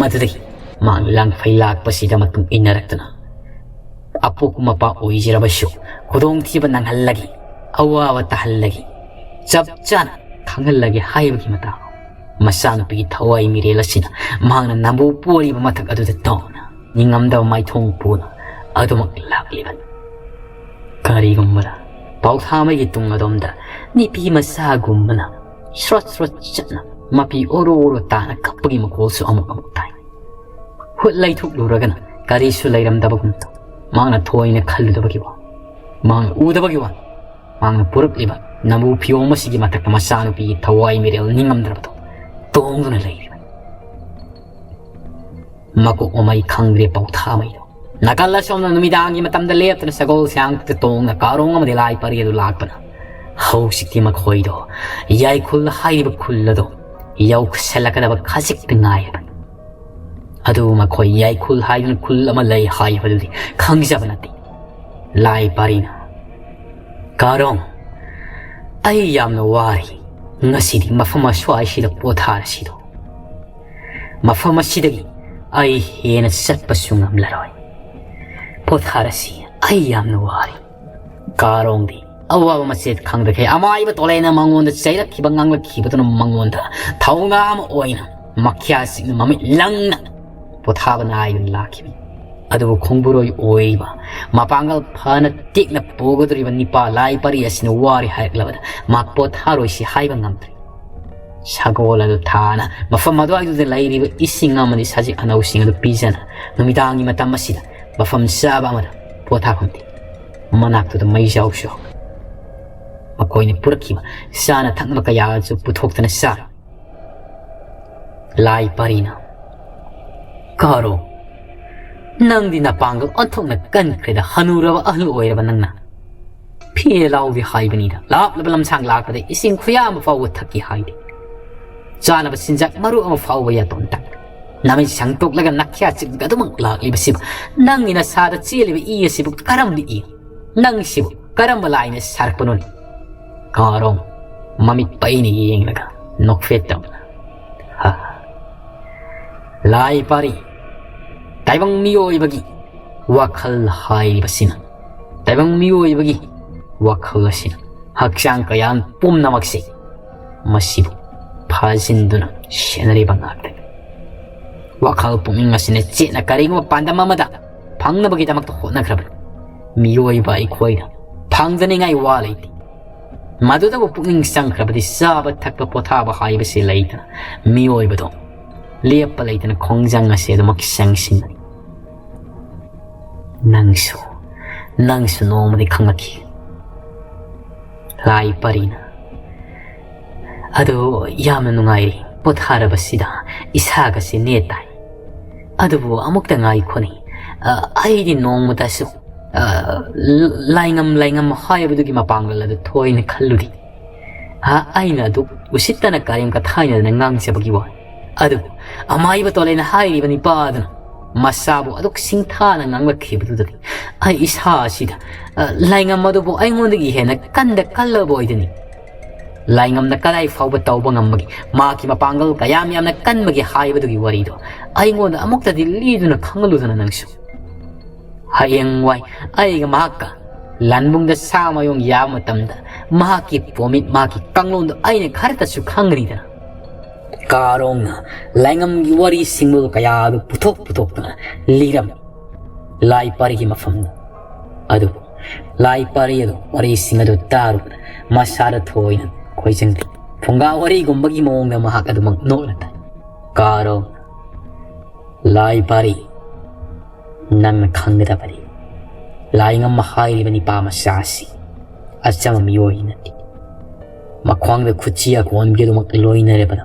ꯃꯗꯨꯗꯒꯤ ꯃꯍꯥꯛ ꯂꯥꯡꯐꯩ ꯂꯥꯛꯄꯁꯤꯗ ꯃꯇꯨꯡ ꯏꯟꯅꯔꯛꯇꯨꯅ ꯑꯄꯣꯛꯄ ꯃꯄꯥ ꯑꯣꯏꯖꯔꯕꯁꯨ ꯈꯨꯗꯣꯡꯊꯤꯕ ꯅꯪꯍꯜꯂꯒꯦ, ꯑꯋꯥꯕ ꯇꯥꯍꯜꯂꯒꯦ, ꯆꯞ ꯆꯥꯅ ꯈꯪꯍꯜꯂꯒꯦ ꯍꯥꯏꯕꯒꯤ ꯃꯇꯥꯡ ꯃꯆꯥꯅꯨꯄꯤꯒꯤ ꯊꯋꯥꯏ ꯃꯤꯔꯦꯜ ꯑꯁꯤꯅ ꯃꯍꯥꯛꯅ ꯅꯝꯕꯨ ꯄꯣꯔꯤꯕ ꯃꯊꯛ ꯑꯗꯨꯗ ꯇꯧꯅ ꯅꯤꯡꯉꯝꯗꯕ ꯃꯥꯏꯊꯣꯡ ꯄꯨꯅ ꯑꯗꯨꯃꯛ ꯂꯥꯛꯂꯤꯕꯅꯤ꯫ ꯀꯔꯤꯒꯨꯝꯕꯗ ꯄꯥꯎꯊꯥꯃꯩꯒꯤ ꯇꯨꯡ ꯑꯗꯣꯝꯗ ꯅꯨꯄꯤ ꯃꯆꯥꯒꯨꯝꯕꯅ ꯁ꯭ꯔꯣꯠ ꯁ꯭ꯔꯣꯠ ꯆꯠꯅ ꯃꯄꯤ ꯑꯣꯔꯣ ꯑꯣꯔꯣ ꯇꯥꯅ ꯀꯞꯄꯒꯤ ꯃꯈꯣꯜꯁꯨ ꯑꯃꯨꯛ ꯑꯃꯨꯛ ꯇꯥꯏ꯫ ꯍꯨꯠ ꯂꯩꯊꯣꯛꯂꯨꯔꯒꯅ ꯀꯔꯤꯁꯨ ꯂꯩꯔꯝꯗꯕꯒꯨꯝ ꯇꯧ꯫ ꯃꯍꯥꯛꯅ ꯊꯣꯏꯅ ꯈꯜꯂꯨꯗꯕꯒꯤ ꯋꯥ, ꯃꯍꯥꯛꯅ ꯎꯗꯕꯒꯤ ꯋꯥ, ꯃꯍꯥꯛꯅ ꯄꯨꯔꯛꯂꯤꯕ ꯅꯝꯕꯨ ꯐꯤꯌꯣꯡ ꯑꯁꯤꯒꯤ ꯃꯊꯛꯇ ꯃꯆꯥꯅꯨꯄꯤꯒꯤ ꯊꯋꯥꯏ ꯃꯤꯔꯦꯜ ꯅꯤꯡꯉꯝꯗ꯭ꯔꯕꯗꯣ ꯇꯣꯡꯗꯨꯅ ꯂꯩꯔꯤꯕꯅꯤ꯫ ꯃꯀꯣꯛ ꯃꯃꯩ ꯈꯪꯗ꯭ꯔꯦ ꯄꯥꯎꯊꯥꯃꯩꯗꯣ꯫ ꯅꯥꯀꯜ ꯑꯁꯣꯝꯅ ꯅꯨꯃꯤꯗꯥꯡꯒꯤ ꯃꯇꯝꯗ ꯂꯦꯞꯇꯅ ꯁꯒꯣꯜ ꯁꯥꯡꯇ ꯇꯣꯡꯅ ꯀꯥꯔꯣꯡ ꯑꯃꯗꯤ ꯂꯥꯏ ꯄꯔꯤ ꯑꯗꯨ ꯂꯥꯛꯄꯅ ꯍꯧꯖꯤꯛꯇꯤ ꯃꯈꯣꯏꯗꯣ ꯌꯥꯏꯈꯨꯜ ꯍꯥꯏꯔꯤꯕ ꯈꯨꯜ ꯑꯗꯣ ꯌꯧꯁꯜꯂꯛꯀꯗꯕ ꯈꯖꯤꯛꯇ ꯉꯥꯏꯔꯕꯅꯤ꯫ ꯑꯗꯨ ꯃꯈꯣꯏ ꯌꯥꯏꯈꯨꯜ ꯍꯥꯏꯗꯨꯅ ꯈꯨꯜ ꯑꯃ ꯂꯩ ꯍꯥꯏꯕꯗꯨꯗꯤ ꯈꯪꯖꯕ ꯅꯠꯇꯦ꯫ ꯂꯥꯏ ꯄꯔꯤꯅ, "ꯀꯥꯔꯣꯡ, ꯑꯩ ꯌꯥꯝꯅ ꯋꯥꯔꯤ꯫ ꯉꯁꯤꯗꯤ ꯃꯐꯝ ꯑꯁ꯭ꯋꯥꯏꯁꯤꯗ ꯄꯣꯊꯥꯔꯁꯤꯗꯣ꯫ ꯃꯐꯝ ꯑꯁꯤꯗꯒꯤ ꯑꯩ ꯍꯦꯟꯅ ꯆꯠꯄꯁꯨ ꯉꯝꯂꯔꯣꯏ꯫ ꯄꯣꯊꯥꯔꯁꯤ, ꯑꯩ ꯌꯥꯝꯅ ꯋꯥꯔꯤ꯫" ꯀꯥꯔꯣꯡꯗꯤ ꯑꯋꯥꯕ ꯃꯆꯦꯠ ꯈꯪꯗꯈꯩ ꯑꯃꯥꯏꯕ ꯇꯣꯂꯦꯅ ꯃꯉꯣꯟꯗ ꯆꯩꯔꯛꯈꯤꯕ ꯉꯥꯡꯂꯛꯈꯤꯕꯗꯨꯅ ꯃꯉꯣꯟꯗ ꯊꯧꯅꯥ ꯑꯃ ꯑꯣꯏꯅ ꯃꯈ꯭ꯌꯥꯁꯤꯡꯅ ꯃꯃꯤꯠ ꯂꯪꯅ ꯄꯣꯊꯥꯕ ꯅꯥꯏꯗꯅ ꯂꯥꯛꯈꯤꯕꯅꯤ꯫ ꯑꯗꯨꯕꯨ ꯈꯣꯡꯕꯨꯔꯣꯏ ꯑꯣꯏꯔꯤꯕ, ꯃꯄꯥꯡꯒꯜ ꯐꯅ ꯇꯦꯛꯅ ꯄꯨꯒꯗꯧꯔꯤꯕ ꯅꯤꯄꯥ ꯂꯥꯏ ꯄꯔꯤ ꯑꯁꯤꯅ ꯋꯥꯔꯦ ꯍꯥꯏꯔꯛꯂꯕꯗ ꯃꯍꯥꯛ ꯄꯣꯊꯥꯔꯣꯏꯁꯤ ꯍꯥꯏꯕ ꯉꯝꯗ꯭ꯔꯦ꯫ ꯁꯒꯣꯜ ꯑꯗꯨ ꯊꯥꯅ ꯃꯐꯝ ꯑꯗꯨꯋꯥꯏꯗꯨꯗ ꯂꯩꯔꯤꯕ ꯏꯁꯤꯡ ꯑꯃꯗꯤ ꯁꯖꯤꯛ ꯑꯅꯧꯁꯤꯡ ꯑꯗꯨ ꯄꯤꯖꯅ ꯅꯨꯃꯤꯗꯥꯡꯒꯤ ꯃꯇꯝ ꯑꯁꯤꯗ ꯃꯐꯝ ꯆꯥꯕ ꯑꯃꯗ ꯄꯣꯊꯥꯐꯝꯗꯤ ꯃꯅꯥꯛꯇꯨꯗ ꯃꯩꯖꯥꯎꯁꯨ ꯍꯧꯏ꯫ ꯃꯈꯣꯏꯅ ꯄꯨꯔꯛꯈꯤꯕ ꯆꯥꯅ ꯊꯛꯅꯕ ꯀꯌꯥꯁꯨ ꯄꯨꯊꯣꯛꯇꯅ ꯆꯥꯔꯤ꯫ ꯂꯥꯏ ꯄꯥꯔꯤꯅ, "ꯀꯥꯔꯣ, ꯅꯪꯗꯤ ꯅꯄꯥꯡꯒꯜ ꯑꯣꯟꯊꯣꯛꯅ ꯀꯟꯈ꯭ꯔꯦꯗ, ꯍꯅꯨꯔꯕ ꯑꯍꯜ ꯑꯣꯏꯔꯕ ꯅꯪꯅ꯫ ꯐꯤ ꯂꯥꯎꯗꯤ ꯍꯥꯏꯕꯅꯤꯗ, ꯂꯥꯞꯂꯕ ꯂꯝꯁꯥꯡ ꯂꯥꯛꯄꯗ ꯏꯁꯤꯡ ꯈꯨꯌꯥ ꯑꯃ ꯐꯥꯎꯕ ꯊꯛꯀꯦ ꯍꯥꯏꯗꯦ꯫ ꯆꯥꯅꯕ ꯆꯤꯟꯖꯥꯛ ꯃꯔꯨ ꯑꯃ ꯐꯥꯎꯕ ꯌꯥꯇꯣꯟ ꯇꯥꯏ꯫ ꯅꯃꯤꯠ ꯁꯪꯇꯣꯛꯂꯒ ꯅꯥꯈ꯭ꯌꯥ ꯆꯤꯛꯂꯒ ꯑꯗꯨꯃꯛ ꯂꯥꯛꯂꯤꯕꯁꯤꯕꯨ, ꯅꯪꯒꯤ ꯅꯁꯥꯗ ꯆꯦꯜꯂꯤꯕ ꯏ ꯑꯁꯤꯕꯨ ꯀꯔꯝꯅ ꯏ? ꯅꯪꯁꯤꯕꯨ ꯀꯔꯝꯕ ꯂꯥꯏꯅ ꯁꯥꯔꯛꯄꯅꯣꯅꯦ?" ꯀꯥꯔꯣꯡ ꯃꯃꯤꯠ ꯄꯩꯅ ꯌꯦꯡꯂꯒ ꯅꯣꯛꯐꯦꯠ ꯇꯧꯗꯨꯅ, "ꯍꯥ, ꯂꯥꯏ ꯄꯥꯔꯤ, ꯇꯥꯏꯕꯪ ꯃꯤꯑꯣꯏꯕꯒꯤ ꯋꯥꯈꯜ ꯍꯥꯏꯔꯤꯕꯁꯤꯅ, ꯇꯥꯏꯕꯪ ꯃꯤꯑꯣꯏꯕꯒꯤ ꯋꯥꯈꯜ ꯑꯁꯤꯅ ꯍꯛꯆꯥꯡ ꯀꯌꯥ ꯄꯨꯝꯅꯃꯛꯁꯤ ꯃꯁꯤꯕꯨ ꯐꯥꯖꯤꯟꯗꯨꯅ ꯁꯦꯟꯅꯔꯤꯕ ꯉꯥꯛꯇꯅꯤ꯫ ꯋꯥꯈꯜ ꯄꯨꯛꯅꯤꯡ ꯑꯁꯤꯅ ꯆꯦꯠꯅ ꯀꯔꯤꯒꯨꯝꯕ ꯄꯥꯟꯗꯝ ꯑꯃꯗ ꯐꯪꯅꯕꯒꯤꯗꯃꯛꯇ ꯍꯣꯠꯅꯈ꯭ꯔꯕꯅꯤ꯫ ꯃꯤꯑꯣꯏꯕ ꯑꯩꯈꯣꯏꯅ ꯐꯪꯖꯅꯤꯡꯉꯥꯏ ꯋꯥ ꯂꯩꯇꯦ꯫ ꯃꯗꯨꯗꯕꯨ ꯄꯨꯛꯅꯤꯡ ꯆꯪꯈ꯭ꯔꯕꯗꯤ ꯆꯥꯕ ꯊꯛꯄ ꯄꯣꯊꯥꯕ ꯍꯥꯏꯕꯁꯤ ꯂꯩꯇꯅ ꯃꯤꯑꯣꯏꯕꯗꯣ ꯂꯦꯞꯄ ꯂꯩꯇꯅ ꯈꯣꯡꯖꯪ ꯑꯁꯤ ꯑꯗꯨꯃꯛ ꯆꯪꯁꯤꯟꯕꯅꯤ꯫ ꯅꯪꯁꯨ, ꯅꯪꯁꯨ ꯅꯣꯡꯃꯗꯤ ꯈꯪꯂꯛꯈꯤ, ꯂꯥꯏ ꯄꯔꯤꯅ꯫ ꯑꯗꯨ ꯌꯥꯝꯅ ꯅꯨꯡꯉꯥꯏꯔꯤ꯫ ꯄꯣꯊꯥꯔꯕꯁꯤꯗ ꯏꯁꯥꯒꯁꯤ ꯅꯦꯠ ꯇꯥꯏ꯫ ꯑꯗꯨꯕꯨ ꯑꯃꯨꯛꯇ ꯉꯥꯏꯈꯣꯅꯦ꯫ ꯑ, ꯑꯩꯗꯤ ꯅꯣꯡꯃꯇꯁꯨ, ꯑ, ꯂ-, ꯂꯥꯏꯉꯝ, ꯂꯥꯏꯉꯝ ꯍꯥꯏꯕꯗꯨꯒꯤ ꯃꯄꯥꯡꯒꯜ ꯑꯗꯨ ꯊꯣꯏꯅ ꯈꯜꯂꯨꯗꯦ꯫ ꯑ, ꯑꯩꯅ ꯑꯗꯨ ꯎꯁꯤꯠꯇꯅ ꯀꯔꯦꯝ ꯀꯊꯥꯏꯅꯗꯅ ꯉꯥꯡꯖꯕꯒꯤ ꯋꯥꯅꯤ꯫ ꯑꯗꯨꯕꯨ ꯑꯃꯥꯏꯕ ꯇꯣꯂꯦꯅ ꯍꯥꯏꯔꯤꯕ ꯅꯤꯄꯥ ꯑꯗꯨꯅ ꯃꯁꯥꯕꯨ ꯑꯗꯨꯛ ꯁꯤꯡꯊꯥꯅ ꯉꯥꯡꯂꯛꯈꯤꯕꯗꯨꯗꯗꯤ ꯑꯩ ꯏꯁꯥ ꯑꯁꯤꯗ, ꯑ, ꯂꯥꯏꯉꯝ ꯑꯗꯨꯕꯨ ꯑꯩꯉꯣꯟꯗꯒꯤ ꯍꯦꯟꯅ ꯀꯟꯗ ꯀꯜꯂꯕ ꯑꯣꯏꯗꯅꯤ꯫ ꯂꯥꯏꯉꯝꯅ ꯀꯗꯥꯏ ꯐꯥꯎꯕ ꯇꯧꯕ ꯉꯝꯕꯒꯦ? ꯃꯍꯥꯛꯀꯤ ꯃꯄꯥꯡꯒꯜ ꯀꯌꯥꯝ ꯌꯥꯝꯅ ꯀꯟꯕꯒꯦ ꯍꯥꯏꯕꯗꯨꯒꯤ ꯋꯥꯔꯤꯗꯣ ꯑꯩꯉꯣꯟꯗ ꯑꯃꯨꯛꯇꯗꯤ ꯂꯤꯗꯨꯅ ꯈꯪꯍꯜꯂꯨꯗꯅ ꯅꯪꯁꯨ꯫ ꯍꯌꯦꯡꯋꯥꯏ ꯑꯩꯒ ꯃꯍꯥꯛꯀ ꯂꯥꯟꯕꯨꯡꯗ ꯁꯥ ꯃꯌꯣꯡ ꯌꯥꯕ ꯃꯇꯝꯗ ꯃꯍꯥꯛꯀꯤ ꯄꯣꯃꯤꯠ, ꯃꯍꯥꯛꯀꯤ ꯀꯥꯡꯂꯣꯟꯗꯣ ꯑꯩꯅ ꯈꯔꯇꯁꯨ ꯈꯪꯒꯅꯤꯗꯅ꯫ ꯀꯥꯔꯣꯡꯅ ꯂꯥꯏꯉꯝꯒꯤ ꯋꯥꯔꯤ ꯁꯤꯡꯂꯣꯜ ꯀꯌꯥ ꯑꯗꯨ ꯄꯨꯊꯣꯛ ꯄꯨꯊꯣꯛꯇꯨꯅ ꯂꯤꯔꯝꯃꯤ ꯂꯥꯏ ꯄꯥꯔꯤꯒꯤ ꯃꯐꯝꯗ꯫ ꯑꯗꯨꯕꯨ ꯂꯥꯏ ꯄꯥꯔꯤ ꯑꯗꯨ ꯋꯥꯔꯤꯁꯤꯡ ꯑꯗꯨ ꯇꯥꯔꯨꯕꯗ ꯃꯁꯥꯗ ꯊꯣꯏꯅ ꯈꯣꯏꯖꯪꯗꯦ꯫ ꯐꯨꯡꯒꯥ ꯋꯥꯔꯤꯒꯨꯝꯕꯒꯤ ꯃꯑꯣꯡꯗ ꯃꯍꯥꯛ ꯑꯗꯨꯃꯛ ꯅꯣꯛꯅ ꯇꯥꯏ꯫ ꯀꯥꯔꯣꯡ, ꯂꯥꯏ ꯄꯥꯔꯤ, ꯅꯪꯅ ꯈꯪꯒꯗꯕꯅꯤ꯫ ꯂꯥꯏꯉꯝ ꯍꯥꯏꯔꯤꯕ ꯅꯤꯄꯥ ꯃꯆꯥ ꯑꯁꯤ ꯑꯆꯝꯕ ꯃꯤꯑꯣꯏ ꯅꯠꯇꯦ꯫ ꯃꯈ꯭ꯋꯥꯡꯗ ꯈꯨꯠꯆꯤ ꯑꯀꯣꯟꯕꯤ ꯑꯗꯨꯃꯛ ꯂꯣꯏꯅꯔꯕꯅ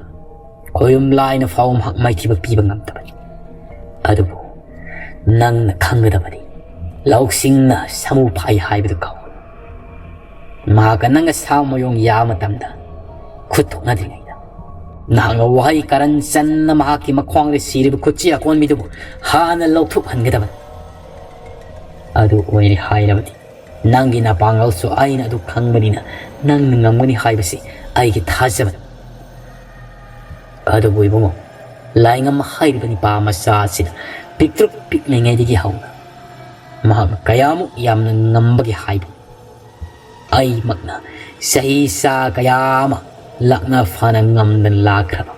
ꯈꯣꯏꯔꯨꯝ ꯂꯥꯏꯅ ꯐꯥꯎꯕ ꯃꯍꯥꯛ ꯃꯥꯏꯊꯤꯕ ꯄꯤꯕ ꯉꯝꯗꯕꯅꯤ꯫ ꯑꯗꯨꯕꯨ ꯅꯪꯅ ꯈꯪꯒꯗꯕꯗꯤ, ꯂꯧꯁꯤꯡꯅ ꯁꯥꯃꯨ ꯐꯥꯏ ꯍꯥꯏꯕꯗꯨ ꯀꯥꯎꯒꯅꯨ꯫ ꯃꯍꯥꯛꯀ ꯅꯪꯒ ꯁꯥ ꯃꯌꯣꯡ ꯌꯥꯕ ꯃꯇꯝꯗ, ꯈꯨꯠ ꯊꯣꯛꯅꯗ꯭ꯔꯤꯉꯩꯗ, ꯅꯍꯥꯛꯅ ꯋꯥꯍꯩ ꯀꯔꯟ ꯆꯟꯅ ꯃꯍꯥꯛꯀꯤ ꯃꯈ꯭ꯋꯥꯡꯗ ꯁꯤꯔꯤꯕ ꯈꯨꯠꯆꯤ ꯑꯀꯣꯟꯕꯤꯗꯨꯕꯨ ꯍꯥꯟꯅ ꯂꯧꯊꯣꯛꯍꯟꯒꯗꯕꯅꯤ꯫ ꯑꯗꯨ ꯑꯣꯏꯔꯦ ꯍꯥꯏꯔꯕꯗꯤ, ꯅꯪꯒꯤ ꯅꯄꯥꯡꯒꯜꯁꯨ ꯑꯩꯅ ꯑꯗꯨ ꯈꯪꯕꯅꯤꯅ, ꯅꯪꯅ ꯉꯝꯒꯅꯤ ꯍꯥꯏꯕꯁꯤ ꯑꯩꯒꯤ ꯊꯥꯖꯕꯅꯤ꯫ ꯑꯗꯨꯕꯨ ꯏꯕꯨꯡꯉꯣ, ꯂꯥꯏꯉꯝ ꯍꯥꯏꯔꯤꯕ ꯅꯤꯄꯥ ꯃꯆꯥ ꯑꯁꯤꯅ ꯄꯤꯛꯇ꯭ꯔꯨ ꯄꯤꯛꯂꯤꯉꯩꯗꯒꯤ ꯍꯧꯅ ꯃꯍꯥꯛꯅ ꯀꯌꯥꯃꯨꯛ ꯌꯥꯝꯅ ꯉꯝꯕꯒꯦ ꯍꯥꯏꯕ, ꯑꯩꯃꯛꯅ ꯆꯍꯤ ꯆꯥ ꯀꯌꯥ ꯑꯃ ꯂꯥꯛꯅ ꯐꯥꯅ ꯉꯝꯗꯅ ꯂꯥꯛꯈ꯭ꯔꯕ,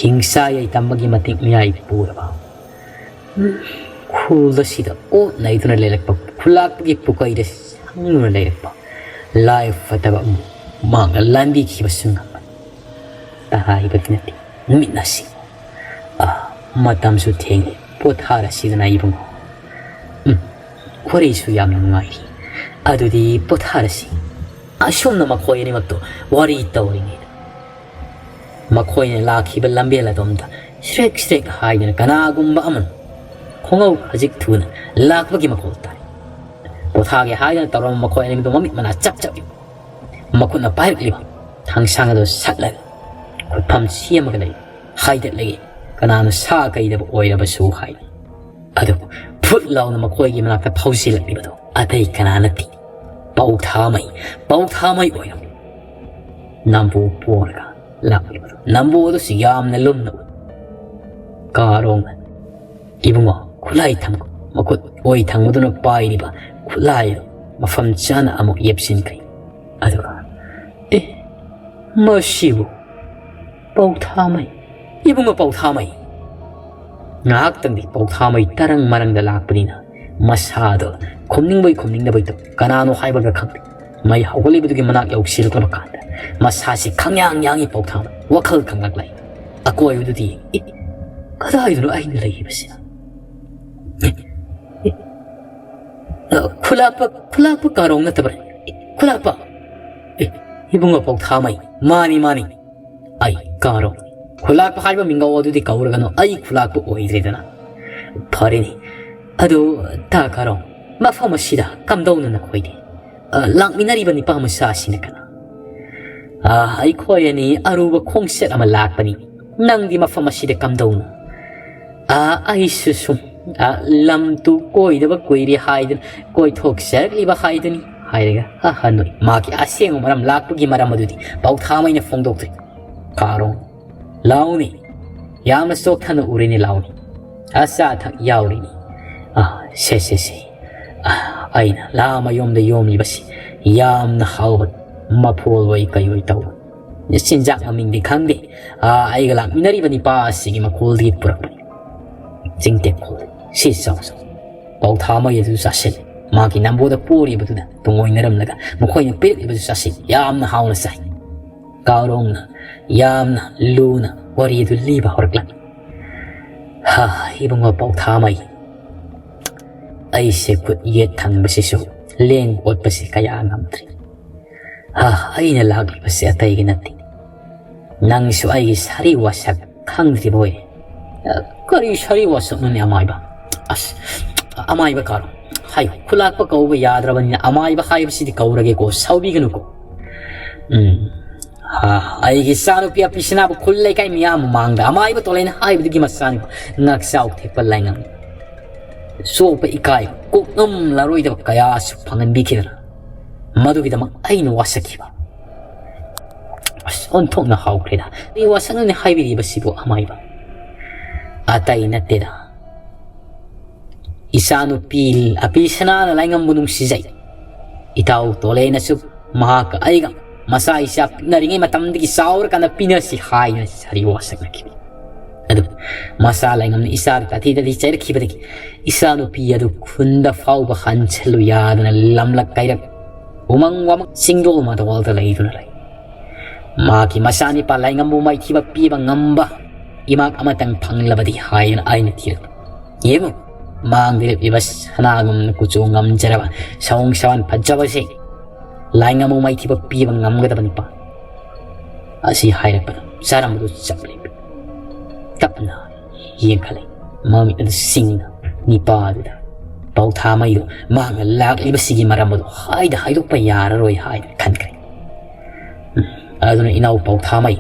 ꯍꯤꯡꯁꯥ ꯌꯥꯏꯇꯝꯕꯒꯤ ꯃꯇꯤꯛ ꯃꯌꯥꯏ ꯄꯨꯔꯕ, ꯈꯨꯜ ꯑꯁꯤꯗ ꯑꯣꯠ ꯅꯩꯗꯨꯅ ꯂꯩꯔꯛꯄ, ꯈꯨꯜꯂꯥꯛꯄꯒꯤ ꯄꯨꯀꯩꯗ ꯁꯪꯗꯨꯅ ꯂꯩꯔꯛꯄ ꯂꯥꯏ ꯐꯠꯇꯕ ꯑꯃ ꯃꯍꯥꯛꯅ ꯂꯥꯟꯕꯤꯈꯤꯕꯁꯨ ꯉꯝꯕꯅꯤ꯫ ꯇꯍꯥꯏꯕꯗꯤ ꯅꯠꯇꯦ, ꯃꯤꯠ ꯑꯁꯤ, ꯑꯥ, ꯃꯇꯝꯁꯨ ꯊꯦꯡꯂꯦ, ꯄꯣꯊꯥꯔꯁꯤꯗꯅ ꯏꯕꯨꯡꯉꯣ꯫ ꯎꯝ, ꯋꯥꯔꯤꯁꯨ ꯌꯥꯝꯅ ꯅꯨꯡꯉꯥꯏꯔꯤ꯫ ꯑꯗꯨꯗꯤ ꯄꯣꯊꯥꯔꯁꯤ꯫ ꯑꯁꯨꯝꯅ ꯃꯈꯣꯏ ꯑꯅꯤꯃꯛꯇꯣ ꯋꯥꯔꯤ ꯇꯧꯔꯤꯉꯩꯗ, ꯃꯈꯣꯏꯅ ꯂꯥꯛꯈꯤꯕ ꯂꯝꯕꯦꯜ ꯑꯗꯣꯝꯗ ꯁ꯭ꯔꯦꯛ ꯁ꯭ꯔꯦꯛ ꯍꯥꯏꯗꯨꯅ ꯀꯅꯥꯒꯨꯝꯕ ꯑꯃꯅ ꯈꯣꯡꯎꯞ ꯈꯖꯤꯛ ꯊꯨꯅ ꯂꯥꯛꯄꯒꯤ ꯃꯈꯣꯜ ꯇꯥꯏ꯫ ꯄꯣꯊꯥꯒꯦ ꯍꯥꯏꯗꯨꯅ ꯇꯧꯔꯝꯕ ꯃꯈꯣꯏ ꯑꯅꯤꯗꯨ ꯃꯃꯤꯠ ꯃꯅꯥ ꯆꯞ ꯆꯞ ꯌꯨꯡ, ꯃꯈꯨꯠꯅ ꯄꯥꯏꯔꯛꯂꯤꯕ ꯊꯥꯡꯁꯥꯡ ꯑꯗꯨ ꯁꯠꯂꯒ ꯈꯨꯠꯐꯝ ꯁꯦꯝꯃꯒ ꯂꯩ꯫ ꯍꯥꯏꯗꯠꯂꯒꯦ, ꯀꯅꯥꯅ ꯁꯥ ꯀꯩꯗꯕ ꯑꯣꯏꯔꯕꯁꯨ ꯍꯥꯏꯅ꯫ ꯑꯗꯨꯕꯨ ꯐꯨꯠ ꯂꯥꯎꯅ ꯃꯈꯣꯏꯒꯤ ꯃꯅꯥꯛꯇ ꯐꯥꯎꯖꯤꯜꯂꯛꯂꯤꯕꯗꯨ ꯑꯇꯩ ꯀꯅꯥ ꯅꯠꯇꯦ, ꯄꯧꯊꯥꯃꯩ, ꯄꯧꯊꯥꯃꯩ ꯑꯣꯏꯔꯝꯃꯤ꯫ ꯅꯝꯕꯨ ꯄꯣꯔꯒ ꯂꯥꯛꯂꯤꯕꯗꯨ, ꯅꯝꯕꯨ ꯑꯗꯨꯁꯨ ꯌꯥꯝꯅ ꯂꯨꯝꯅ ꯎꯏ꯫ ꯀꯥꯔꯣꯡꯅ, "ꯏꯕꯨꯡꯉꯣ, ꯈꯨꯠꯂꯥꯏ ꯊꯝ-, ꯃꯈꯨꯠ ꯑꯣꯏ ꯊꯪꯕꯗꯨꯅ ꯄꯥꯏꯔꯤꯕ ꯈꯨꯠꯂꯥꯏꯗꯨ ꯃꯐꯝ ꯆꯥꯅ ꯑꯃꯨꯛ ꯌꯦꯞꯁꯤꯟꯈ꯭ꯔꯦ꯫ ꯑꯗꯨꯒ, ꯑꯦ, ꯃꯁꯤꯕꯨ ꯄꯧꯊꯥꯃꯩ, ꯏꯕꯨꯡꯉꯣ ꯄꯧꯊꯥꯃꯩ!" ꯉꯥꯏꯍꯥꯛꯇꯪꯗꯤ ꯄꯧꯊꯥꯃꯩ ꯇꯔꯪ ꯃꯔꯪꯗ ꯂꯥꯛꯄꯅꯤꯅ ꯃꯁꯥꯗꯣ ꯈꯨꯝꯅꯤꯡꯕꯩ ꯈꯨꯝꯅꯤꯡꯗꯕꯩ ꯇꯧ-, ꯀꯅꯥꯅꯣ ꯍꯥꯏꯕꯒ ꯈꯪꯗꯦ꯫ ꯃꯩ ꯍꯧꯒꯠꯂꯤꯕꯗꯨꯒꯤ ꯃꯅꯥꯛ ꯌꯧꯁꯤꯜꯂꯛꯂꯕ ꯀꯥꯟꯗ ꯃꯁꯥꯁꯤ ꯈꯪꯌꯥꯡ ꯌꯥꯡꯉꯤ ꯄꯧꯊꯥꯃꯩ꯫ ꯋꯥꯈꯜ ꯈꯪꯂꯛꯂꯦ꯫ ꯑꯀꯣꯏꯕꯗꯨꯗꯤ, "ꯑꯦ, ꯀꯗꯥꯏꯗꯅꯣ ꯑꯩꯅ ꯂꯩꯔꯤꯕꯁꯤꯅ?" "ꯈꯨꯂꯥꯛꯄ, ꯈꯨꯂꯥꯛꯄ ꯀꯥꯔꯣꯡ ꯅꯠꯇꯕ꯭ꯔꯥ? ꯈꯨꯂꯥꯛꯄ?" "ꯑꯦ, ꯏꯕꯨꯡꯉꯣ ꯄꯥꯎꯊꯥꯃꯩ, ꯃꯥꯅꯤ, ꯃꯥꯅꯤ꯫ ꯑꯩ ꯀꯥꯔꯣꯡ꯫ ꯈꯨꯂꯥꯛꯄ ꯍꯥꯏꯕ ꯃꯤꯡꯒꯧ ꯑꯗꯨꯗꯤ ꯀꯧꯔꯒꯅꯨ, ꯑꯩ ꯈꯨꯂꯥꯛꯄ ꯑꯣꯏꯗ꯭ꯔꯦꯗꯅ꯫ ꯐꯔꯦꯅꯦ꯫ ꯑꯗꯨ ꯇꯥ ꯀꯥꯔꯣꯡ, ꯃꯐꯝ ꯑꯁꯤꯗ ꯀꯝꯗꯧꯅ ꯅꯈꯣꯏꯗꯤ? ꯑ, ꯂꯥꯛꯃꯤꯟꯅꯔꯤꯕ ꯅꯤꯄꯥ ꯃꯆꯥ ꯑꯁꯤꯅ ꯀꯅꯥ?" "ꯑ, ꯑꯩꯈꯣꯏ ꯑꯅꯤ ꯑꯔꯨꯕ ꯈꯣꯡꯆꯠ ꯑꯃ ꯂꯥꯛꯄꯅꯤ꯫ ꯅꯪꯗꯤ ꯃꯐꯝ ꯑꯁꯤꯗ ꯀꯝꯗꯧꯅ?" "ꯑ, ꯑꯩꯁꯨ ꯁꯨꯝ, ꯑ, ꯂꯝ ꯇꯨ ꯀꯣꯏꯗꯕ ꯀꯨꯏꯔꯦ ꯍꯥꯏꯗꯨꯅ ꯀꯣꯏꯊꯣꯛꯆꯔꯛꯂꯤꯕ ꯍꯥꯏꯗꯨꯅꯤ" ꯍꯥꯏꯔꯒ ꯑꯍꯟ ꯑꯣꯏ ꯃꯥꯒꯤ ꯑꯁꯦꯡꯕ ꯃꯔꯝ ꯂꯥꯛꯄꯒꯤ ꯃꯔꯝ ꯑꯗꯨꯗꯤ ꯄꯥꯎꯊꯥꯃꯩꯅ ꯐꯣꯡꯗꯣꯛꯇ꯭ꯔꯦ꯫ "ꯀꯥꯔꯣꯡ, ꯂꯥꯎꯅꯦ, ꯌꯥꯝꯅ ꯆꯣꯛꯊꯅ ꯎꯔꯦꯅꯦ, ꯂꯥꯎꯅꯦ꯫ ꯑꯆꯥ ꯑꯊꯛ ꯌꯥꯎꯔꯤꯅꯤ꯫ ꯑ, ꯁꯦ, ꯁꯦ, ꯁꯦ꯫ ꯑ, ꯑꯩꯅ ꯂꯥ ꯃꯌꯣꯝꯗ ꯌꯣꯝꯂꯤꯕꯁꯤ ꯌꯥꯝꯅ ꯍꯥꯎꯕ ꯃꯐꯣꯜ ꯑꯣꯏ ꯀꯩ ꯑꯣꯏ ꯇꯧꯕ꯫ ꯆꯤꯟꯖꯥꯛ ꯃꯃꯤꯡꯗꯤ ꯈꯪꯗꯦ꯫ ꯑ, ꯑꯩꯒ ꯂꯥꯛꯃꯤꯟꯅꯔꯤꯕ ꯅꯤꯄꯥ ꯑꯁꯤꯒꯤ ꯃꯈꯣꯜꯗꯒꯤ ꯄꯨꯔꯛꯄꯅꯤ꯫ ꯆꯤꯡꯇꯦꯛꯈꯣꯜ, ꯁꯤ ꯆꯥꯎ ꯆꯥꯎ꯫ ꯄꯥꯎꯊꯥꯃꯩ ꯑꯗꯨ ꯆꯥꯁꯤꯜꯂꯤ꯫ ꯃꯥꯒꯤ ꯅꯝꯕꯣꯗ ꯄꯣꯔꯤꯕꯗꯨꯅ ꯇꯨꯡꯑꯣꯏꯅꯔꯝꯂꯒ ꯃꯈꯣꯏꯅ ꯄꯤꯔꯛꯂꯤꯕꯗꯨ ꯆꯥꯁꯤꯜꯂꯤ꯫ ꯌꯥꯝꯅ ꯍꯥꯎꯅ ꯆꯥꯏ꯫" ꯀꯥꯔꯣꯡꯅ ꯌꯥꯝꯅ ꯂꯨꯅ ꯋꯥꯔꯤ ꯑꯗꯨ ꯂꯤꯕ ꯍꯧꯔꯛꯂꯝꯃꯤ꯫ "ꯍꯥ, ꯏꯕꯨꯡꯉꯣ ꯄꯥꯎꯊꯥꯃꯩ, ꯑꯩꯁꯦ ꯈꯨꯠ ꯌꯦꯠ ꯊꯪꯕꯁꯤꯁꯨ ꯂꯦꯡ ꯑꯣꯠꯄꯁꯤ ꯀꯌꯥ ꯉꯝꯗ꯭ꯔꯦ꯫ ꯍꯥ, ꯑꯩꯅ ꯂꯥꯛꯂꯤꯕꯁꯦ ꯑꯇꯩꯒꯤ ꯅꯠꯇꯦ꯫ ꯅꯪꯁꯨ ꯑꯩꯒꯤ ꯁꯥꯔꯤ ꯋꯥꯁꯛ ꯈꯪꯗ꯭ꯔꯤꯕ ꯑꯣꯏꯔꯦ꯫" "ꯑ, ꯀꯔꯤ ꯁꯥꯔꯤ ꯋꯥꯁꯛꯅꯣꯅꯦ ꯑꯃꯥꯏꯕ?" "ꯑꯁ, ꯑꯃꯥꯏꯕ ꯀꯥꯔꯣ, ꯍꯥꯏ, ꯈꯨꯂꯥꯛꯄ ꯀꯧꯕ ꯌꯥꯗ꯭ꯔꯕꯅꯤꯅ ꯑꯃꯥꯏꯕ ꯍꯥꯏꯕꯁꯤꯗꯤ ꯀꯧꯔꯒꯦꯀꯣ, ꯁꯥꯎꯕꯤꯒꯅꯨꯀꯣ꯫ ꯎꯝ, ꯍꯥ, ꯑꯩꯒꯤ ꯏꯆꯥꯅꯨꯄꯤ ꯑꯄꯤꯁꯅꯥꯕꯨ ꯈꯨꯜ ꯂꯩꯀꯥꯏ ꯃꯤꯌꯥꯝ ꯃꯃꯥꯡꯗ ꯑꯃꯥꯏꯕ ꯇꯣꯂꯦꯅ ꯍꯥꯏꯕꯗꯒꯤ ꯃꯆꯥꯅꯨꯄꯥ ꯉꯥꯛꯆꯥꯎ ꯊꯦꯛꯄ ꯂꯥꯏꯉꯝ ꯆꯣꯞꯄ ꯏꯀꯥꯏ ꯀꯣꯛꯉꯝꯂꯔꯣꯏꯗꯕ ꯀꯌꯥꯁꯨ ꯐꯪꯍꯟꯕꯤꯈꯤꯗꯅ ꯃꯗꯨꯒꯤꯗꯃꯛ ꯑꯩꯅ ꯋꯥꯁꯛꯈꯤꯕ꯫" ꯑꯁ, ꯑꯣꯟꯊꯣꯛꯅ ꯍꯥꯎꯈ꯭ꯔꯦꯗ꯫ ꯑꯩ ꯋꯥꯁꯛꯅꯅꯤ ꯍꯥꯏꯕꯤꯔꯤꯕꯁꯤꯕꯨ ꯑꯃꯥꯏꯕ? ꯑꯇꯩ ꯅꯠꯇꯦꯗ꯫ ꯏꯆꯥꯅꯨꯄꯤ ꯑꯄꯤꯁꯅꯥꯅ ꯂꯥꯏꯉꯝꯕꯨ ꯅꯨꯡꯁꯤꯖꯩ꯫ ꯏꯇꯥꯎ ꯇꯣꯂꯦꯅꯁꯨ ꯃꯍꯥꯛꯀ ꯑꯩꯒ ꯃꯆꯥ ꯏꯆꯥ ꯄꯤꯛꯅꯔꯤꯉꯩ ꯃꯇꯝꯗꯒꯤ ꯆꯥꯎꯔꯀꯥꯟꯗ ꯄꯤꯅꯁꯤ ꯍꯥꯏꯗꯨꯅ ꯁꯥꯔꯤ ꯋꯥꯁꯛꯅꯈꯤꯕꯅꯤ꯫ ꯑꯗꯨ ꯃꯆꯥ ꯂꯥꯏꯉꯝꯅ ꯏꯆꯥꯗ ꯇꯥꯊꯤ ꯇꯥꯊꯤ ꯆꯩꯔꯛꯈꯤꯕꯗꯒꯤ ꯏꯆꯥꯅꯨꯄꯤ ꯑꯗꯨ ꯈꯨꯟꯗ ꯐꯥꯎꯕ ꯍꯟꯁꯜꯂꯨ ꯌꯥꯗꯅ ꯂꯝꯂꯛ ꯀꯩꯔꯛ, ꯎꯃꯪ ꯋꯥꯃꯪ, ꯆꯤꯡꯗꯣꯜ ꯃꯥꯗꯣꯜꯗ ꯂꯩꯗꯨꯅ ꯂꯩ꯫ ꯃꯍꯥꯛꯀꯤ ꯃꯆꯥꯅꯤꯄꯥ ꯂꯥꯏꯉꯝꯕꯨ ꯃꯥꯏꯊꯤꯕ ꯄꯤꯕ ꯉꯝꯕ ꯏꯃꯥꯛ ꯑꯃꯇꯪ ꯐꯪꯂꯕꯗꯤ ꯍꯥꯏꯗꯨꯅ ꯑꯩꯅ ꯊꯤꯔꯛꯄ꯫ ꯌꯦꯡꯉꯨ, ꯃꯥꯡꯗ ꯂꯦꯞꯂꯤꯕ ꯁꯅꯥꯒꯨꯝꯅ ꯀꯨꯆꯨ ꯉꯝꯖꯔꯕ, ꯁꯑꯣꯡ ꯁꯋꯥꯟ ꯐꯖꯕꯁꯦ ꯂꯥꯏꯉꯝꯕꯨ ꯃꯥꯏꯊꯤꯕ ꯄꯤꯕ ꯉꯝꯒꯗꯕ ꯅꯨꯄꯥ ꯑꯁꯤ ꯍꯥꯏꯔꯛꯄꯗ ꯆꯥꯔꯝꯕꯗꯨ ꯆꯞ ꯂꯦꯞꯄꯤ꯫ ꯇꯞꯅ ꯌꯦꯡꯈꯠꯂꯦ꯫ ꯃꯃꯤꯠ ꯑꯗꯨ ꯁꯤꯡꯅ ꯅꯤꯄꯥꯗꯨꯗ ꯄꯥꯎꯊꯥꯃꯩꯗꯨ ꯃꯍꯥꯛꯅ ꯂꯥꯛꯂꯤꯕꯁꯤꯒꯤ ꯃꯔꯝ ꯑꯗꯨ ꯍꯥꯏꯗ ꯍꯥꯏꯗꯣꯛꯄ ꯌꯥꯔꯔꯣꯏ ꯍꯥꯏꯗꯨꯅ ꯈꯟꯈ꯭ꯔꯦ꯫ ꯎꯝ, ꯑꯗꯨꯅ ꯏꯅꯥꯎ ꯄꯥꯎꯊꯥꯃꯩ,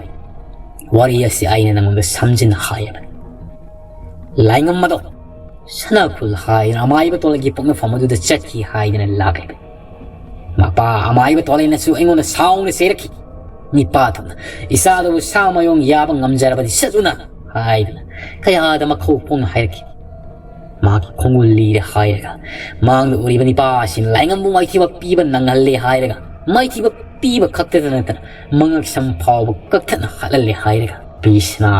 ꯋꯥꯔꯤ ꯑꯁꯤ ꯑꯩꯅ ꯅꯉꯣꯟꯗ ꯁꯝꯖꯤꯟꯅ ꯍꯥꯏꯔꯕꯅꯤ꯫ ꯂꯥꯏꯉꯝꯕꯗꯣ ꯁꯅꯥꯈꯨꯜ ꯍꯥꯏꯗꯅ ꯑꯃꯥꯏꯕ ꯇꯣꯂꯩꯒꯤ ꯄꯣꯛꯅꯐꯝ ꯑꯗꯨꯗ ꯆꯠꯈꯤ ꯍꯥꯏꯗꯅ ꯂꯥꯛꯂꯤꯕꯅꯤ꯫ ꯃꯄꯥ ꯑꯃꯥꯏꯕ ꯇꯣꯂꯩꯅꯁꯨ ꯑꯩꯉꯣꯟꯗ ꯁꯥꯎꯅ ꯆꯩꯔꯛꯈꯤ꯫ ꯅꯤꯄꯥ ꯊꯣꯛꯅ ꯏꯆꯥꯗꯨꯕꯨ ꯁꯥ ꯃꯌꯣꯡ ꯌꯥꯕ ꯉꯝꯖꯔꯕꯗꯤ ꯆꯠꯂꯨꯅ ꯍꯥꯏꯗꯅ ꯀꯌꯥꯗ ꯃꯈꯧ ꯐꯣꯡꯅ ꯍꯥꯏꯔꯛꯈꯤ꯫ ꯃꯍꯥꯛꯀꯤ ꯈꯣꯡꯒꯨꯜ ꯂꯤꯔꯦ ꯍꯥꯏꯔꯒ, ꯃꯥꯡꯗ ꯎꯔꯤꯕ ꯅꯤꯄꯥ ꯑꯁꯤꯅ ꯂꯥꯏꯉꯝꯕꯨ ꯃꯥꯏꯊꯤꯕ ꯄꯤꯕ ꯅꯪꯍꯜꯂꯦ ꯍꯥꯏꯔꯒ, ꯃꯥꯏꯊꯤꯕ ꯄꯤꯕ ꯈꯛꯇꯗ ꯅꯠꯇꯅ ꯃꯉꯛꯁꯝ ꯐꯥꯎꯕ ꯀꯛꯊꯠꯅ ꯍꯥꯠꯍꯜꯂꯦ ꯍꯥꯏꯔꯒ, ꯄꯤꯁꯅꯥ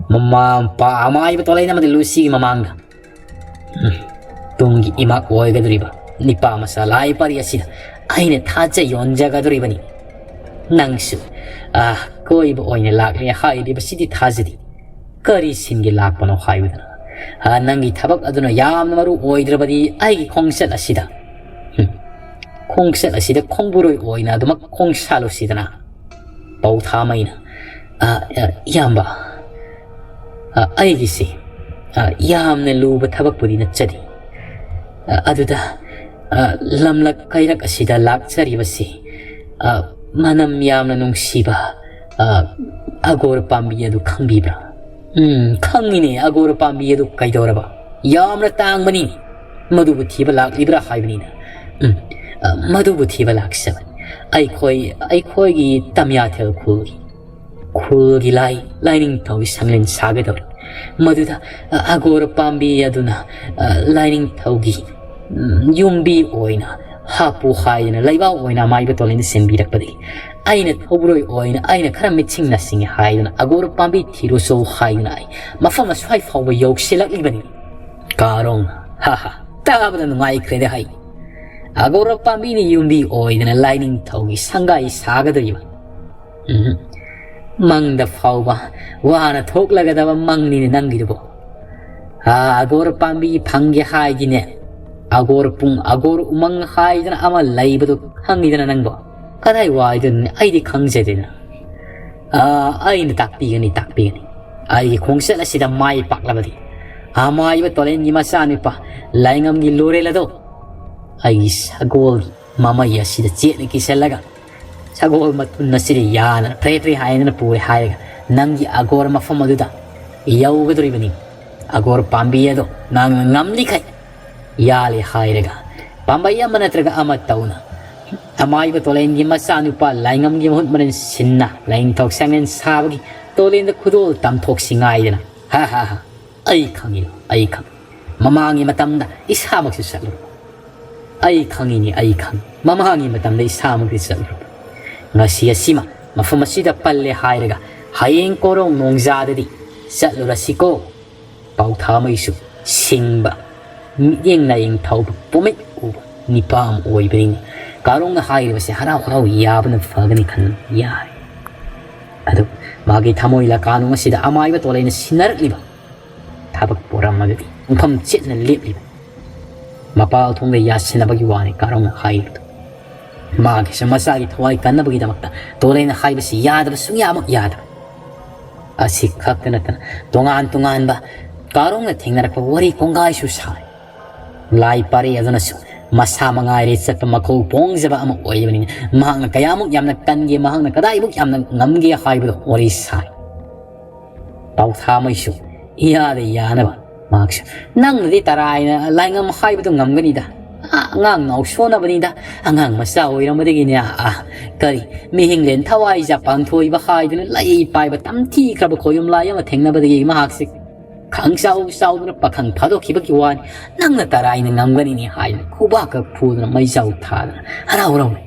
ꯃꯃꯥ ꯃꯄꯥ ꯑꯃꯥꯏꯕ ꯇꯣꯂꯩꯅ ꯑꯃꯗꯤ ꯂꯨꯁꯤꯒꯤ ꯃꯃꯥꯡꯗ, ꯎꯝ, ꯇꯨꯡꯒꯤ ꯏꯃꯥ ꯑꯣꯏꯒꯗꯧꯔꯤꯕ ꯅꯤꯄꯥ ꯃꯆꯥ ꯂꯥꯏ ꯄꯥꯔꯤ ꯑꯁꯤꯗ ꯑꯩꯅ ꯊꯥꯖ ꯌꯣꯟꯖꯒꯗꯧꯔꯤꯕꯅꯤ꯫ ꯅꯪꯁꯨ, ꯑ, ꯀꯣꯏꯕ ꯑꯣꯏꯅ ꯂꯥꯛꯂꯦ ꯍꯥꯏꯔꯤꯕꯁꯤꯗꯤ ꯊꯥꯖꯗꯦ꯫ ꯀꯔꯤ ꯁꯤꯟꯒꯦ ꯂꯥꯛꯄꯅꯣ ꯍꯥꯏꯕꯗꯅ, ꯑ, ꯅꯪꯒꯤ ꯊꯕꯛ ꯑꯗꯨꯅ ꯌꯥꯝꯅ ꯃꯔꯨ ꯑꯣꯏꯗ꯭ꯔꯕꯗꯤ ꯑꯩꯒꯤ ꯈꯣꯡꯆꯠ ꯑꯁꯤꯗ, ꯎꯝ, ꯈꯣꯡꯆꯠ ꯑꯁꯤꯗ ꯈꯣꯡꯕꯨꯔꯣꯏ ꯑꯣꯏꯅ ꯑꯗꯨꯃꯛ ꯈꯣꯡꯁꯥꯜꯂꯨꯁꯤꯗꯅ꯫ ꯄꯥꯎꯊꯥꯃꯩꯅ, "ꯑ, ꯑ, ꯏꯌꯥꯝꯕ, ꯑ, ꯑꯩꯒꯤꯁꯤ, ꯑ, ꯌꯥꯝꯅ ꯂꯨꯕ ꯊꯕꯛꯄꯨꯗꯤ ꯅꯠꯆꯗꯦ꯫ ꯑ, ꯑꯗꯨꯗ, ꯑ, ꯂꯝꯂꯛ ꯀꯩꯔꯛ ꯑꯁꯤꯗ ꯂꯥꯛꯆꯔꯤꯕꯁꯤ, ꯑ, ꯃꯅꯝ ꯌꯥꯝꯅ ꯅꯨꯡꯁꯤꯕ, ꯑ, ꯑꯒꯣꯔ ꯄꯥꯝꯕꯤ ꯑꯗꯨ ꯈꯪꯕꯤꯕ꯭ꯔꯥ?" "ꯎꯝ, ꯈꯪꯉꯤꯅꯦ, ꯑꯒꯣꯔ ꯄꯥꯝꯕꯤ ꯑꯗꯨ ꯀꯩꯗꯧꯔꯕ? ꯌꯥꯝꯅ ꯇꯥꯡꯕꯅꯤ꯫ ꯃꯗꯨꯕꯨ ꯊꯤꯕ ꯂꯥꯛꯂꯤꯕ꯭ꯔꯥ ꯍꯥꯏꯕꯅꯤꯅ?" "ꯎꯝ, ꯑ, ꯃꯗꯨꯕꯨ ꯊꯤꯕ ꯂꯥꯛꯆꯕꯅꯤ꯫ ꯑꯩꯈꯣꯏ, ꯑꯩꯈꯣꯏꯒꯤ ꯇꯝꯌꯥꯊꯦꯜ ꯈꯨꯜꯒꯤ, ꯈꯨꯜꯒꯤ ꯂꯥꯏ, ꯂꯥꯏꯅꯤꯡꯊꯧꯒꯤ ꯁꯪꯂꯦꯟ ꯁꯥꯒꯗꯧꯔꯤ꯫ ꯃꯗꯨꯗ, ꯑ, ꯑꯒꯣꯔ ꯄꯥꯝꯕꯤ ꯑꯗꯨꯅ, ꯑ, ꯂꯥꯏꯅꯤꯡꯊꯧꯒꯤ, ꯎꯝ, ꯌꯨꯝꯕꯤ ꯑꯣꯏꯅ ꯍꯥꯞꯄꯨ ꯍꯥꯏꯗꯅ ꯂꯩꯕꯥꯛ ꯑꯣꯏꯅ ꯑꯃꯥꯏꯕ ꯇꯣꯂꯩꯅ ꯁꯤꯟꯕꯤꯔꯛꯄꯗꯒꯤ ꯑꯩꯅ ꯊꯧꯕ꯭ꯔꯣꯏ ꯑꯣꯏꯅ ꯑꯩꯅ ꯈꯔ ꯃꯤꯠꯁꯤꯡ ꯅꯥꯁꯤꯡꯉꯤ ꯍꯥꯏꯗꯨꯅ ꯑꯒꯣꯔ ꯄꯥꯝꯕꯤ ꯊꯤꯔꯨꯁꯣ ꯍꯥꯏꯗꯨꯅ ꯑꯩ ꯃꯐꯝ ꯑꯁ꯭ꯋꯥꯏ ꯐꯥꯎꯕ ꯌꯧꯁꯤꯜꯂꯛꯂꯤꯕꯅꯤ꯫" ꯀꯥꯔꯣꯡ, "ꯍꯥ ꯍꯥ, ꯇꯥꯕꯗ ꯅꯨꯡꯉꯥꯏꯈ꯭ꯔꯦꯗ ꯍꯩ꯫ ꯑꯒꯣꯔ ꯄꯥꯝꯕꯤꯅ ꯌꯨꯝꯕꯤ ꯑꯣꯏꯗꯅ ꯂꯥꯏꯅꯤꯡꯊꯧꯒꯤ ꯁꯪꯒꯥꯏ ꯁꯥꯒꯗꯧꯔꯤꯕ꯫ ꯎꯝ, ꯃꯪꯗ ꯐꯥꯎꯕ ꯋꯥꯅ ꯊꯣꯛꯂꯒꯗꯕ ꯃꯪꯅꯤꯅꯦ ꯅꯪꯒꯤꯗꯨꯕꯨ꯫ ꯑꯥ, ꯑꯒꯣꯔ ꯄꯥꯝꯕꯤ ꯐꯪꯒꯦ ꯍꯥꯏꯗꯤꯅꯦ, ꯑꯒꯣꯔ ꯄꯨꯡ, ꯑꯒꯣꯔ ꯎꯃꯪ ꯍꯥꯏꯗꯅ ꯑꯃ ꯂꯩꯕꯗꯣ ꯈꯪꯉꯤꯗꯅ ꯅꯪꯕꯣ? ꯀꯗꯥꯏ ꯋꯥꯏꯗꯅꯣꯅꯦ? ꯑꯩꯗꯤ ꯈꯪꯖꯗꯦꯅ꯫ ꯑꯥ, ꯑꯩꯅ ꯇꯥꯛꯄꯤꯒꯅꯤ, ꯇꯥꯛꯄꯤꯒꯅꯤ꯫ ꯑꯩꯒꯤ ꯈꯣꯡꯆꯠ ꯑꯁꯤꯗ ꯃꯥꯏ ꯄꯥꯛꯂꯕꯗꯤ, ꯑꯃꯥꯏꯕ ꯇꯣꯂꯦꯟꯒꯤ ꯃꯆꯥꯅꯨꯄꯥ ꯂꯥꯏꯉꯝꯒꯤ ꯂꯣꯔꯦꯜ ꯑꯗꯣ ꯑꯩꯒꯤ ꯁꯒꯣꯜꯒꯤ ꯃꯃꯩ ꯑꯁꯤꯗ ꯆꯦꯠꯅ ꯀꯤꯁꯜꯂꯒ, ꯁꯒꯣꯜ ꯃꯇꯨꯟ ꯑꯁꯤꯗ ꯌꯥꯅ ꯐ꯭ꯔꯦ ꯐ꯭ꯔꯦ ꯍꯥꯏꯗꯅ ꯄꯨꯔꯦ ꯍꯥꯏꯔꯒ, ꯅꯪꯒꯤ ꯑꯒꯣꯔ ꯃꯐꯝ ꯑꯗꯨꯗ ꯌꯧꯒꯗꯧꯔꯤꯕꯅꯤ꯫ ꯑꯒꯣꯔ ꯄꯥꯝꯕꯤ ꯑꯗꯣ ꯅꯪꯅ ꯉꯝꯂꯤꯈꯩ ꯌꯥꯜꯂꯦ ꯍꯥꯏꯔꯒ, ꯄꯥꯝꯕꯩ ꯑꯃ ꯅꯠꯇ꯭ꯔꯒ ꯑꯃ ꯇꯧꯅ, ꯑꯃꯥꯏꯕ ꯇꯣꯂꯦꯟꯒꯤ ꯃꯆꯥꯅꯨꯄꯥ ꯂꯥꯏꯉꯝꯒꯤ ꯃꯍꯨꯠ ꯃꯔꯦꯟ ꯁꯤꯟꯅ ꯂꯥꯏꯅꯤꯡꯊꯧ ꯁꯪꯂꯦꯟ ꯁꯥꯕꯒꯤ ꯇꯣꯂꯦꯟꯗ ꯈꯨꯗꯣꯜ ꯇꯝꯊꯣꯛꯁꯤ ꯉꯥꯏꯗꯅ꯫ ꯍꯥ ꯍꯥ ꯍꯥ꯫ ꯑꯩ ꯈꯪꯉꯤ, ꯑꯩ ꯈꯪꯉꯤ꯫ ꯃꯃꯥꯡꯒꯤ ꯃꯇꯝꯗ ꯏꯁꯥꯃꯛꯁꯨ ꯆꯠꯂꯨꯔꯦ꯫ ꯑꯩ ꯈꯪꯉꯤꯅꯤ, ꯑꯩ ꯈꯪꯉꯤ꯫ ꯃꯃꯥꯡꯒꯤ ꯃꯇꯝꯗ ꯏꯁꯥꯃꯛꯇꯤ ꯆꯠꯂꯨꯔꯕ꯫ ꯉꯁꯤ ꯑꯁꯤꯃ ꯃꯐꯝ ꯑꯁꯤꯗ ꯄꯜꯂꯦ ꯍꯥꯏꯔꯒ, ꯍꯌꯦꯡ ꯀꯣꯔꯣꯡ ꯅꯣꯡꯖꯥꯗꯗꯤ ꯆꯠꯂꯨꯔꯁꯤꯀꯣ꯫ ꯄꯥꯎꯊꯥꯃꯩꯁꯨ ꯁꯤꯡꯕ, ꯃꯤꯠꯌꯦꯡ ꯅꯥꯌꯦꯡ ꯊꯧꯕ, ꯄꯣꯃꯤꯠ ꯎꯕ ꯅꯤꯄꯥ ꯑꯃ ꯑꯣꯏꯕꯅꯤꯅ, ꯀꯥꯔꯣꯡꯅ ꯍꯥꯏꯔꯤꯕꯁꯦ ꯍꯔꯥꯎ ꯍꯔꯥꯎ ꯌꯥꯕꯅ ꯐꯒꯅꯤ ꯈꯟ ꯌꯥꯔꯦ꯫ ꯑꯗꯨ ꯃꯥꯒꯤ ꯊꯃꯣꯏ ꯂꯀꯥꯅꯨꯡ ꯑꯁꯤꯗ ꯑꯃꯥꯏꯕ ꯇꯣꯂꯩꯅ ꯁꯤꯟꯅꯔꯛꯂꯤꯕ ꯊꯕꯛ ꯄꯣꯔꯝ ꯑꯗꯨꯗꯤ ꯄꯨꯡꯐꯝ ꯆꯦꯠꯅ ꯂꯦꯞꯂꯤꯕ ꯃꯄꯥꯜ ꯊꯣꯡꯗ ꯌꯥꯁꯤꯟꯅꯕꯒꯤ ꯋꯥꯅꯤ ꯀꯥꯔꯣꯡꯅ ꯍꯥꯏꯔꯤꯕꯗꯨ꯫ ꯃꯥꯒꯤꯁꯨ ꯃꯆꯥꯒꯤ ꯊꯋꯥꯏ ꯀꯟꯅꯕꯒꯤꯗꯃꯛꯇ ꯇꯣꯂꯩꯅ ꯍꯥꯏꯕꯁꯤ ꯌꯥꯗꯕ, ꯁꯨꯡꯌꯥꯃꯛ ꯌꯥꯗꯕ꯫ ꯑꯁꯤ ꯈꯛꯇ ꯅꯠꯇꯅ ꯇꯣꯉꯥꯟ ꯇꯣꯉꯥꯟꯕ ꯀꯥꯔꯣꯡꯅ ꯊꯦꯡꯅꯔꯛꯄ ꯋꯥꯔꯤ ꯀꯣꯡꯒꯥꯏꯁꯨ ꯁꯥꯏ꯫ ꯂꯥꯏ ꯄꯥꯔꯦ ꯑꯗꯨꯅꯁꯨ ꯃꯁꯥ ꯃꯉꯥꯏꯔꯦ ꯆꯠꯄ ꯃꯈꯧ ꯄꯣꯡꯖꯕ ꯑꯃ ꯑꯣꯏꯕꯅꯤꯅ, ꯃꯍꯥꯛꯅ ꯀꯌꯥꯃꯨꯛ ꯌꯥꯝꯅ ꯀꯟꯒꯦ, ꯃꯍꯥꯛꯅ ꯀꯗꯥꯏꯃꯨꯛ ꯌꯥꯝꯅ ꯉꯝꯒꯦ ꯍꯥꯏꯕꯗꯣ ꯋꯥꯔꯤ ꯁꯥꯏ꯫ ꯄꯥꯎꯊꯥꯃꯩꯁꯨ ꯏꯌꯥꯗ ꯌꯥꯅꯕ ꯃꯍꯥꯛꯁꯨ, "ꯅꯪꯅꯗꯤ ꯇꯔꯥꯏꯅ ꯂꯥꯏꯉꯝ ꯍꯥꯏꯕꯗꯨ ꯉꯝꯒꯅꯤꯗ꯫ ꯑꯥ, ꯑꯉꯥꯡ ꯅꯥꯎꯁꯣꯟꯅꯕꯅꯤꯗ꯫ ꯑꯉꯥꯡ ꯃꯆꯥ ꯑꯣꯏꯔꯝꯕꯗꯒꯤꯅꯦ, ꯑꯥ, ꯀꯔꯤ, ꯃꯤꯍꯤꯡꯂꯦꯟ ꯊꯋꯥꯏꯖ ꯄꯥꯡꯊꯣꯏꯕ ꯍꯥꯏꯗꯨꯅ ꯂꯩ ꯄꯥꯏꯕ ꯇꯝꯊꯤꯈ꯭ꯔꯕ ꯈꯣꯌꯨꯝ ꯂꯥꯏ ꯑꯃ ꯊꯦꯡꯅꯕꯗꯒꯤ ꯃꯍꯥꯛꯁꯦ ꯈꯪꯆꯥꯎ ꯆꯥꯎꯗꯨꯅ ꯄꯥꯈꯪ ꯐꯥꯗꯣꯛꯈꯤꯕꯒꯤ ꯋꯥꯅꯤ꯫ ꯅꯪꯅ ꯇꯔꯥꯏꯅ ꯉꯝꯒꯅꯤꯅꯦ" ꯍꯥꯏꯗꯅ ꯈꯨꯕꯥꯛꯀ ꯈꯨꯗꯅ ꯃꯩꯖꯥꯎ ꯊꯥꯗꯅ ꯍꯔꯥꯎ ꯍꯔꯥꯎꯅ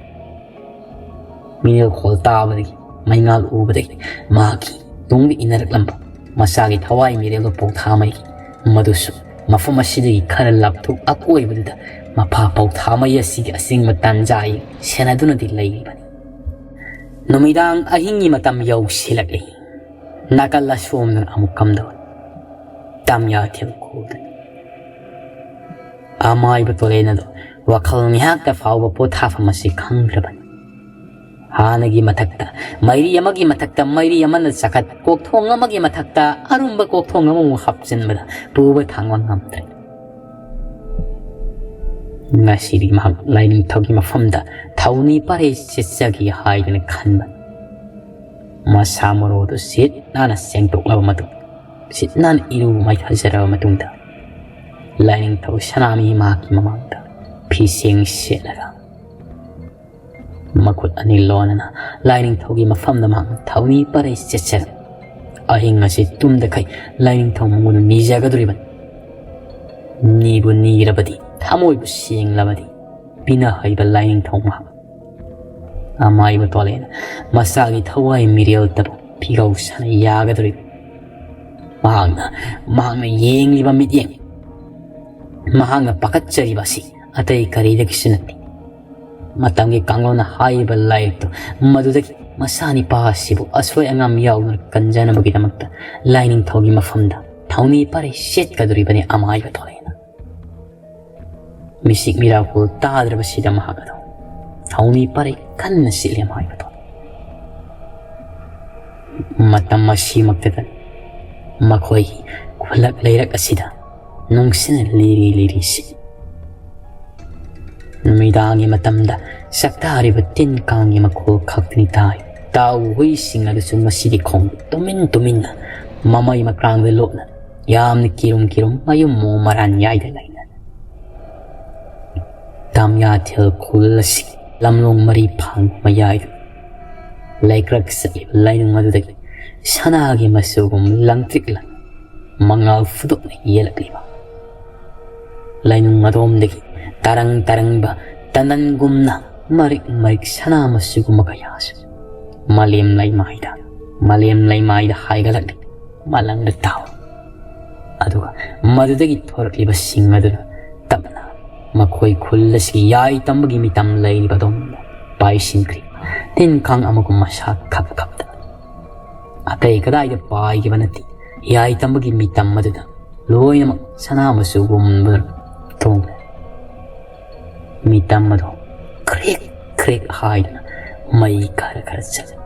ꯃꯤꯅꯦꯜ ꯈꯣꯜ ꯇꯥꯕꯗꯒꯤ, ꯃꯩꯉꯥꯜ ꯎꯕꯗꯒꯤ ꯃꯍꯥꯛꯀꯤ ꯇꯨꯡꯗ ꯏꯟꯅꯔꯛꯂꯝꯕ ꯃꯆꯥꯒꯤ ꯊꯋꯥꯏ ꯃꯤꯔꯦꯜꯗꯣ ꯄꯥꯎꯊꯥꯃꯩꯒꯤ, ꯃꯗꯨꯁꯨ ꯃꯐꯝ ꯑꯁꯤꯗꯒꯤ ꯈꯔ ꯂꯥꯞꯊꯣꯛ ꯑꯀꯣꯏꯕꯗꯨꯗ ꯃꯄꯥ ꯄꯥꯎꯊꯥꯃꯩ ꯑꯁꯤꯒꯤ ꯑꯁꯦꯡꯕ ꯇꯥꯟꯖꯥ ꯁꯦꯟꯅꯗꯨꯅꯗꯤ ꯂꯩꯔꯤꯕꯅꯤ꯫ ꯅꯨꯃꯤꯗꯥꯡ ꯑꯍꯤꯡꯒꯤ ꯃꯇꯝ ꯌꯧꯁꯤꯜꯂꯛꯂꯤ꯫ ꯅꯥꯀꯜ ꯑꯁꯣꯝꯗꯅ ꯑꯃꯨꯛ ꯀꯝꯗꯧꯏ? ꯇꯥꯃꯤꯌꯥ ꯊꯦꯝꯈꯨꯗꯅꯤ꯫ ꯑꯃꯥꯏꯕ ꯇꯣꯂꯦꯟ ꯑꯗꯣ ꯋꯥꯈꯜ ꯉꯥꯏꯍꯥꯛꯇ ꯐꯥꯎꯕ ꯄꯣꯊꯥꯐꯝ ꯑꯁꯤ ꯈꯪꯗ꯭ꯔꯕꯅꯤ꯫ ꯍꯥꯟꯅꯒꯤ ꯃꯊꯛꯇ, ꯃꯩꯔꯤ ꯑꯃꯒꯤ ꯃꯊꯛꯇ ꯃꯩꯔꯤ ꯑꯃꯅ ꯆꯥꯈꯠ, ꯀꯣꯛꯊꯣꯡ ꯑꯃꯒꯤ ꯃꯊꯛꯇ ꯑꯔꯨꯝꯕ ꯀꯣꯛꯊꯣꯡ ꯑꯃꯃꯨꯛ ꯍꯥꯞꯆꯤꯟꯕꯗ ꯄꯨꯕ ꯊꯥꯡꯕ ꯉꯝꯗ꯭ꯔꯦ꯫ ꯉꯁꯤꯗꯤ ꯃꯍꯥꯛ ꯂꯥꯏꯅꯤꯡꯊꯧꯒꯤ ꯃꯐꯝꯗ ꯊꯧꯅꯤ ꯄꯔꯦ ꯆꯠꯆꯒꯦ ꯍꯥꯏꯗꯨꯅ ꯈꯟꯕ꯫ ꯃꯁꯥ ꯃꯔꯣꯗꯨ ꯁꯤꯠ ꯅꯥꯟꯅ ꯁꯦꯡꯗꯣꯛꯂꯕ ꯃꯇꯨꯡ, ꯁꯤꯠ ꯅꯥꯟꯅ ꯏꯔꯨ ꯃꯥꯏꯊꯖꯔꯕ ꯃꯇꯨꯡꯗ, ꯂꯥꯏꯅꯤꯡꯊꯧ ꯁꯅꯥꯃꯍꯤ ꯃꯍꯥꯛꯀꯤ ꯃꯃꯥꯡꯗ ꯐꯤꯁꯦꯡ ꯁꯦꯠꯂꯒ, ꯃꯈꯨꯠ ꯑꯅꯤ ꯂꯣꯟꯅꯅ ꯂꯥꯏꯅꯤꯡꯊꯧꯒꯤ ꯃꯐꯝꯗ ꯃꯍꯥꯛꯅ ꯊꯧꯅꯤ ꯄꯔꯩ ꯆꯠꯆꯔꯝꯃꯤ꯫ ꯑꯍꯤꯡ ꯑꯁꯤ ꯇꯨꯝꯗꯈꯩ ꯂꯥꯏꯅꯤꯡꯊꯧ ꯃꯉꯣꯟꯗ ꯅꯤꯖꯒꯗꯧꯔꯤꯕꯅꯤ꯫ ꯅꯤꯕꯨ ꯅꯤꯔꯕꯗꯤ, ꯊꯃꯣꯏꯕꯨ ꯁꯦꯡꯂꯕꯗꯤ, ꯄꯤꯅ ꯍꯩꯕ ꯂꯥꯏꯅꯤꯡꯊꯧ ꯃꯍꯥꯛ꯫ ꯑꯃꯥꯏꯕ ꯇꯣꯂꯦꯟ ꯃꯁꯥꯒꯤ ꯊꯋꯥꯏ ꯃꯤꯔꯦꯜꯇꯕꯨ ꯐꯤꯒꯧ ꯁꯥꯅ ꯌꯥꯒꯗꯧꯔꯤꯕꯅꯤ꯫ ꯃꯍꯥꯛꯅ, ꯃꯍꯥꯛꯅ ꯌꯦꯡꯂꯤꯕ ꯃꯤꯠꯌꯦꯡ, ꯃꯍꯥꯛꯅ ꯄꯥꯈꯠꯆꯔꯤꯕ ꯑꯁꯤ ꯑꯇꯩ ꯀꯔꯤꯗꯒꯤꯁꯨ ꯅꯠꯇꯦ꯫ ꯃꯇꯝꯒꯤ ꯀꯥꯡꯂꯣꯟꯅ ꯍꯥꯏꯔꯤꯕ ꯂꯥꯏꯔꯤꯛꯇꯨ ꯃꯗꯨꯗꯒꯤ ꯃꯆꯥꯅꯤꯄꯥ ꯑꯁꯤꯕꯨ ꯑꯁꯣꯏ ꯑꯉꯥꯝ ꯌꯥꯎꯗꯅ ꯀꯟꯖꯅꯕꯒꯤꯗꯃꯛꯇ ꯂꯥꯏꯅꯤꯡꯊꯧꯒꯤ ꯃꯐꯝꯗ ꯊꯧꯅꯤ ꯄꯔꯩ ꯆꯦꯠꯀꯗꯧꯔꯤꯕꯅꯤ ꯑꯃꯥꯏꯕ ꯊꯣꯛꯂꯛꯑꯦꯅ꯫ ꯃꯤꯁꯤꯛ ꯃꯤꯔꯥꯀꯨꯜ ꯇꯥꯗ꯭ꯔꯕꯁꯤꯗ ꯃꯍꯥꯛ ꯑꯗꯨ ꯊꯧꯅꯤ ꯄꯔꯩ ꯀꯟꯅ ꯆꯦꯠꯂꯦ ꯑꯃꯥꯏꯕ ꯊꯣꯛꯂꯛꯑꯦ꯫ ꯃꯇꯝ ꯑꯁꯤꯃꯛꯇꯗ ꯃꯈꯣꯏꯒꯤ ꯈꯨꯜꯂꯛ ꯂꯩꯔꯛ ꯑꯁꯤꯗ ꯅꯨꯡꯁꯤꯠꯅ ꯂꯤꯔꯤ ꯂꯤꯔꯤ ꯁꯤꯠꯂꯤ꯫ ꯅꯨꯃꯤꯗꯥꯡꯒꯤ ꯃꯇꯝꯗ ꯆꯥꯛꯇꯥꯔꯤꯕ ꯇꯤꯟ ꯀꯥꯡꯒꯤ ꯃꯈꯣꯜ ꯈꯛꯇꯅꯤ ꯇꯥꯏ꯫ ꯇꯥꯎ ꯍꯨꯏꯁꯤꯡ ꯑꯗꯨꯁꯨ ꯉꯁꯤꯗꯤ ꯈꯣꯡ ꯇꯨꯃꯤꯟ ꯇꯨꯃꯤꯟꯅ ꯃꯃꯩ ꯃꯀ꯭ꯔꯥꯡꯗ ꯂꯣꯠꯅ ꯌꯥꯝꯅ ꯀꯤꯔꯨꯝ ꯀꯤꯔꯨꯝ ꯃꯌꯨꯝ ꯃꯣ ꯃꯔꯥꯟ ꯌꯥꯏꯗ ꯂꯩꯅ ꯇꯥꯃꯤꯌꯥꯊꯦꯜ ꯈꯨꯜ ꯑꯁꯤꯒꯤ ꯂꯝꯂꯣꯡ ꯃꯔꯤ ꯐꯥꯡ ꯃꯌꯥꯏꯗ ꯂꯩꯀ꯭ꯔꯛ ꯆꯠꯂꯤꯕ ꯂꯥꯏꯅꯨꯡ ꯑꯗꯨꯗꯒꯤ ꯁꯅꯥꯒꯤ ꯃꯆꯨꯒꯨꯝ ꯂꯪꯇ꯭ꯔꯤꯛ ꯂꯪ ꯃꯉꯥꯜ ꯐꯨꯗꯣꯛꯅ ꯌꯦꯜꯂꯛꯂꯤꯕ ꯂꯥꯏꯅꯨꯡ ꯑꯗꯣꯝꯗꯒꯤ ꯇꯔꯪ ꯇꯔꯪꯕ ꯇꯅꯟꯒꯨꯝꯅ ꯃꯔꯤꯛ ꯃꯔꯤꯛ ꯁꯅꯥ ꯃꯆꯨꯒꯨꯝꯕ ꯀꯌꯥꯁꯨ ꯃꯥꯂꯦꯝ ꯂꯩꯃꯥꯏꯗ, ꯃꯥꯂꯦꯝ ꯂꯩꯃꯥꯏꯗ ꯍꯥꯏꯒꯠꯂꯛꯂꯤ꯫ ꯃꯥꯂꯪꯗ ꯇꯥꯎ꯫ ꯑꯗꯨꯒ ꯃꯗꯨꯗꯒꯤ ꯊꯣꯔꯛꯂꯤꯕꯁꯤꯡ ꯑꯗꯨꯅ ꯇꯞꯅ ꯃꯈꯣꯏ ꯈꯨꯜ ꯑꯁꯤꯒꯤ ꯌꯥꯏ ꯇꯝꯕꯒꯤ ꯃꯤꯇꯝ ꯂꯩꯔꯤꯕ ꯑꯗꯣꯝꯗ ꯄꯥꯏꯁꯤꯟꯈ꯭ꯔꯤ꯫ ꯇꯤꯟ ꯀꯥꯡ ꯑꯃꯒꯨꯝ ꯃꯁꯥ ꯈꯞ ꯈꯞꯇ꯫ ꯑꯇꯩ ꯀꯗꯥꯏꯗ ꯄꯥꯏꯈꯤꯕ ꯅꯠꯇꯦ꯫ ꯌꯥꯏ ꯇꯝꯕꯒꯤ ꯃꯤꯇꯝ ꯑꯗꯨꯗ ꯂꯣꯏꯅꯃꯛ ꯁꯅꯥ ꯃꯆꯨꯒꯨꯝꯕ ꯊꯣꯡꯂꯦ꯫ ꯃꯤꯇꯝ ꯑꯗꯨ ꯈ꯭ꯔꯦꯛ ꯈ꯭ꯔꯦꯛ ꯍꯥꯏꯗꯨꯅ ꯃꯩ ꯈꯔ ꯈꯔ ꯆꯠꯂꯦ꯫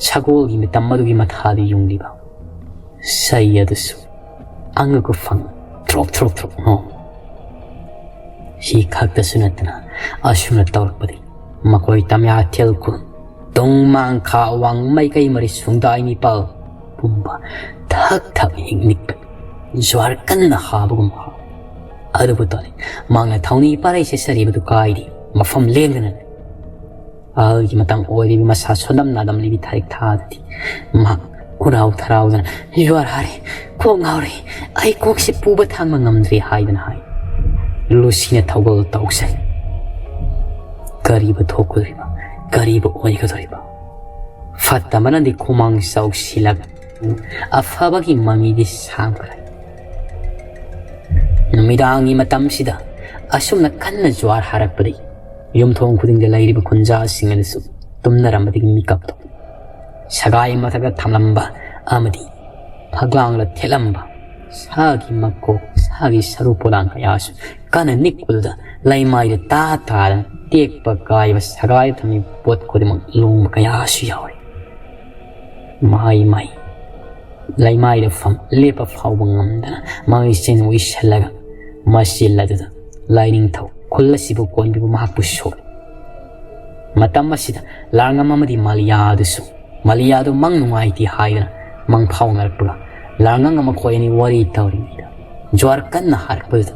ꯁꯒꯣꯜꯒꯤ ꯃꯤꯇꯝ ꯑꯗꯨꯒꯤ ꯃꯊꯥꯗ ꯌꯨꯡꯂꯤꯕ ꯁꯩ ꯑꯗꯨꯁꯨ ꯑꯉꯛꯄ ꯐꯪ ꯊ꯭ꯔꯣꯛ ꯊ꯭ꯔꯣꯛ ꯊ꯭ꯔꯣꯛ ꯅꯣꯡ꯫ ꯁꯤ ꯈꯛꯇꯁꯨ ꯅꯠꯇꯅ ꯑꯁꯨꯝꯅ ꯇꯧꯔꯛꯄꯗꯤ ꯃꯈꯣꯏ ꯇꯝꯌꯥꯊꯦꯜ ꯈꯨꯜ, ꯇꯣꯡꯃꯥꯡꯈꯥ, ꯋꯥꯡ ꯃꯥꯏꯀꯩ ꯃꯔꯤ ꯁꯨꯡꯗꯥꯏ ꯅꯤꯄꯥꯜ ꯄꯨꯝꯕ ꯊꯛ ꯊꯛ ꯍꯤꯡ ꯅꯤꯛꯄ ꯖ꯭ꯋꯥꯔ ꯀꯟꯅ ꯍꯥꯕꯒꯨꯝ ꯍꯥ꯫ ꯑꯗꯨꯕꯨ ꯇꯣꯂꯤ ꯃꯥꯡꯅ ꯊꯧꯅꯤ ꯄꯥꯔꯩꯁꯦ ꯁꯔꯤꯕꯗꯨ ꯀꯥꯏꯔꯤ ꯃꯐꯝ ꯂꯦꯡꯗꯅ ꯂꯩ꯫ ꯑꯍꯜꯒꯤ ꯃꯇꯝ ꯑꯣꯏꯔꯤꯕ ꯃꯁꯥ ꯁꯣꯟꯗꯝ ꯅꯥꯗꯝꯂꯤꯕꯤ ꯊꯥꯔꯤꯛ ꯊꯥꯗꯤ ꯃꯍꯥꯛ ꯎꯔꯥꯎ ꯊꯔꯥꯎꯗꯅ "ꯖ꯭ꯋꯥꯔ ꯍꯥꯔꯦ, ꯀꯣꯛ ꯉꯥꯎꯔꯦ, ꯑꯩ ꯀꯣꯛꯁꯤ ꯄꯨꯕ ꯊꯥꯡꯕ ꯉꯝꯗ꯭ꯔꯦ" ꯍꯥꯏꯗꯨꯅ ꯍꯥꯏ꯫ ꯂꯨꯁꯤꯅ ꯊꯧꯒꯜ ꯇꯧꯁꯩ꯫ ꯀꯔꯤꯕꯨ ꯊꯣꯛꯀꯗꯧꯔꯤꯕ? ꯀꯔꯤꯕꯨ ꯑꯣꯏꯒꯗꯧꯔꯤꯕ? ꯐꯠꯇꯕꯅꯗꯤ ꯈꯨꯃꯥꯡ ꯆꯥꯎꯁꯤꯜꯂꯒ ꯑꯐꯕꯒꯤ ꯃꯃꯤꯗꯤ ꯁꯥꯡꯈ꯭ꯔꯦ꯫ ꯅꯨꯃꯤꯗꯥꯡꯒꯤ ꯃꯇꯝꯁꯤꯗ ꯑꯁꯨꯝꯅ ꯀꯟꯅ ꯖ꯭ꯋꯥꯔ ꯍꯥꯔꯛꯄꯗꯒꯤ ꯌꯨꯝꯊꯣꯡ ꯈꯨꯗꯤꯡꯗ ꯂꯩꯔꯤꯕ ꯈꯨꯟꯖꯥꯁꯤꯡ ꯑꯗꯨꯁꯨ ꯇꯨꯝꯅꯔꯝꯕꯗꯒꯤ ꯃꯤꯀꯞ ꯊꯣꯛꯏ꯫ ꯁꯒꯥꯏ ꯃꯊꯛꯇ ꯊꯝꯂꯝꯕ ꯑꯃꯗꯤ ꯐꯛꯂꯥꯡꯗ ꯊꯦꯠꯂꯝꯕ ꯁꯥꯒꯤ ꯃꯀꯣꯛ, ꯁꯥꯒꯤ ꯁꯔꯨ ꯄꯣꯂꯥꯡ ꯀꯌꯥꯁꯨ ꯀꯟꯅ ꯅꯤꯛꯄꯗꯨꯗ ꯂꯩꯃꯥꯏꯗ ꯇꯥ ꯇꯥꯗꯅ ꯇꯦꯛꯄ ꯀꯥꯏꯕ ꯁꯒꯥꯏꯗ ꯊꯝꯃꯤꯕ ꯄꯣꯠ ꯈꯨꯗꯤꯡꯃꯛ ꯂꯣꯡꯕ ꯀꯌꯥꯁꯨ ꯌꯥꯎꯔꯤ꯫ ꯃꯍꯩ ꯃꯍꯩ ꯂꯩꯃꯥꯏꯗ ꯐꯝ ꯂꯦꯞꯄ ꯐꯥꯎꯕ ꯉꯝꯗꯅ ꯃꯃꯩꯁꯤꯡ ꯎꯏꯁꯜꯂꯒ ꯃꯆꯤꯜ ꯑꯗꯨꯗ ꯂꯥꯏꯅꯤꯡꯊꯧ ꯈꯨꯜ ꯑꯁꯤꯕꯨ ꯀꯣꯟꯕꯤꯕ ꯃꯍꯥꯛꯄꯨ ꯁꯣꯛꯏ꯫ ꯃꯇꯝ ꯑꯁꯤꯗ ꯂꯥꯡꯉꯝ ꯑꯃꯗꯤ ꯃꯥꯂꯤꯌꯥ ꯑꯗꯨꯁꯨ, ꯃꯥꯂꯤꯌꯥ ꯑꯗꯨ ꯃꯪ ꯅꯨꯡꯉꯥꯏꯇꯦ ꯍꯥꯏꯗꯨꯅ ꯃꯪ ꯐꯥꯎꯅꯔꯛꯄꯒ ꯂꯥꯡꯉꯝꯒ ꯃꯈꯣꯏ ꯑꯅꯤ ꯋꯥꯔꯤ ꯇꯧꯔꯤꯉꯩꯗ ꯖ꯭ꯋꯥꯔ ꯀꯟꯅ ꯍꯥꯔꯛꯄꯗꯨꯗ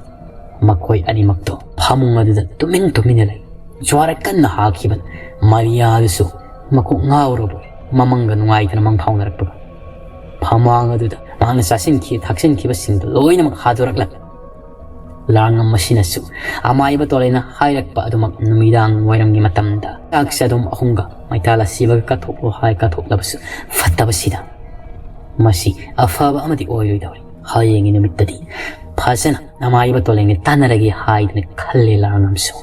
ꯃꯈꯣꯏ ꯑꯅꯤꯃꯛꯇꯣ ꯐꯃꯨꯡ ꯑꯗꯨꯗ ꯇꯨꯃꯤꯟ ꯇꯨꯃꯤꯟꯅ ꯂꯩ꯫ ꯖ꯭ꯋꯥꯔ ꯀꯟꯅ ꯍꯥꯈꯤꯕꯅ ꯃꯥꯂꯤꯌꯥ ꯑꯗꯨꯁꯨ ꯃꯀꯣꯛ ꯉꯥꯎꯔꯕꯣꯏ ꯃꯃꯪꯒ ꯅꯨꯡꯉꯥꯏꯇꯅ ꯃꯪ ꯐꯥꯎꯅꯔꯛꯄꯒ ꯐꯃꯥꯡ ꯑꯗꯨꯗ ꯃꯥꯅ ꯆꯥꯁꯤꯟꯈꯤ ꯊꯛꯆꯤꯟꯈꯤꯕꯁꯤꯡꯗꯨ ꯂꯣꯏꯅꯃꯛ ꯍꯥꯗꯣꯔꯛꯂꯒ ꯂꯥꯡꯉꯝ ꯑꯁꯤꯅꯁꯨ ꯑꯃꯥꯏꯕ ꯇꯣꯂꯩꯅ ꯍꯥꯏꯔꯛꯄ ꯑꯗꯨꯃꯛ ꯅꯨꯃꯤꯗꯥꯡ ꯋꯥꯏꯔꯝꯒꯤ ꯃꯇꯝꯗ ꯆꯥꯛ ꯆꯥꯗꯨꯝ ꯑꯍꯨꯝꯒ ꯃꯩꯇꯥꯜ ꯑꯁꯤꯕꯒ ꯀꯠꯊꯣꯛꯂꯣ ꯍꯥꯏ ꯀꯠꯊꯣꯛꯂꯕꯁꯨ ꯐꯠꯇꯕꯁꯤꯗ ꯃꯁꯤ ꯑꯐꯕ ꯑꯃꯗꯤ ꯑꯣꯏꯔꯣꯏꯗꯧꯔꯤ꯫ ꯍꯌꯦꯡꯒꯤ ꯅꯨꯃꯤꯠꯇꯗꯤ ꯐꯖꯅ ꯑꯃꯥꯏꯕ ꯇꯣꯂꯩꯅ ꯇꯥꯟꯅꯔꯒꯦ ꯍꯥꯏꯗꯨꯅ ꯈꯜꯂꯦ ꯂꯥꯡꯉꯝꯁꯨ꯫